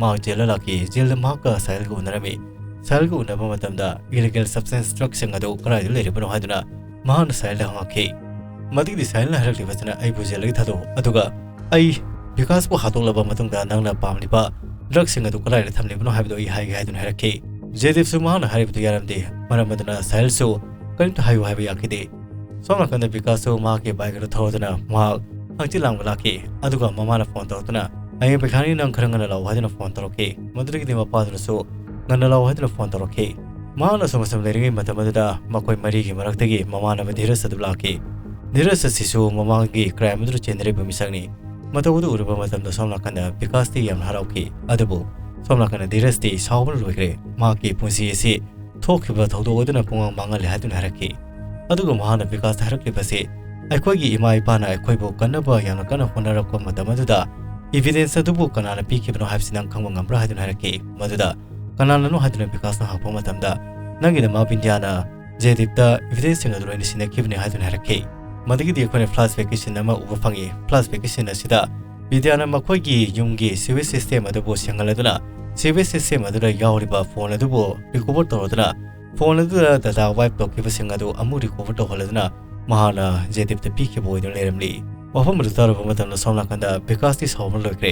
ꯃꯍꯥꯛ ꯖꯦꯜꯗ ꯂꯥꯛꯈꯤ꯫ ꯖꯦꯜꯗ ꯃꯍꯥꯛꯀ ꯁꯥꯍꯤꯜꯒ ꯎꯅꯔꯝꯃꯤ꯫ ꯁꯥꯍꯤꯜꯒ ꯎꯅꯕ ꯃꯇꯝꯗ illegal substance drugꯁꯤꯡ ꯑꯗꯨ ꯀꯗꯥꯏꯗ ꯂꯩꯔꯤꯕꯅꯣ ꯍꯥꯏꯗꯨꯅ ꯃꯍꯥꯛꯅ ꯁꯥꯍꯤꯜꯗ ꯍꯪꯉꯛꯈꯤ꯫ ꯃꯗꯨꯒꯤꯗꯤ ꯁꯥꯍꯤꯜꯅ ꯍꯥꯏꯔꯛꯂꯤꯕꯁꯤꯅ, "ꯑꯩꯕꯨ ꯖꯦꯜꯗꯒꯤ ꯊꯥꯗꯣꯛꯎ, ꯑꯗꯨꯒ ꯑꯩ ꯕꯤꯀꯥꯁꯄꯨ ꯍꯥꯠꯇꯣꯛꯂꯕ ꯃꯇꯨꯡꯗ ꯅꯪꯅ ꯄꯥꯝꯂꯤꯕ drugꯁꯤꯡ ꯑꯗꯨ ꯀꯗꯥꯏꯗ ꯊꯝꯂꯤꯕꯅꯣ ꯍꯥꯏꯕꯗꯨ ꯑꯩ ꯍꯥꯏꯒꯦ" ꯍꯥꯏꯗꯨꯅ ꯍꯥꯏꯔꯛꯈꯤ꯫ ꯖꯦꯗꯤꯞꯁꯨ ꯃꯍꯥꯛꯅ ꯍꯥꯏꯔꯤꯕꯗꯨ ꯌꯥꯔꯝꯗꯦ꯫ ꯃꯔꯝ ꯑꯗꯨꯅ ꯁꯥꯍꯤꯜꯁꯨ ꯀꯔꯤꯝꯇ ꯍꯥꯏꯌꯨ ꯍꯥꯏꯕ ꯌꯥꯈꯤꯗꯦ꯫ ꯁꯣꯝ ꯅꯥꯀꯟꯗ ꯕꯤꯀꯥꯁꯁꯨ ꯃꯍꯥꯛꯀꯤ bike ꯑꯗꯨ ꯊꯧꯔꯗꯨꯅ ꯃꯍꯥꯛ ꯍꯪꯆꯤꯠ ꯂꯥꯡꯕ ꯂꯥꯛꯈꯤ꯫ ꯑꯗꯨꯒ ꯃꯃꯥꯅ phone ꯇꯧꯔꯛꯇꯨꯅ, "ꯍꯌꯦꯡ ꯄꯩꯈꯥꯅꯤ, ꯅꯪ ꯈꯔ ꯉꯟꯅ ꯂꯥꯛꯎ" ꯍꯥꯏꯗꯨꯅ ꯐꯣꯟ ꯇꯧꯔꯛꯈꯤ꯫ ꯃꯗꯨꯗꯒꯤꯗꯤ ꯃꯄꯥꯗꯨꯅꯁꯨ ꯉꯟꯅ ꯂꯥꯛꯎ ꯍꯥꯏꯗꯨꯅ ꯐꯣꯟ ꯇꯧꯔꯛꯈꯤ꯫ ꯃꯍꯥꯛꯅ ꯁꯨꯝ ꯑꯁꯨꯝ ꯂꯩꯔꯤꯉꯩ ꯃꯇꯝ ꯑꯗꯨꯗ ꯃꯈꯣꯏ ꯃꯔꯤꯒꯤ ꯃꯔꯛꯇꯒꯤ ꯃꯃꯥꯟꯅꯕ ꯙꯤꯔꯖ ꯑꯗꯨ ꯂꯥꯛꯈꯤ꯫ ꯙꯤꯔꯖ ꯑꯁꯤꯁꯨ ꯃꯃꯥꯡꯒꯤ ꯀ꯭ꯔꯥꯏꯝ ꯑꯗꯨꯗ ꯆꯦꯟꯅꯔꯤꯕ ꯃꯤꯁꯛꯅꯤ꯫ ꯃꯇꯧ ꯑꯗꯨ ꯎꯔꯨꯕ ꯃꯇꯝꯗ ꯁꯣꯝ ꯅꯥꯀꯟꯗ ꯕꯤꯀꯥꯁꯇꯤ ꯌꯥꯝꯅ ꯍꯔꯥꯎꯈꯤ꯫ ꯑꯗꯨꯕꯨ ꯁꯣꯝ ꯅꯥꯀꯟꯗ ꯙꯤꯔꯖꯇꯤ ꯁꯥꯎꯕꯅ ꯂꯣꯏꯈ꯭ꯔꯦ꯫ ꯃꯍꯥꯛꯀꯤ ꯄꯨꯟꯁꯤ ꯑꯁꯤ ꯊꯣꯛꯈꯤꯕ ꯊꯧꯗꯣꯛ ꯑꯗꯨꯅ ꯄꯨꯡꯃꯥꯡ ꯃꯥꯡꯍꯜꯂꯦ ꯍꯥꯏꯗꯨꯅ ꯍꯥꯏꯔꯛꯈꯤ꯫ ꯑꯗꯨꯒ ꯃꯍꯥꯛꯅ ꯕꯤꯀꯥꯁꯇ ꯍꯥꯏꯔꯛꯂꯤꯕꯁꯤ, "ꯑꯩꯈꯣꯏꯒꯤ ꯏꯃꯥ ꯏꯄꯥꯅ ꯑꯩꯈꯣꯏꯕꯨ ꯀꯟꯅꯕ ꯌꯥꯝꯅ ꯀꯟꯅ ꯍꯣꯠꯅꯔꯛꯄ ꯃꯇꯝ ꯑꯗꯨꯗ evidence ꯑꯗꯨꯕꯨ ꯀꯅꯥꯅ ꯄꯤꯈꯤꯕꯅꯣ ꯍꯥꯏꯕꯁꯤ ꯅꯪ ꯈꯪꯕ ꯉꯝꯕ꯭ꯔꯥ?" ꯍꯥꯏꯗꯨꯅ ꯍꯥꯏꯔꯛꯈꯤ꯫ ꯃꯗꯨꯗ "ꯀꯅꯥꯅꯅꯣ?" ꯍꯥꯏꯗꯨꯅ ꯕꯤꯀꯥꯁꯅ ꯍꯪꯉꯛꯄ ꯃꯇꯝꯗ, "ꯅꯪꯒꯤ ꯅꯃꯥ ꯕꯤꯟꯗ꯭ꯌꯥꯅ ꯖꯦꯗꯤꯞꯇ evidenceꯁꯤꯡ ꯑꯗꯨ ꯂꯣꯏꯅ ꯁꯤꯟꯅꯈꯤꯕꯅꯤ" ꯍꯥꯏꯗꯨꯅ ꯍꯥꯏꯔꯛꯈꯤ꯫ ꯃꯗꯨꯒꯤꯗꯤ ꯑꯩꯈꯣꯏꯅ flashbackꯀꯤ scene ꯑꯃ ꯎꯕ ꯐꯪꯉꯤ꯫ Flashbackꯀꯤ scene ꯑꯁꯤꯗ ꯕꯤꯗ꯭ꯌꯥꯅ ꯃꯈꯣꯏꯒꯤ ꯌꯨꯝꯒꯤ sewage system ꯑꯗꯨꯕꯨ ꯁꯦꯡꯍꯜꯂꯗꯨꯅ, sewage system ꯑꯗꯨꯗ ꯌꯥꯎꯔꯤꯕ phone ꯑꯗꯨꯕꯨ recover ꯇꯧꯔꯗꯨꯅ, phone ꯑꯗꯨꯗ data wipe ꯇꯧꯈꯤꯕꯁꯤꯡ ꯑꯗꯨ ꯑꯃꯨꯛ recover ꯇꯧꯍꯜꯂꯗꯨꯅ, ꯃꯍꯥꯛꯅ ꯖꯦꯗꯤꯞꯇ ꯄꯤꯈꯤꯕ ꯑꯣꯏꯗꯨꯅ ꯂꯩꯔꯝꯂꯤ꯫ ꯋꯥꯐꯝ ꯑꯗꯨ ꯇꯥꯔꯨꯕ ꯃꯇꯝꯗ ꯁꯣꯝ ꯅꯥꯀꯟꯗ ꯕꯤꯀꯥꯁꯇꯤ ꯁꯥꯎꯕꯅ ꯂꯣꯏꯈ꯭ꯔꯦ꯫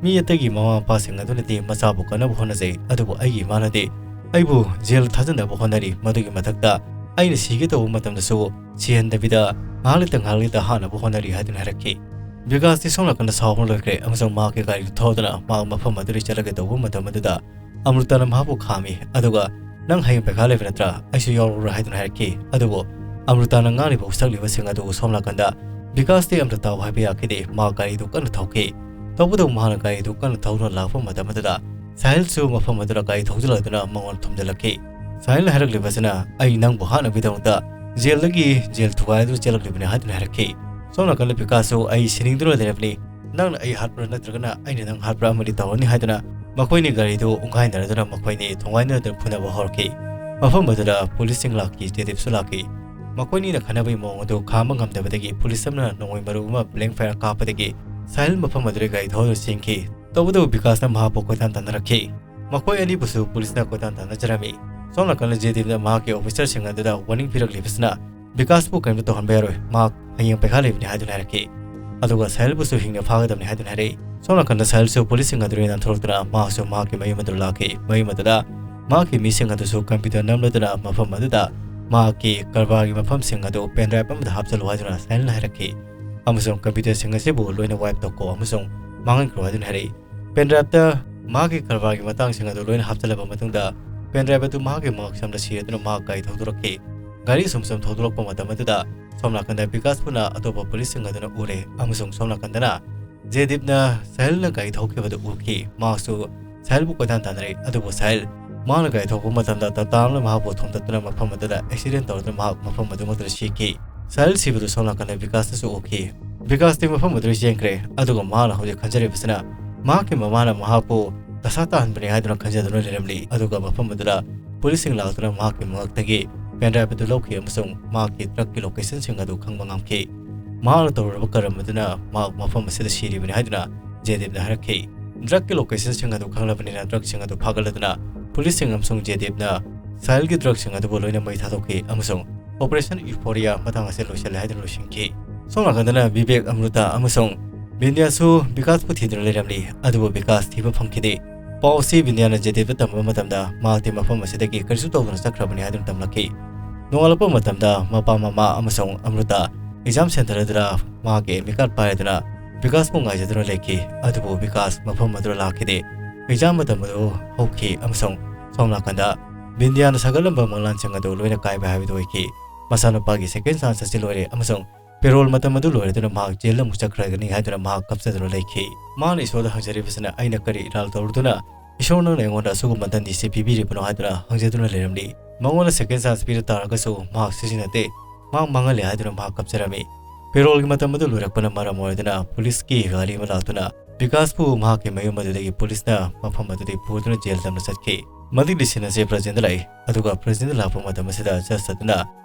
"ꯃꯤ ꯑꯇꯩꯒꯤ ꯃꯃꯥ ꯃꯄꯥꯁꯤꯡ ꯑꯗꯨꯅꯗꯤ ꯃꯆꯥꯕꯨ ꯀꯟꯅꯕ ꯍꯣꯠꯅꯖꯩ, ꯑꯗꯨꯕꯨ ꯑꯩꯒꯤ ꯏꯃꯥꯅꯗꯤ ꯑꯩꯕꯨ ꯖꯦꯜ ꯊꯥꯖꯤꯟꯅꯕ ꯍꯣꯠꯅꯔꯤ꯫ ꯃꯗꯨꯒꯤ ꯃꯊꯛꯇ ꯑꯩꯅ ꯁꯤꯒꯦ ꯇꯧꯕ ꯃꯇꯝꯗꯁꯨ ꯁꯤꯍꯟꯗꯕꯤꯗ ꯉꯥꯏꯍꯥꯛ ꯂꯩꯇ ꯉꯥꯏꯍꯥꯛ ꯂꯩꯇ ꯍꯥꯠꯅꯕ ꯍꯣꯠꯅꯔꯤ" ꯍꯥꯏꯗꯨꯅ ꯍꯥꯏꯔꯛꯈꯤ꯫ ꯕꯤꯀꯥꯁꯇꯤ ꯁꯣꯝ ꯅꯥꯀꯟꯗ ꯁꯥꯎꯕꯅ ꯂꯣꯏꯈ꯭ꯔꯦ ꯑꯃꯁꯨꯡ ꯃꯍꯥꯛꯀꯤ ꯒꯥꯔꯤꯗꯨ ꯊꯧꯗꯨꯅ ꯃꯍꯥꯛ ꯃꯐꯝ ꯑꯗꯨꯗꯒꯤ ꯆꯠꯂꯒꯦ ꯇꯧꯕ ꯃꯇꯝ ꯑꯗꯨꯗ ꯑꯃ꯭ꯔꯤꯇꯥꯅ ꯃꯍꯥꯛꯄꯨ ꯈꯥꯝꯃꯤ꯫ ꯑꯗꯨꯒ, "ꯅꯪ ꯍꯌꯦꯡ ꯄꯩꯈꯥ ꯂꯩꯕ ꯅꯠꯇ꯭ꯔꯥ? ꯑꯩꯁꯨ ꯌꯥꯎꯔꯛꯎꯔꯥ?" ꯍꯥꯏꯗꯨꯅ ꯍꯥꯏꯔꯛꯈꯤ꯫ ꯑꯗꯨꯕꯨ ꯑꯃ꯭ꯔꯤꯇꯥꯅ ꯉꯥꯡꯂꯤꯕ ꯁꯛꯂꯤꯕꯁꯤꯡ ꯑꯗꯨ ꯁꯣꯝ ꯅꯥꯀꯟꯗ ꯕꯤꯀꯥꯁꯇꯤ ꯑꯃ꯭ꯔꯤꯇꯥꯕꯨ ꯍꯥꯏꯕ ꯌꯥꯈꯤꯗꯦ꯫ ꯃꯍꯥꯛ ꯒꯥꯔꯤꯗꯨ ꯀꯟꯅ ꯊꯧꯈꯤ꯫ ꯇꯧꯕꯇꯕꯨ ꯃꯍꯥꯛꯅ ꯒꯥꯔꯤꯗꯨ ꯀꯟꯅ ꯊꯧꯗꯨꯅ ꯂꯥꯛꯄ ꯃꯇꯝ ꯑꯗꯨꯗ ꯁꯥꯍꯤꯜꯁꯨ ꯃꯐꯝ ꯑꯗꯨꯗ ꯒꯥꯔꯤ ꯊꯧꯖꯤꯜꯂꯗꯨꯅ ꯃꯉꯣꯟꯗ ꯊꯣꯝꯖꯤꯜꯂꯛꯈꯤ꯫ ꯁꯥꯍꯤꯜꯅ ꯍꯥꯏꯔꯛꯂꯤꯕꯁꯤꯅ, "ꯑꯩ ꯅꯪꯕꯨ ꯍꯥꯠꯅꯕꯒꯤꯗꯃꯛꯇ ꯖꯦꯜꯗꯒꯤ ꯖꯦꯜ ꯊꯨꯒꯥꯏꯗꯨꯅ ꯆꯦꯜꯂꯛꯂꯤꯕꯅꯤ" ꯍꯥꯏꯗꯨꯅ ꯍꯥꯏꯔꯛꯈꯤ꯫ ꯁꯣꯝ ꯅꯥꯀꯟꯗ ꯕꯤꯀꯥꯁꯁꯨ "ꯑꯩ ꯁꯤꯅꯤꯡꯗꯨꯅ ꯂꯩꯔꯕꯅꯤ, ꯅꯪꯅ ꯑꯩ ꯍꯥꯠꯄ꯭ꯔꯥ ꯅꯠꯇ꯭ꯔꯒꯅ ꯑꯩꯅ ꯅꯪ ꯍꯥꯠꯄ꯭ꯔꯥ ꯑꯃꯗꯤ ꯇꯧꯔꯅꯤ" ꯍꯥꯏꯗꯨꯅ ꯃꯈꯣꯏꯅꯤ ꯒꯥꯔꯤꯗꯨ ꯎꯪꯈꯥꯏꯅꯔꯗꯨꯅ ꯃꯈꯣꯏꯅꯤ ꯊꯣꯡꯒꯥꯏꯅꯗꯨꯅ ꯐꯨꯅꯕ ꯍꯧꯔꯛꯈꯤ꯫ ꯃꯐꯝ ꯑꯗꯨꯗ ꯄꯨꯂꯤꯁꯁꯤꯡ ꯂꯥꯛꯈꯤ, ꯖꯦꯗꯤꯞꯁꯨ ꯂꯥꯛꯈꯤ꯫ ꯃꯈꯣꯏꯅꯤꯅ ꯈꯟꯅꯕꯒꯤ ꯃꯑꯣꯡ ꯑꯗꯨ ꯈꯥꯝꯕ ꯉꯝꯗꯕꯗꯒꯤ ꯄꯨꯂꯤꯁ ꯑꯃꯅ ꯅꯣꯡꯃꯩ ꯃꯔꯨ ꯑꯃ blank fire ꯀꯥꯞꯄꯗꯒꯤ ꯁꯥꯍꯤꯜ ꯃꯐꯝ ꯑꯗꯨꯗ ꯒꯥꯔꯤ ꯊꯧꯗꯨꯅ ꯆꯦꯟꯈꯤ꯫ ꯇꯧꯕꯇꯕꯨ ꯕꯤꯀꯥꯁꯅ ꯃꯍꯥꯛꯄꯨ ꯀꯣꯏꯇꯥꯟ ꯇꯥꯟꯅꯔꯛꯈꯤ꯫ ꯃꯈꯣꯏ ꯑꯅꯤꯕꯨꯁꯨ ꯄꯨꯂꯤꯁꯅ ꯀꯣꯏꯇꯥꯟ ꯇꯥꯟꯅꯖꯔꯝꯃꯤ꯫ ꯁꯣꯝ ꯅꯥꯀꯟꯗ ꯖꯦꯗꯤꯞꯅ ꯃꯍꯥꯛꯀꯤ officerꯁꯤꯡ ꯑꯗꯨꯗ warning ꯄꯤꯔꯛꯂꯤꯕꯁꯤꯅ ꯕꯤꯀꯥꯁꯄꯨ ꯀꯔꯤꯝꯇ ꯇꯧꯍꯟꯕ ꯌꯥꯔꯣꯏ, ꯃꯍꯥꯛ ꯍꯌꯦꯡ ꯄꯩꯈꯥ ꯂꯩꯕꯅꯤ ꯍꯥꯏꯗꯨꯅ ꯍꯥꯏꯔꯛꯈꯤ꯫ ꯑꯗꯨꯒ ꯁꯥꯍꯤꯜꯕꯨꯁꯨ ꯍꯤꯡꯅ ꯐꯥꯒꯗꯕꯅꯤ ꯍꯥꯏꯗꯨꯅ ꯍꯥꯏꯔꯛꯏ꯫ ꯁꯣꯝ ꯅꯥꯀꯟꯗ ꯁꯥꯍꯤꯜꯁꯨ ꯄꯨꯂꯤꯁꯁꯤꯡ ꯑꯗꯨꯗꯒꯤ ꯅꯥꯟꯊꯣꯔꯛꯇꯨꯅ ꯃꯍꯥꯛꯁꯨ ꯃꯍꯥꯛꯀꯤ ꯃꯌꯨꯝ ꯑꯗꯨꯗ ꯂꯥꯛꯈꯤ꯫ ꯃꯌꯨꯝ ꯑꯗꯨꯗ ꯃꯍꯥꯛꯀꯤ ꯃꯤꯁꯤꯡ ꯑꯗꯨꯁꯨ computer ꯅꯝꯂꯗꯨꯅ ꯃꯐꯝ ꯑꯗꯨꯗ ꯃꯍꯥꯛꯀꯤ ꯀꯔꯕꯥꯔꯒꯤ ꯃꯐꯝꯁꯤꯡ ꯑꯗꯨ pen drive ꯑꯃꯗ ꯍꯥꯞꯆꯤꯜꯂꯨ ꯍꯥꯏꯗꯨꯅ ꯁꯥꯍꯤꯜꯅ ꯍꯥꯏꯔꯛꯈꯤ꯫ ꯑꯃꯁꯨꯡ computerꯁꯤꯡ ꯑꯁꯤꯕꯨ ꯂꯣꯏꯅ wipe ꯇꯧꯀꯣ ꯑꯃꯁꯨꯡ ꯃꯥꯡꯍꯟꯈ꯭ꯔꯣ ꯍꯥꯏꯗꯨꯅ ꯍꯥꯏꯔꯛꯏ꯫ ꯄꯦꯟ ꯗ꯭ꯔꯥꯏꯚꯇ ꯃꯍꯥꯛꯀꯤ ꯀꯔꯕꯥꯔꯒꯤ ꯃꯇꯥꯡꯁꯤꯡ ꯑꯗꯨ ꯂꯣꯏꯅ ꯍꯥꯞꯆꯤꯜꯂꯕ ꯃꯇꯨꯡꯗ ꯄꯦꯟ ꯗ꯭ꯔꯥꯏꯚ ꯑꯗꯨ ꯃꯍꯥꯛꯀꯤ ꯃꯉꯛꯁꯝꯗ ꯁꯤꯔꯗꯨꯅ ꯃꯍꯥꯛ ꯒꯥꯔꯤ ꯊꯧꯗꯣꯔꯛꯈꯤ꯫ ꯒꯥꯔꯤ ꯁꯨꯝ ꯁꯨꯝ ꯊꯧꯗꯣꯔꯛꯄ ꯃꯇꯝ ꯑꯗꯨꯗ ꯁꯣꯝ ꯅꯥꯀꯟꯗ ꯕꯤꯀꯥꯁꯄꯨꯅ ꯑꯇꯣꯞꯄ ꯄꯨꯂꯤꯁꯁꯤꯡ ꯑꯗꯨꯅ ꯎꯔꯦ ꯑꯃꯁꯨꯡ ꯁꯣꯝ ꯅꯥꯀꯟꯗꯅ ꯖꯦꯗꯤꯞꯅ ꯁꯍꯤꯜꯅ ꯒꯥꯔꯤ ꯊꯧꯈꯤꯕꯗꯨ ꯎꯈꯤ꯫ ꯃꯍꯥꯛꯁꯨ ꯁꯍꯤꯜꯕꯨ ꯀꯣꯏꯇꯥꯟ ꯇꯥꯟꯅꯔꯦ, ꯑꯗꯨꯕꯨ ꯁꯍꯤꯜ ꯃꯍꯥꯛꯅ ꯒꯥꯔꯤ ꯊꯧꯕ ꯃꯇꯝꯗ ꯇꯇꯥ ꯑꯃꯅ ꯃꯍꯥꯛꯄꯨ ꯊꯣꯝꯇꯠꯇꯨꯅ ꯃꯐꯝ ꯑꯗꯨꯗ ꯑꯦꯛꯁꯤꯗꯦꯟ ꯇꯧꯔꯗꯨꯅ ꯃꯍꯥꯛ ꯃꯐꯝ ꯑꯗꯨꯃꯛꯇꯗ ꯁꯤꯈꯤ꯫ ꯁꯍꯤꯜ ꯁꯤꯕꯗꯨ ꯁꯣꯝ ꯅꯥꯀꯟꯗ ꯕꯤꯀꯥꯁꯅꯁꯨ ꯎꯈꯤ꯫ ꯕꯤꯀꯥꯁꯇꯤ ꯃꯐꯝ ꯑꯗꯨꯗ ꯆꯦꯟꯈ꯭ꯔꯦ, ꯑꯗꯨꯒ ꯃꯍꯥꯛꯅ ꯍꯧꯖꯤꯛ ꯈꯟꯖꯔꯤꯕꯁꯤꯅ ꯃꯍꯥꯛꯀꯤ ꯃꯃꯥꯅ ꯃꯍꯥꯛꯄꯨ ꯗꯁꯥ ꯇꯥꯍꯟꯕꯅꯤ ꯍꯥꯏꯗꯨꯅ ꯈꯟꯖꯗꯨꯅ ꯂꯩꯔꯝꯂꯤ꯫ ꯑꯗꯨꯒ ꯃꯐꯝ ꯑꯗꯨꯗ ꯄꯨꯂꯤꯁꯁꯤꯡ ꯂꯥꯛꯇꯨꯅ ꯃꯍꯥꯛꯀꯤ ꯃꯉꯛꯇꯒꯤ ꯄꯦꯟ ꯗ꯭ꯔꯥꯏꯚ ꯑꯗꯨ ꯂꯧꯈꯤ ꯑꯃꯁꯨꯡ ꯃꯍꯥꯛꯀꯤ ꯗ꯭ꯔꯒꯀꯤ ꯂꯣꯀꯦꯁꯟꯁꯤꯡ ꯑꯗꯨ ꯈꯪꯕ ꯉꯝꯈꯤ꯫ ꯃꯍꯥꯛꯅ ꯇꯧꯔꯨꯔꯕ ꯀꯔꯝ ꯑꯗꯨꯅ ꯃꯍꯥꯛ ꯃꯐꯝ ꯑꯁꯤꯗ ꯁꯤꯔꯤꯕꯅꯤ ꯍꯥꯏꯗꯨꯅ ꯖꯦꯗꯤꯞꯅ ꯍꯥꯏꯔꯛꯈꯤ꯫ ꯗ꯭ꯔꯒꯀꯤ ꯂꯣꯀꯦꯁꯟꯁꯤꯡ ꯑꯗꯨ ꯈꯪꯂꯕꯅꯤꯅ ꯗ꯭ꯔꯒꯁꯤꯡ ꯑꯗꯨ ꯐꯥꯒꯠꯂꯗꯨꯅ ꯄꯨꯂꯤꯁꯁꯤꯡ ꯑꯃꯁꯨꯡ ꯖꯦꯗꯤꯞꯅ ꯁꯍꯤꯜꯒꯤ ꯗ꯭ꯔꯒꯁꯤꯡ ꯑꯗꯨꯕꯨ ꯂꯣꯏꯅ ꯃꯩ ꯊꯥꯗꯣꯛꯈꯤ ꯑꯃꯁꯨꯡ ꯑꯣꯄꯔꯦꯁꯟ ꯏꯐꯣꯔꯤꯌꯥ ꯃꯇꯥꯡ ꯑꯁꯤ ꯂꯣꯏꯁꯤꯜꯂꯦ ꯍꯥꯏꯗꯨꯅ ꯂꯣꯏꯁꯤꯟꯈꯤ꯫ ꯁꯣꯝ ꯅꯥꯀꯟꯗꯅ ꯕꯤꯕꯦꯛ, ꯑꯃ꯭ꯔꯨꯇꯥ ꯑꯃꯁꯨꯡ ꯕꯤꯟꯗ꯭ꯌꯥꯁꯨ ꯕꯤꯀꯥꯁꯄꯨ ꯊꯤꯗꯨꯅ ꯂꯩꯔꯝꯂꯤ, ꯑꯗꯨꯕꯨ ꯕꯤꯀꯥꯁ ꯊꯤꯕ ꯐꯪꯈꯤꯗꯦ꯫ ꯄꯥꯎ ꯑꯁꯤ ꯕꯤꯟꯗ꯭ꯌꯥꯅ ꯖꯦꯗꯤꯞꯇ ꯇꯝꯕ ꯃꯇꯝꯗ ꯃꯍꯥꯛꯇꯤ ꯃꯐꯝ ꯑꯁꯤꯗꯒꯤ ꯀꯔꯤꯁꯨ ꯇꯧꯗꯅ ꯆꯠꯈ꯭ꯔꯕꯅꯤ ꯍꯥꯏꯗꯨꯅ ꯇꯝꯂꯛꯈꯤ꯫ ꯅꯣꯡꯉꯥꯜꯂꯛꯄ ꯃꯇꯝꯗ ꯃꯄꯥ, ꯃꯃꯥ ꯑꯃꯁꯨꯡ ꯑꯃ꯭ꯔꯨꯇꯥ ꯑꯦꯛꯖꯥꯝ ꯁꯦꯟꯇꯔ ꯑꯗꯨꯗ ꯃꯍꯥꯛꯀꯤ ꯑꯦꯗꯃꯤꯠ ꯀꯥꯔꯗ ꯄꯥꯏꯔꯗꯨꯅ ꯕꯤꯀꯥꯁꯄꯨ ꯉꯥꯏꯖꯗꯨꯅ ꯂꯩꯈꯤ, ꯑꯗꯨꯕꯨ ꯕꯤꯀꯥꯁ ꯃꯐꯝ ꯑꯗꯨꯗ ꯂꯥꯛꯈꯤꯗꯦ꯫ ꯑꯦꯛꯖꯥꯝ ꯃꯇꯝ ꯑꯗꯨ ꯍꯧꯈꯤ ꯑꯃꯁꯨꯡ ꯁꯣꯝ ꯅꯥꯀꯟꯗ ꯕꯤꯟꯗ꯭ꯌꯥꯅ ꯁꯥꯒꯠꯂꯝꯕ ꯃꯪꯂꯥꯟꯁꯤꯡ ꯑꯗꯨ ꯂꯣꯏꯅ ꯀꯥꯏꯕ ꯍꯥꯏꯕꯗꯨ ꯑꯣꯏꯈꯤ꯫ ꯃꯆꯥꯅꯨꯄꯥꯒꯤ ꯁꯦꯀꯦꯟ ꯆꯥꯟꯁ ꯑꯁꯤ ꯂꯣꯏꯔꯦ ꯑꯃꯁꯨꯡ ꯄꯦꯔꯣꯜ ꯃꯇꯝ ꯑꯗꯨ ꯂꯣꯏꯔꯗꯨꯅ ꯃꯍꯥꯛ ꯖꯦꯜꯗ ꯑꯃꯨꯛ ꯆꯠꯈ꯭ꯔꯒꯅꯤ ꯍꯥꯏꯗꯨꯅ ꯃꯍꯥꯛ ꯀꯞꯆꯗꯨꯅ ꯂꯩꯈꯤ꯫ ꯃꯥꯅ ꯏꯁꯣꯔꯗ ꯍꯪꯖꯔꯤꯕꯁꯤꯅ, "ꯑꯩꯅ ꯀꯔꯤ ꯏꯔꯥꯜ ꯇꯧꯔꯨꯗꯨꯅ ꯏꯁꯣꯔ ꯅꯪꯅ ꯑꯩꯉꯣꯟꯗ ꯑꯁꯤꯒꯨꯝꯕ ꯗꯟꯗꯤꯁꯤ ꯄꯤꯕꯤꯔꯤꯕꯅꯣ?" ꯍꯥꯏꯗꯨꯅ ꯍꯪꯖꯗꯨꯅ ꯂꯩꯔꯝꯂꯤ꯫ ꯃꯉꯣꯟꯗ ꯁꯦꯀꯦꯟ ꯆꯥꯟꯁ ꯄꯤꯔ ꯇꯥꯔꯒꯁꯨ ꯃꯍꯥꯛ ꯁꯤꯖꯤꯟꯅꯗꯦ꯫ ꯃꯍꯥꯛ ꯃꯥꯡꯍꯜꯂꯦ ꯍꯥꯏꯗꯨꯅ ꯃꯍꯥꯛ ꯀꯞꯆꯔꯝꯃꯤ꯫ ꯄꯦꯔꯣꯜꯒꯤ ꯃꯇꯝ ꯑꯗꯨ ꯂꯣꯏꯔꯛꯄꯅ ꯃꯔꯝ ꯑꯣꯏꯗꯨꯅ ꯄꯨꯂꯤꯁꯀꯤ ꯒꯥꯔꯤ ꯑꯃ ꯂꯥꯛꯇꯨꯅ ꯕꯤꯀꯥꯁꯄꯨ ꯃꯍꯥꯛꯀꯤ ꯃꯌꯨꯝ ꯑꯗꯨꯗꯒꯤ ꯄꯨꯂꯤꯁꯅ ꯃꯐꯝ ꯑꯗꯨꯗꯒꯤ ꯄꯨꯗꯨꯅ ꯖꯦꯜ ꯇꯝꯅ ꯆꯠꯈꯤ꯫ ꯃꯗꯨꯒꯤ ꯁꯤꯟ ꯑꯁꯤ ꯄ꯭ꯔꯖꯦꯟꯗ ꯂꯥꯛꯏ꯫ ꯑꯗꯨꯒ ꯄ꯭ꯔꯖꯦꯟꯗ ꯂꯥꯛꯄ ꯃꯇꯝ ꯑꯁꯤꯗ ꯖꯁ ꯑꯗꯨꯅ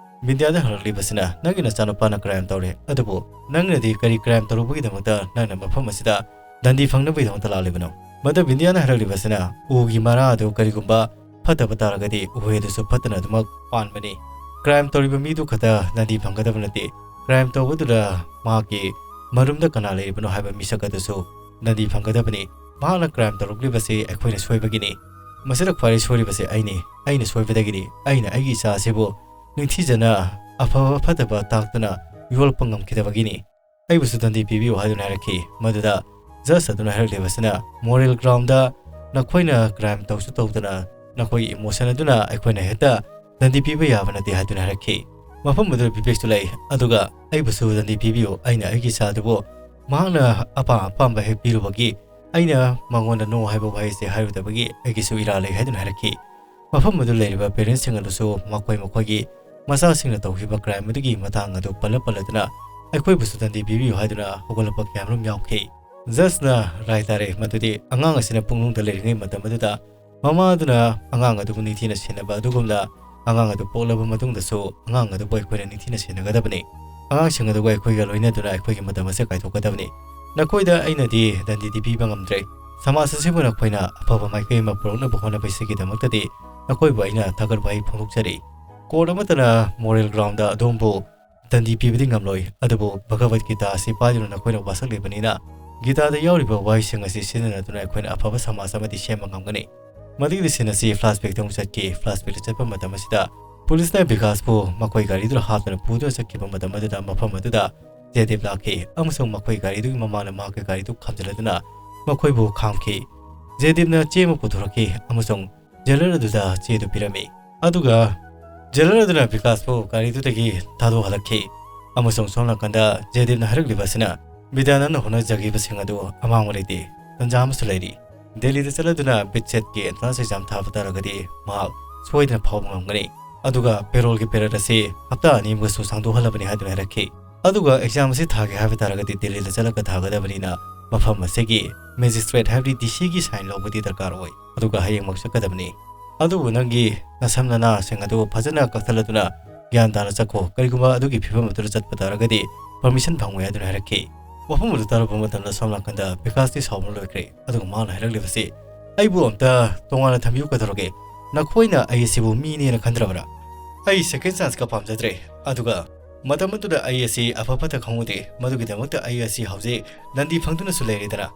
ꯕꯤꯟꯗ꯭ꯌꯥꯗ ꯍꯪꯂꯛꯂꯤꯕꯁꯤꯅ, "ꯅꯪꯒꯤ ꯅꯆꯥꯅꯨꯄꯥꯅ ꯀ꯭ꯔꯥꯏꯝ ꯇꯧꯔꯦ, ꯑꯗꯨꯕꯨ ꯅꯪꯅꯗꯤ ꯀꯔꯤ ꯀ꯭ꯔꯥꯏꯝ ꯇꯧꯔꯨꯕꯒꯤꯗꯃꯛꯇ ꯅꯪꯅ ꯃꯐꯝ ꯑꯁꯤꯗ ꯗꯟꯗꯤ ꯐꯪꯅꯕꯒꯤꯗꯃꯛꯇ ꯂꯥꯛꯂꯤꯕꯅꯣ?" ꯃꯗ ꯕꯤꯟꯗ꯭ꯌꯥꯅ ꯍꯥꯏꯔꯛꯂꯤꯕꯁꯤꯅ, "ꯎꯒꯤ ꯃꯔꯥ ꯑꯗꯨ ꯀꯔꯤꯒꯨꯝꯕ ꯐꯠꯇꯕ ꯇꯥꯔꯒꯗꯤ ꯎꯍꯩ ꯑꯗꯨꯁꯨ ꯐꯠꯇꯅ ꯑꯗꯨꯃꯛ ꯄꯥꯟꯕꯅꯤ꯫ ꯀ꯭ꯔꯥꯏꯝ ꯇꯧꯔꯤꯕ ꯃꯤꯗꯨ ꯈꯛꯇ ꯗꯟꯗꯤ ꯐꯪꯒꯗꯕ ꯅꯠꯇꯦ, ꯀ꯭ꯔꯥꯏꯝ ꯇꯧꯕꯗꯨꯗ ꯃꯍꯥꯛꯀꯤ ꯃꯔꯨꯝꯗ ꯀꯅꯥ ꯂꯩꯔꯤꯕꯅꯣ ꯍꯥꯏꯕ ꯃꯤꯁꯛ ꯑꯗꯨꯁꯨ ꯗꯟꯗꯤ ꯐꯪꯒꯗꯕꯅꯤ꯫ ꯃꯍꯥꯛꯅ ꯀ꯭ꯔꯥꯏꯝ ꯇꯧꯔꯛꯂꯤꯕꯁꯤ ꯑꯩꯈꯣꯏꯅ ꯁꯣꯏꯕꯒꯤꯅꯤ꯫ ꯃꯁꯤꯗ ꯈ꯭ꯋꯥꯏꯗꯒꯤ ꯁꯣꯏꯔꯤꯕꯁꯤ ꯑꯩꯅꯤ꯫ ꯑꯩꯅ ꯁꯣꯏꯕꯗꯒꯤꯅꯤ꯫ ꯑꯩꯅ ꯑꯩꯒꯤ ꯏꯆꯥ ꯑꯁꯤꯕꯨ ꯅꯤꯡꯊꯤꯖꯅ ꯑꯐꯕ ꯐꯠꯇꯕ ꯇꯥꯛꯇꯨꯅ ꯌꯣꯛꯂꯛꯄ ꯉꯝꯈꯤꯗꯕꯒꯤꯅꯤ꯫ ꯑꯩꯕꯨꯁꯨ ꯗꯟꯗꯤ ꯄꯤꯕꯤꯌꯨ" ꯍꯥꯏꯗꯨꯅ ꯍꯥꯏꯔꯛꯈꯤ꯫ ꯃꯗꯨꯗ Judge ꯑꯗꯨꯅ ꯍꯥꯏꯔꯛꯂꯤꯕꯁꯤꯅ, moral groundꯗ ꯅꯈꯣꯏꯅ crime ꯇꯧꯁꯨ ꯇꯧꯗꯅ ꯅꯈꯣꯏꯒꯤ emotion ꯑꯗꯨꯅ ꯑꯩꯈꯣꯏꯅ ꯍꯦꯛꯇ ꯗꯟꯗꯤ ꯄꯤꯕ ꯌꯥꯕ ꯅꯠꯇꯦ ꯍꯥꯏꯗꯨꯅ ꯍꯥꯏꯔꯛꯈꯤ꯫ ꯃꯐꯝ ꯑꯗꯨꯗ ꯕꯤꯕꯦꯛꯁꯨ ꯂꯩ, ꯑꯗꯨꯒ ꯑꯩꯕꯨꯁꯨ ꯗꯟꯗꯤ ꯄꯤꯕꯤꯌꯨ, ꯑꯩꯅ ꯑꯩꯒꯤ ꯏꯆꯥꯗꯨꯕꯨ ꯃꯍꯥꯛꯅ ꯑꯄꯥꯝ ꯑꯄꯥꯝꯕ ꯍꯦꯛ ꯄꯤꯔꯨꯕꯒꯤ ꯑꯩꯅ ꯃꯉꯣꯟꯗ no ꯍꯥꯏꯕ ꯋꯥꯍꯩꯁꯦ ꯍꯥꯏꯔꯨꯗꯕꯒꯤ ꯑꯩꯒꯤꯁꯨ ꯏꯔꯥꯜ ꯂꯩ ꯍꯥꯏꯗꯨꯅ ꯍꯥꯏꯔꯛꯈꯤ꯫ ꯃꯐꯝ ꯑꯗꯨ ꯂꯩꯔꯤꯕ parentsꯁꯤꯡ ꯑꯗꯨꯁꯨ ꯃꯈꯣꯏ ꯃꯈꯣꯏꯒꯤ ꯃꯆꯥꯁꯤꯡꯅ ꯇꯧꯈꯤꯕ crime ꯑꯗꯨꯒꯤ ꯃꯇꯥꯡ ꯑꯗꯨ ꯄꯜꯂ ꯄꯜꯂꯗꯨꯅ ꯑꯩꯈꯣꯏꯕꯨꯁꯨ ꯗꯟꯗꯤ ꯄꯤꯕꯤꯌꯨ ꯍꯥꯏꯗꯨꯅ ꯍꯧꯒꯠꯂꯛꯄ ꯀꯌꯥꯃꯔꯨꯝ ꯌꯥꯎꯈꯤ꯫ Judgeꯅ ꯔꯥꯏ ꯇꯥꯔꯦ ꯃꯗꯨꯗꯤ ꯑꯉꯥꯡ ꯑꯁꯤꯅ ꯄꯨꯛꯅꯨꯡꯗ ꯂꯩꯔꯤꯉꯩ ꯃꯇꯝ ꯑꯗꯨꯗ ꯃꯃꯥ ꯑꯗꯨꯅ ꯑꯉꯥꯡ ꯑꯗꯨꯕꯨ ꯅꯤꯡꯊꯤꯅ ꯁꯦꯟꯅꯕ ꯑꯗꯨꯒꯨꯝꯅ ꯑꯉꯥꯡ ꯑꯗꯨ ꯄꯣꯛꯂꯕ ꯃꯇꯨꯡꯗꯁꯨ ꯑꯉꯥꯡ ꯑꯗꯨꯕꯨ ꯑꯩꯈꯣꯏꯅ ꯅꯤꯡꯊꯤꯅ ꯁꯦꯟꯅꯒꯗꯕꯅꯤ꯫ ꯑꯉꯥꯡꯁꯤꯡ ꯑꯗꯨꯒ ꯑꯩꯈꯣꯏꯒ ꯂꯣꯏꯅꯗꯨꯅ ꯑꯩꯈꯣꯏꯒꯤ ꯃꯇꯝ ꯑꯁꯦ ꯀꯥꯏꯊꯣꯛꯀꯗꯕꯅꯤ꯫ ꯅꯈꯣꯏꯗ ꯑꯩꯅꯗꯤ ꯗꯟꯗꯤꯗꯤ ꯄꯤꯕ ꯉꯝꯗ꯭ꯔꯦ꯫ ꯁꯃꯥꯖ ꯑꯁꯤꯕꯨ ꯅꯈꯣꯏꯅ ꯑꯐꯕ ꯃꯥꯏꯀꯩ ꯑꯃ ꯄꯨꯔꯛꯅꯕ ꯍꯣꯠꯅꯕꯁꯤꯒꯤꯗꯃꯛꯇꯗꯤ ꯅꯈꯣꯏꯕꯨ ꯑꯩꯅ ꯊꯥꯒꯠ ꯋꯥꯍꯩ ꯐꯣꯡꯗꯣꯛꯆꯔꯤ꯫ Court ꯑꯃꯠꯇꯅ moral groundꯗ ꯑꯗꯣꯝꯕꯨ ꯗꯟꯗꯤ ꯄꯤꯕꯗꯤ ꯉꯝꯂꯣꯏ, ꯑꯗꯨꯕꯨ ꯚꯒꯕꯠ ꯒꯤꯇꯥ ꯑꯁꯤ ꯄꯥꯏꯗꯨꯅ ꯅꯈꯣꯏꯅ ꯋꯥꯁꯛꯂꯤꯕꯅꯤꯅ ꯒꯤꯇꯥꯗ ꯌꯥꯎꯔꯤꯕ ꯋꯥꯍꯩꯁꯤꯡ ꯑꯁꯤ ꯁꯤꯖꯤꯟꯅꯗꯨꯅ ꯑꯩꯈꯣꯏꯅ ꯑꯐꯕ ꯁꯃꯥꯖ ꯑꯃꯗꯤ ꯁꯦꯝꯕ ꯉꯝꯒꯅꯤ꯫ ꯃꯗꯨꯒꯤ scene ꯑꯁꯤ flashbackꯇ ꯑꯃꯨꯛ ꯆꯠꯈꯤ꯫ Flashbackꯇ ꯆꯠꯄ ꯃꯇꯝ ꯑꯁꯤꯗ ꯄꯨꯂꯤꯁꯅ ꯕꯤꯀꯥꯁꯄꯨ ꯃꯈꯣꯏ ꯒꯥꯔꯤꯗꯨꯗ ꯍꯥꯞꯇꯨꯅ ꯄꯨꯗꯨꯅ ꯆꯠꯈꯤꯕ ꯃꯇꯝ ꯑꯗꯨꯗ ꯃꯐꯝ ꯑꯗꯨꯗ ꯖꯦꯗꯤꯞ ꯂꯥꯛꯈꯤ ꯑꯃꯁꯨꯡ ꯃꯈꯣꯏ ꯒꯥꯔꯤꯗꯨꯒꯤ ꯃꯃꯥꯡꯗ ꯃꯍꯥꯛꯀꯤ ꯒꯥꯔꯤꯗꯨ ꯈꯥꯝꯖꯤꯜꯂꯗꯨꯅ ꯃꯈꯣꯏꯕꯨ ꯈꯥꯝꯈꯤ꯫ ꯖꯦꯗꯤꯞꯅ ꯆꯦ ꯑꯃ ꯄꯨꯊꯣꯔꯛꯈꯤ ꯑꯃꯁꯨꯡ jailer ꯑꯗꯨꯗ ꯆꯦꯗꯨ ꯄꯤꯔꯝꯃꯤ꯫ ꯑꯗꯨꯒ jailer ꯑꯗꯨꯅ ꯕꯤꯀꯥꯁꯄꯨ ꯒꯥꯔꯤꯗꯨꯗꯒꯤ ꯊꯥꯗꯣꯛꯍꯜꯂꯛꯈꯤ꯫ ꯑꯃꯁꯨꯡ ꯁꯣꯝ ꯅꯥꯀꯟꯗ ꯖꯦꯗꯤꯞꯅ ꯍꯥꯏꯔꯛꯂꯤꯕ ꯑꯁꯤꯅ ꯕꯤꯗ꯭ꯌꯥꯅꯟꯗꯅ ꯍꯣꯠꯅꯖꯈꯤꯕꯁꯤꯡ ꯑꯗꯨ ꯑꯃꯥꯡꯕ ꯂꯩꯇꯦ, ꯇꯟꯖꯥ ꯑꯃꯁꯨ ꯂꯩꯔꯤ꯫ ꯗꯦꯜꯂꯤꯗ ꯆꯠꯂꯗꯨꯅ BITSETꯀꯤ entrance exam ꯊꯥꯕ ꯇꯥꯔꯒꯗꯤ ꯃꯍꯥꯛ ꯁꯣꯏꯗꯅ ꯐꯥꯎꯕ ꯉꯝꯒꯅꯤ꯫ ꯑꯗꯨꯒ payrollꯒꯤ period ꯑꯁꯤ ꯍꯞꯇꯥ ꯑꯅꯤ ꯑꯃꯒꯁꯨ ꯁꯥꯡꯗꯣꯛꯍꯜꯂꯕꯅꯤ ꯍꯥꯏꯗꯨꯅ ꯍꯥꯏꯔꯛꯈꯤ꯫ ꯑꯗꯨꯒ exam ꯑꯁꯤ ꯊꯥꯒꯦ ꯍꯥꯏꯕ ꯇꯥꯔꯒꯗꯤ ꯗꯦꯜꯂꯤꯗ ꯆꯠꯂꯒ ꯊꯥꯒꯗꯕꯅꯤꯅ ꯃꯐꯝ ꯑꯁꯤꯒꯤ magistrate ꯍꯥꯏꯕꯗꯤ DCꯒꯤ sign ꯂꯧꯕꯗꯤ ꯗꯔꯀꯥꯔ ꯑꯣꯏ꯫ ꯑꯗꯨꯒ ꯍꯌꯦꯡꯃꯛ ꯆꯠꯀꯗꯕꯅꯤ꯫ ꯑꯗꯨꯕꯨ ꯅꯪꯒꯤ ꯅꯁꯝ ꯅꯅꯥꯁꯤꯡ ꯑꯗꯨ ꯐꯖꯅ ꯀꯛꯊꯠꯂꯗꯨꯅ ꯒ꯭ꯌꯥꯟ ꯇꯥꯅ ꯆꯠꯈꯣ꯫ ꯀꯔꯤꯒꯨꯝꯕ ꯑꯗꯨꯒꯤ ꯐꯤꯕꯝ ꯑꯗꯨꯗ ꯆꯠꯄ ꯇꯥꯔꯒꯗꯤ permission ꯐꯪꯉꯣꯏ ꯍꯥꯏꯗꯨꯅ ꯍꯥꯏꯔꯛꯈꯤ꯫ ꯋꯥꯐꯝ ꯑꯗꯨ ꯇꯥꯔꯨꯕ ꯃꯇꯝꯗ ꯁꯣꯝ ꯅꯥꯀꯟꯗ ꯕꯤꯀꯥꯁꯇꯤ ꯁꯥꯎꯕꯅ ꯂꯣꯏꯈ꯭ꯔꯦ꯫ ꯑꯗꯨꯒ ꯃꯥꯅ ꯍꯥꯏꯔꯛꯂꯤꯕꯁꯤ, "ꯑꯩꯕꯨ ꯑꯝꯇ ꯇꯣꯉꯥꯟꯅ ꯊꯝꯕꯤꯌꯨ ꯀꯩꯗꯧꯔꯒꯦ? ꯅꯈꯣꯏꯅ ꯑꯩ ꯑꯁꯤꯕꯨ ꯃꯤꯅꯦꯅ ꯈꯟꯗ꯭ꯔꯕ꯭ꯔꯥ? ꯑꯩ second chanceꯀ ꯄꯥꯝꯖꯗ꯭ꯔꯦ꯫ ꯑꯗꯨꯒ ꯃꯇꯝ ꯑꯗꯨꯗ ꯑꯩ ꯑꯁꯤ ꯑꯐ ꯐꯠꯇ ꯈꯪꯍꯧꯗꯦ꯫ ꯃꯗꯨꯒꯤꯗꯃꯛꯇ ꯑꯩ ꯑꯁꯤ ꯍꯧꯖꯤꯛ ꯗꯟꯗꯤ ꯐꯪꯗꯨꯅꯁꯨ ꯂꯩꯔꯦꯗꯅ꯫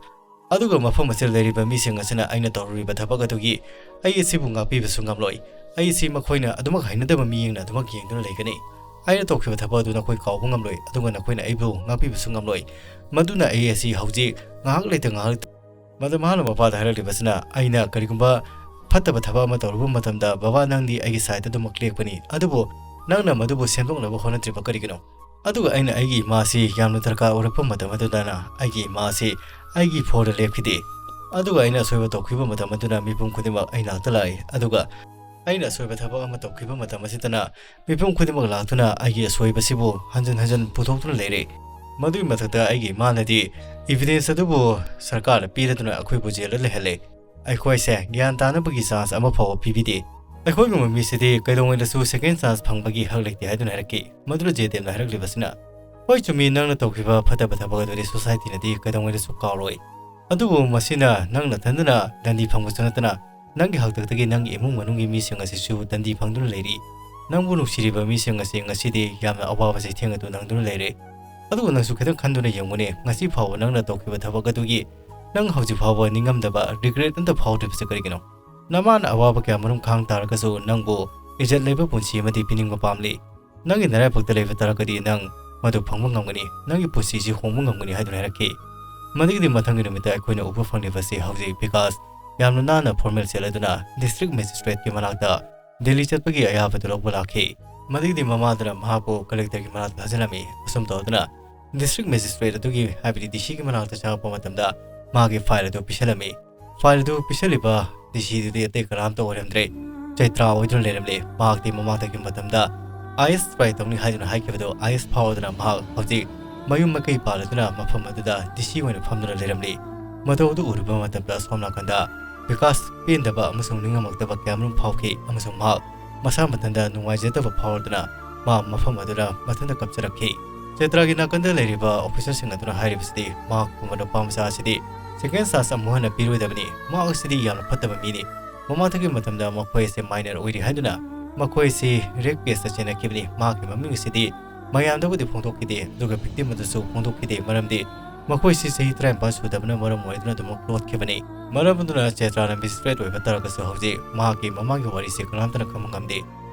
ꯑꯗꯨꯒ ꯃꯐꯝ ꯑꯁꯤꯗ ꯂꯩꯔꯤꯕ ꯃꯤꯁꯤꯡ ꯑꯁꯤꯅ ꯑꯩꯅ ꯇꯧꯔꯨꯔꯤꯕ ꯊꯕꯛ ꯑꯗꯨꯒꯤ ꯑꯩ ꯑꯁꯤꯕꯨ ꯉꯥꯛꯄꯤꯕꯁꯨ ꯉꯝꯂꯣꯏ꯫ ꯑꯩ ꯑꯁꯤ ꯃꯈꯣꯏꯅ ꯑꯗꯨꯃꯛ ꯍꯩꯅꯗꯕ ꯃꯤꯠꯌꯦꯡꯅ ꯑꯗꯨꯃꯛ ꯌꯦꯡꯗꯨꯅ ꯂꯩꯒꯅꯤ꯫ ꯑꯩꯅ ꯇꯧꯈꯤꯕ ꯊꯕꯛ ꯑꯗꯨ ꯅꯈꯣꯏ ꯀꯥꯎꯕ ꯉꯝꯂꯣꯏ, ꯑꯗꯨꯒ ꯅꯈꯣꯏꯅ ꯑꯩꯕꯨ ꯉꯥꯛꯄꯤꯕꯁꯨ ꯉꯝꯂꯣꯏ꯫ ꯃꯗꯨꯅ ꯑꯩ ꯑꯁꯤ ꯍꯧꯖꯤꯛ ꯉꯥꯏꯍꯥꯛ ꯂꯩꯇ ꯉꯥꯏꯍꯥꯛ ꯂꯩꯇ-" ꯃꯗꯨ ꯃꯍꯥꯛꯅ ꯃꯄꯥꯗ ꯍꯥꯏꯔꯛꯂꯤꯕꯁꯤꯅ, "ꯑꯩꯅ ꯀꯔꯤꯒꯨꯝꯕ ꯐꯠꯇꯕ ꯊꯕꯛ ꯑꯃ ꯇꯧꯔꯨꯕ ꯃꯇꯝꯗ, ꯕꯕꯥ, ꯅꯪꯗꯤ ꯑꯩꯒꯤ ꯁꯥꯏꯗ ꯑꯗꯨꯃꯛ ꯂꯦꯞꯀꯅꯤ, ꯑꯗꯨꯕꯨ ꯅꯪꯅ ꯃꯗꯨꯕꯨ ꯁꯦꯝꯗꯣꯛꯅꯕ ꯍꯣꯠꯅꯗ꯭ꯔꯤꯕ ꯀꯔꯤꯒꯤꯅꯣ?" ꯑꯗꯨꯒ ꯑꯩꯅ ꯑꯩꯒꯤ ꯏꯃꯥꯁꯤ ꯌꯥꯝꯅ ꯗꯔꯀꯥꯔ ꯑꯣꯏꯔꯛꯄ ꯃꯇꯝ ꯑꯗꯨꯗꯅ ꯑꯩꯒꯤ ꯏꯃꯥꯁꯤ ꯑꯩꯒꯤ ꯐꯣꯔꯗ ꯂꯦꯞꯈꯤꯗꯦ꯫ ꯑꯗꯨꯒ ꯑꯩꯅ ꯑꯁꯣꯏꯕ ꯇꯧꯈꯤꯕ ꯃꯇꯝ ꯑꯗꯨꯅ ꯃꯤꯄꯨꯝ ꯈꯨꯗꯤꯡꯃꯛ ꯑꯩ ꯅꯥꯛꯇ ꯂꯥꯛꯏ꯫ ꯑꯗꯨꯒ ꯑꯩꯅ ꯑꯁꯣꯏꯕ ꯊꯕꯛ ꯑꯃ ꯇꯧꯈꯤꯕ ꯃꯇꯝ ꯑꯁꯤꯗꯅ ꯃꯤꯄꯨꯝ ꯈꯨꯗꯤꯡꯃꯛ ꯂꯥꯛꯇꯨꯅ ꯑꯩꯒꯤ ꯑꯁꯣꯏꯕꯁꯤꯕꯨ ꯍꯟꯖꯤꯟ ꯍꯟꯖꯤꯟ ꯄꯨꯊꯣꯛꯇꯨꯅ ꯂꯩꯔꯦ꯫ ꯃꯗꯨꯒꯤ ꯃꯊꯛꯇ ꯑꯩꯒꯤ ꯏꯃꯥꯅꯗꯤ evidence ꯑꯗꯨꯕꯨ ꯁꯔꯀꯥꯔꯗ ꯄꯤꯔꯗꯨꯅ ꯑꯩꯈꯣꯏꯕꯨ ꯖꯦꯜꯗ ꯂꯩꯍꯜꯂꯦ꯫ ꯑꯩꯈꯣꯏꯁꯦ ꯒ꯭ꯌꯥꯟ ꯇꯥꯅꯕꯒꯤ chance ꯑꯃ ꯐꯥꯎꯕ ꯄꯤꯕꯤꯗꯦ꯫ ꯑꯩꯈꯣꯏꯒꯨꯝꯕ ꯃꯤꯁꯤꯗꯤ ꯀꯩꯗꯧꯉꯩꯗꯁꯨ second chance ꯐꯪꯕꯒꯤ ꯍꯛ ꯂꯩꯇꯦ ꯍꯥꯏꯗꯨꯅ ꯍꯥꯏꯔꯛꯈꯤ꯫ ꯃꯗꯨꯗ ꯖꯦꯗꯦꯕꯅ ꯍꯥꯏꯔꯛꯂꯤꯕꯁꯤꯅ, "ꯍꯣꯏ, ꯆꯨꯝꯃꯤ, ꯅꯪꯅ ꯇꯧꯈꯤꯕ ꯐꯠꯇꯕ ꯊꯕꯛ ꯑꯗꯨꯗꯤ societyꯅꯗꯤ ꯀꯩꯗꯧꯉꯩꯗꯁꯨ ꯀꯥꯎꯔꯣꯏ꯫ ꯑꯗꯨꯕꯨ ꯃꯁꯤꯅ ꯅꯪ ꯅꯊꯟꯗꯅ ꯗꯟꯗꯤ ꯐꯪꯕꯁꯨ ꯅꯠꯇꯅ ꯅꯪꯒꯤ ꯍꯥꯛꯇꯛꯇꯒꯤ ꯅꯪꯒꯤ ꯏꯃꯨꯡ ꯃꯅꯨꯡꯒꯤ ꯃꯤꯁꯤꯡ ꯑꯁꯤꯁꯨ ꯗꯟꯗꯤ ꯐꯪꯗꯨꯅ ꯂꯩꯔꯤ꯫ ꯅꯪꯕꯨ ꯅꯨꯡꯁꯤꯔꯤꯕ ꯃꯤꯁꯤꯡ ꯑꯁꯤ ꯉꯁꯤꯗꯤ ꯌꯥꯝꯅ ꯑꯋꯥꯕ ꯆꯩꯊꯦꯡ ꯑꯗꯨ ꯅꯪꯗꯨꯅ ꯂꯩꯔꯦ꯫ ꯑꯗꯨꯕꯨ ꯅꯪꯁꯨ ꯈꯤꯇꯪ ꯈꯟꯗꯨꯅ ꯌꯦꯡꯉꯨꯅꯦ, ꯉꯁꯤ ꯐꯥꯎꯕ ꯅꯪꯅ ꯇꯧꯈꯤꯕ ꯊꯕꯛ ꯑꯗꯨꯒꯤ ꯅꯪ ꯍꯧꯖꯤꯛ ꯐꯥꯎꯕ ꯅꯤꯡꯉꯝꯗꯕ, regret ꯑꯝꯇ ꯐꯥꯎꯗ꯭ꯔꯤꯕꯁꯤ ꯀꯔꯤꯒꯤꯅꯣ? ꯅꯃꯥꯅ ꯑꯋꯥꯕ ꯀꯌꯥ ꯃꯔꯨꯝ ꯈꯥꯡ ꯇꯥꯔꯒꯁꯨ ꯅꯪꯕꯨ ꯏꯖꯠ ꯂꯩꯕ ꯄꯨꯟꯁꯤ ꯑꯃꯗꯤ ꯄꯤꯅꯤꯡꯕ ꯄꯥꯝꯂꯤ꯫ ꯅꯪꯒꯤ ꯅꯔꯥꯏꯕꯛꯇ ꯂꯩꯕ ꯇꯥꯔꯒꯗꯤ ꯅꯪ ꯃꯗꯨ ꯐꯪꯕ ꯉꯝꯒꯅꯤ, ꯅꯪꯒꯤ ꯄꯨꯟꯁꯤꯁꯤ ꯍꯣꯡꯕ ꯉꯝꯒꯅꯤ" ꯍꯥꯏꯗꯨꯅ ꯍꯥꯏꯔꯛꯈꯤ꯫ ꯃꯗꯨꯒꯤꯗꯤ ꯃꯊꯪꯒꯤ ꯅꯨꯃꯤꯠꯇ ꯑꯩꯈꯣꯏꯅ ꯎꯕ ꯐꯪꯂꯤꯕꯁꯤ ꯍꯧꯖꯤꯛ ꯕꯤꯀꯥꯁ ꯌꯥꯝꯅ ꯅꯥꯟꯅ formal ꯁꯦꯠꯂꯗꯨꯅ district magistrateꯀꯤ ꯃꯅꯥꯛꯇ ꯗꯤꯜꯂꯤ ꯆꯠꯄꯒꯤ ꯑꯌꯥꯕꯗꯨ ꯂꯧꯕ ꯂꯥꯛꯈꯤ꯫ ꯃꯗꯨꯒꯤꯗꯤ ꯃꯃꯥꯗꯨꯅ ꯃꯍꯥꯛꯄꯨ collectorꯒꯤ ꯃꯅꯥꯛꯇ ꯊꯥꯖꯤꯜꯂꯝꯃꯤ꯫ ꯑꯁꯨꯝ ꯇꯧꯗꯨꯅ district magistrate ꯑꯗꯨꯒꯤ, ꯍꯥꯏꯕꯗꯤ DCꯒꯤ ꯃꯅꯥꯛꯇ ꯆꯪꯉꯛꯄ ꯃꯇꯝꯗ ꯃꯥꯒꯤ file ꯑꯗꯨ ꯄꯤꯁꯜꯂꯝꯃꯤ꯫ File ꯑꯗꯨ ꯄꯤꯁꯜꯂꯤꯕ DCꯗꯨꯗꯤ ꯑꯇꯩ ꯀꯅꯥꯝꯇ ꯑꯣꯏꯔꯝꯗ꯭ꯔꯦ, ꯆꯩꯇ꯭ꯔꯥ ꯑꯣꯏꯗꯨꯅ ꯂꯩꯔꯝꯂꯦ꯫ ꯃꯍꯥꯛꯇꯤ ꯃꯃꯥꯡꯗꯒꯤ ꯃꯇꯝꯗ IAS try ꯇꯧꯅꯤ ꯍꯥꯏꯗꯨꯅ ꯍꯥꯏꯈꯤꯕꯗꯨ IAS ꯐꯥꯎꯗꯨꯅ ꯃꯍꯥꯛ ꯍꯧꯖꯤꯛ ꯃꯌꯨꯝ ꯃꯀꯩ ꯄꯥꯜꯂꯗꯨꯅ ꯃꯐꯝ ꯑꯗꯨꯗ DC ꯑꯣꯏꯅ ꯐꯝꯗꯨꯅ ꯂꯩꯔꯝꯂꯤ꯫ ꯃꯇꯧ ꯑꯗꯨ ꯎꯔꯨꯕ ꯃꯇꯝꯗ ꯁꯣꯝ ꯅꯥꯀꯟꯗ ꯕꯤꯀꯥꯁ ꯄꯦꯟꯗꯕ ꯑꯃꯁꯨꯡ ꯅꯤꯡꯉꯝꯃꯛꯇꯕ ꯀꯌꯥꯃꯔꯨꯝ ꯐꯥꯎꯈꯤ, ꯑꯃꯁꯨꯡ ꯃꯍꯥꯛ ꯃꯁꯥ ꯃꯊꯟꯇ ꯅꯨꯡꯉꯥꯏꯖꯗꯕ ꯐꯥꯎꯔꯗꯨꯅ ꯃꯥ ꯃꯐꯝ ꯑꯗꯨꯗ ꯃꯊꯟꯇ ꯀꯞꯆꯔꯛꯈꯤ꯫ ꯆꯩꯇ꯭ꯔꯥꯒꯤ ꯅꯥꯀꯟꯗ ꯂꯩꯔꯤꯕ officerꯁꯤꯡ ꯑꯗꯨꯅ ꯍꯥꯏꯔꯤꯕꯁꯤꯗꯤ, ꯃꯍꯥꯛꯀꯨꯝꯕ ꯅꯨꯄꯥ ꯃꯆꯥ ꯑꯁꯤꯗꯤ second chance ꯑꯃꯨꯛ ꯍꯟꯅ ꯄꯤꯔꯣꯏꯗꯕꯅꯤ, ꯃꯍꯥꯛ ꯑꯁꯤꯗꯤ ꯌꯥꯝꯅ ꯐꯠꯇꯕ ꯃꯤꯅꯤ, ꯃꯃꯥꯡꯊꯪꯒꯤ ꯃꯇꯝꯗ ꯃꯈꯣꯏ ꯑꯁꯤ minor ꯑꯣꯏꯔꯤ ꯍꯥꯏꯗꯨꯅ ꯃꯈꯣꯏ ꯑꯁꯤ rape caseꯇ ꯆꯦꯟꯅꯈꯤꯕꯅꯤ, ꯃꯍꯥꯛꯀꯤ ꯃꯃꯤꯡ ꯑꯁꯤꯗꯤ ꯃꯌꯥꯝꯗꯕꯨꯗꯤ ꯐꯣꯡꯗꯣꯛꯈꯤꯗꯦ, ꯑꯗꯨꯒ victim ꯑꯗꯨꯁꯨ ꯐꯣꯡꯗꯣꯛꯈꯤꯗꯦ, ꯃꯔꯝꯗꯤ ꯃꯈꯣꯏꯁꯤ ꯆꯍꯤ ꯇꯔꯥꯅꯤꯄꯥꯟ ꯁꯨꯗꯕꯅ ꯃꯔꯝ ꯑꯣꯏꯗꯨꯅ ꯑꯗꯨꯃꯛ ꯂꯣꯠꯈꯤꯕꯅꯤ꯫ ꯃꯔꯝ ꯑꯗꯨꯅ ꯆꯩꯇ꯭ꯔꯥꯅ magistrate ꯑꯣꯏꯕ ꯇꯥꯔꯒꯁꯨ ꯍꯧꯖꯤꯛ ꯃꯍꯥꯛꯀꯤ ꯃꯃꯥꯡꯒꯤ ꯋꯥꯔꯤꯁꯤ ꯀꯅꯥꯝꯇꯅ ꯈꯪꯕ ꯉꯝꯗꯦ꯫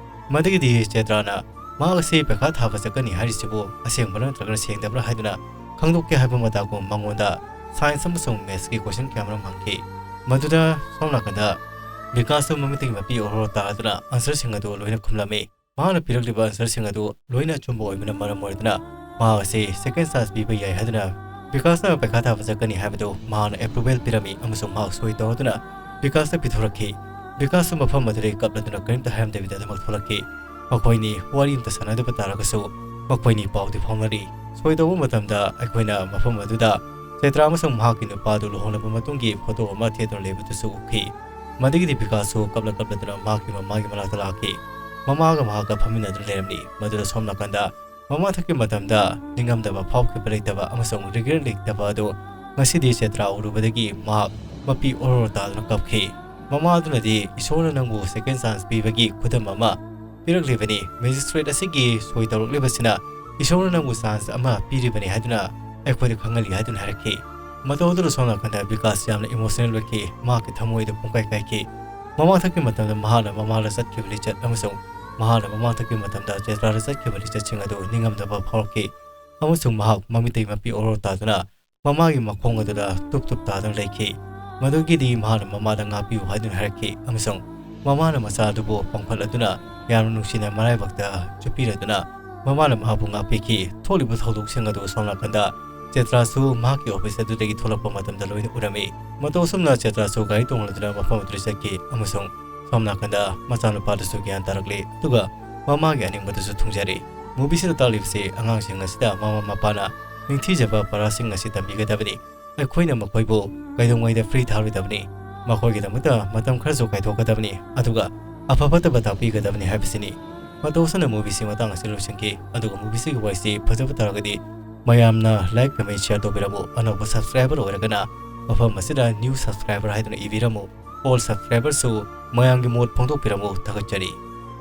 ꯃꯗꯨꯒꯤꯗꯤ ꯆꯩꯇ꯭ꯔꯥꯅ ꯃꯍꯥꯛ ꯑꯁꯤ ꯄꯩꯈꯥ ꯊꯥꯕ ꯆꯠꯀꯅꯤ ꯍꯥꯏꯔꯤꯁꯤꯕꯨ ꯑꯁꯦꯡꯕ꯭ꯔꯥ ꯅꯠꯇ꯭ꯔꯒꯅ ꯁꯦꯡꯗꯕ꯭ꯔꯥ ꯍꯥꯏꯗꯨꯅ ꯈꯪꯗꯣꯛꯀꯦ ꯍꯥꯏꯕ ꯃꯇꯥꯒꯨꯝ ꯃꯉꯣꯟꯗ science ꯑꯃꯁꯨꯡ mathsꯀꯤ question ꯀꯌꯥꯃꯔꯨꯝ ꯍꯪꯈꯤ꯫ ꯃꯗꯨꯗ ꯁꯣꯝ ꯅꯥꯀꯟꯗ ꯕꯤꯀꯥꯁꯁꯨ ꯃꯃꯤꯠꯇꯒꯤ ꯃꯄꯤ ꯑꯣꯔꯣ ꯇꯥꯗꯨꯅ answerꯁꯤꯡ ꯑꯗꯨ ꯂꯣꯏꯅ ꯈꯨꯝꯂꯝꯃꯤ꯫ ꯃꯍꯥꯛꯅ ꯄꯤꯔꯛꯂꯤꯕ answerꯁꯤꯡ ꯑꯗꯨ ꯂꯣꯏꯅ ꯑꯆꯨꯝꯕ ꯑꯣꯏꯕꯅ ꯃꯔꯝ ꯑꯣꯏꯗꯨꯅ ꯃꯍꯥꯛ ꯑꯁꯤ second chance ꯄꯤꯕ ꯌꯥꯏ ꯍꯥꯏꯗꯨꯅ ꯕꯤꯀꯥꯁꯅ ꯄꯩꯈꯥ ꯊꯥꯕ ꯆꯠꯀꯅꯤ ꯍꯥꯏꯕꯗꯨ ꯃꯍꯥꯛꯅ approval ꯄꯤꯔꯝꯃꯤ ꯑꯃꯁꯨꯡ ꯃꯍꯥꯛ ꯁꯣꯏ ꯇꯧꯔꯗꯨꯅ ꯕꯤꯀꯥꯁꯇ ꯄꯤꯊꯣꯔꯛꯈꯤ꯫ ꯕꯤꯀꯥꯁꯁꯨ ꯃꯐꯝ ꯑꯗꯨꯗꯒꯤ ꯀꯞꯂꯗꯨꯅ ꯀꯔꯤꯝꯇ ꯍꯥꯏꯔꯝꯗꯕꯤꯗ ꯑꯗꯨꯃꯛ ꯊꯣꯛꯂꯛꯈꯤ꯫ ꯃꯈꯣꯏꯅꯤ ꯋꯥꯔꯤ ꯑꯃꯇ ꯁꯥꯟꯅꯗꯕ ꯇꯥꯔꯒꯁꯨ ꯃꯈꯣꯏꯅꯤ ꯄꯥꯎꯗꯤ ꯐꯥꯎꯅꯔꯤ꯫ ꯁꯣꯏ ꯇꯧꯕ ꯃꯇꯝꯗ ꯑꯩꯈꯣꯏꯅ ꯃꯐꯝ ꯑꯗꯨꯗ ꯆꯩꯇ꯭ꯔꯥ ꯑꯃꯁꯨꯡ ꯃꯍꯥꯛꯀꯤ ꯅꯨꯄꯥꯗꯨ ꯂꯨꯍꯣꯡꯂꯕ ꯃꯇꯨꯡꯒꯤ photo ꯑꯃ ꯊꯦꯠꯇꯨꯅ ꯂꯩꯕꯗꯨꯁꯨ ꯎꯈꯤ꯫ ꯃꯗꯨꯒꯤꯗꯤ ꯕꯤꯀꯥꯁꯁꯨ ꯀꯞꯂ ꯀꯞꯂꯗꯨꯅ ꯃꯍꯥꯛꯀꯤ ꯃꯃꯥꯒꯤ ꯃꯅꯥꯛꯇ ꯂꯥꯛꯈꯤ꯫ ꯃꯃꯥꯒ ꯃꯍꯥꯛꯀ ꯐꯝꯃꯤꯟꯅꯗꯨꯅ ꯂꯩꯔꯝꯃꯤ꯫ ꯃꯗꯨꯗ ꯁꯣꯝ ꯅꯥꯀꯟꯗ ꯃꯃꯥ ꯊꯛꯀꯤ ꯃꯇꯝꯗ ꯅꯤꯡꯉꯝꯗꯕ ꯐꯥꯎꯈꯤꯕ ꯂꯩꯇꯕ ꯑꯃꯁꯨꯡ regret ꯂꯩꯇꯕ ꯑꯗꯨ ꯉꯁꯤꯗꯤ ꯆꯩꯇ꯭ꯔꯥ ꯎꯔꯨꯕꯗꯒꯤ ꯃꯍꯥꯛ ꯃꯄꯤ ꯑꯣꯔꯣ ꯇꯥꯗꯨꯅ ꯀꯞꯈꯤ꯫ ꯃꯃꯥ ꯑꯗꯨꯅꯗꯤ ꯏꯁꯣꯔꯅ ꯅꯪꯕꯨ second chance ꯄꯤꯕꯒꯤ ꯈꯨꯗꯝ ꯑꯃ ꯄꯤꯔꯛꯂꯤꯕꯅꯤ꯫ Magistrate ꯑꯁꯤꯒꯤ ꯁꯣꯏ ꯇꯧꯔꯛꯂꯤꯕꯁꯤꯅ ꯏꯁꯣꯔꯅ ꯅꯪꯕꯨ chance ꯑꯃ ꯄꯤꯔꯤꯕꯅꯤ ꯍꯥꯏꯗꯨꯅ ꯑꯩꯈꯣꯏꯗ ꯈꯪꯍꯜꯂꯤ ꯍꯥꯏꯗꯨꯅ ꯍꯥꯏꯔꯛꯈꯤ꯫ ꯃꯇꯧ ꯑꯗꯨꯗ ꯁꯣꯝ ꯅꯥꯀꯟꯗ ꯕꯤꯀꯥꯁ ꯌꯥꯝꯅ emotional ꯑꯣꯏꯈꯤ꯫ ꯃꯍꯥꯛꯀꯤ ꯊꯃꯣꯏꯗ ꯄꯨꯡꯀꯥꯏ ꯀꯥꯏꯈꯤ꯫ ꯃꯃꯥꯡꯊꯛꯀꯤ ꯃꯇꯝꯗ ꯃꯍꯥꯛꯅ ꯃꯃꯥꯗ ꯆꯠꯈꯤꯕ ꯂꯤꯆꯠ ꯑꯃꯁꯨꯡ ꯃꯍꯥꯛꯅ ꯃꯃꯥꯡꯊꯛꯀꯤ ꯃꯇꯝꯗ ꯆꯩꯇ꯭ꯔꯥꯗ ꯆꯠꯈꯤꯕ ꯂꯤꯆꯠꯁꯤꯡ ꯑꯗꯨ ꯅꯤꯡꯉꯝꯗꯕ ꯐꯥꯎꯔꯛꯈꯤ ꯑꯃꯁꯨꯡ ꯃꯍꯥꯛ ꯃꯃꯤꯠꯇꯒꯤ ꯃꯄꯤ ꯑꯣꯔꯣ ꯇꯥꯗꯨꯅ ꯃꯃꯥꯒꯤ ꯃꯈꯣꯡ ꯑꯗꯨꯗ ꯇꯨꯞ ꯇꯨꯞ ꯇꯥꯗꯨꯅ ꯂꯩꯈꯤ꯫ ꯃꯗꯨꯒꯤꯗꯤ ꯃꯍꯥꯛꯅ ꯃꯃꯥꯗ ꯉꯥꯛꯄꯤꯌꯨ ꯍꯥꯏꯗꯨꯅ ꯍꯥꯏꯔꯛꯈꯤ ꯑꯃꯁꯨꯡ ꯃꯃꯥꯅ ꯃꯆꯥ ꯑꯗꯨꯕꯨ ꯄꯝꯈꯠꯂꯗꯨꯅ ꯌꯥꯝꯅ ꯅꯨꯡꯁꯤꯅ ꯃꯔꯥꯏꯕꯛꯇ ꯆꯨꯞꯄꯤꯔꯗꯨꯅ ꯃꯃꯥꯅ ꯃꯍꯥꯛꯄꯨ ꯉꯥꯛꯄꯤꯈꯤ꯫ ꯊꯣꯛꯂꯤꯕ ꯊꯧꯗꯣꯛꯁꯤꯡ ꯑꯗꯨ ꯁꯣꯝ ꯅꯥꯀꯟꯗ ꯆꯩꯇ꯭ꯔꯥꯁꯨ ꯃꯍꯥꯛꯀꯤ office ꯑꯗꯨꯗꯒꯤ ꯊꯣꯛꯂꯛꯄ ꯃꯇꯝꯗ ꯂꯣꯏꯅ ꯎꯔꯝꯃꯤ꯫ ꯃꯇꯧ ꯑꯁꯨꯝꯅ ꯆꯩꯇ꯭ꯔꯥꯁꯨ ꯒꯥꯔꯤ ꯇꯣꯡꯂꯗꯨꯅ ꯃꯐꯝ ꯑꯗꯨꯗ ꯆꯠꯈꯤ ꯑꯃꯁꯨꯡ ꯁꯣꯝ ꯅꯥꯀꯟꯗ ꯃꯆꯥꯅꯨꯄꯥꯗꯨꯁꯨ ꯒ꯭ꯌꯥꯟ ꯇꯥꯔꯛꯂꯦ, ꯑꯗꯨꯒ ꯃꯃꯥꯒꯤ ꯑꯅꯤꯡꯕꯗꯨꯁꯨ ꯊꯨꯡꯖꯔꯦ꯫ Movieꯁꯤꯗ ꯇꯥꯛꯂꯤꯕꯁꯤ ꯑꯉꯥꯡꯁꯤꯡ ꯑꯁꯤꯗ ꯃꯃꯥ ꯃꯄꯥꯅ ꯅꯤꯡꯊꯤꯖꯕ ꯄꯔꯥꯁꯤꯡ ꯑꯁꯤ ꯇꯝꯕꯤꯒꯗꯕꯅꯤ꯫ ꯑꯩꯈꯣꯏꯅ ꯃꯈꯣꯏꯕꯨ ꯀꯩꯗꯧꯉꯩꯗ free ꯊꯥꯔꯣꯏꯗꯕꯅꯤ꯫ ꯃꯈꯣꯏꯒꯤꯗꯃꯛꯇ ꯃꯇꯝ ꯈꯔꯁꯨ ꯀꯥꯏꯊꯣꯛꯀꯗꯕꯅꯤ, ꯑꯗꯨꯒ ꯑꯐ ꯐꯠꯇꯕ ꯇꯥꯛꯄꯤꯒꯗꯕꯅꯤ ꯍꯥꯏꯕꯁꯤꯅꯤ꯫ ꯃꯇꯧ ꯑꯁꯨꯝꯅ movieꯁꯤ ꯃꯇꯥꯡ ꯑꯁꯤ ꯂꯣꯏꯁꯤꯟꯈꯤ꯫ ꯑꯗꯨꯒ movieꯁꯤꯒꯤ ꯋꯥꯔꯤꯁꯤ ꯐꯖꯕ ꯇꯥꯔꯒꯗꯤ ꯃꯌꯥꯝꯅ like, comment, share ꯇꯧꯕꯤꯔꯝꯃꯨ꯫ ꯑꯅꯧꯕ subscriber ꯑꯣꯏꯔꯒꯅ ꯃꯐꯝ ꯑꯁꯤꯗ new subscriber ꯍꯥꯏꯗꯨꯅ ꯏꯕꯤꯔꯝꯃꯨ꯫ All subscriberꯁꯨ ꯃꯌꯥꯝꯒꯤ ꯃꯣꯠ ꯐꯣꯡꯗꯣꯛꯄꯤꯔꯝꯃꯨ꯫ ꯊꯥꯒꯠꯆꯔꯤ꯫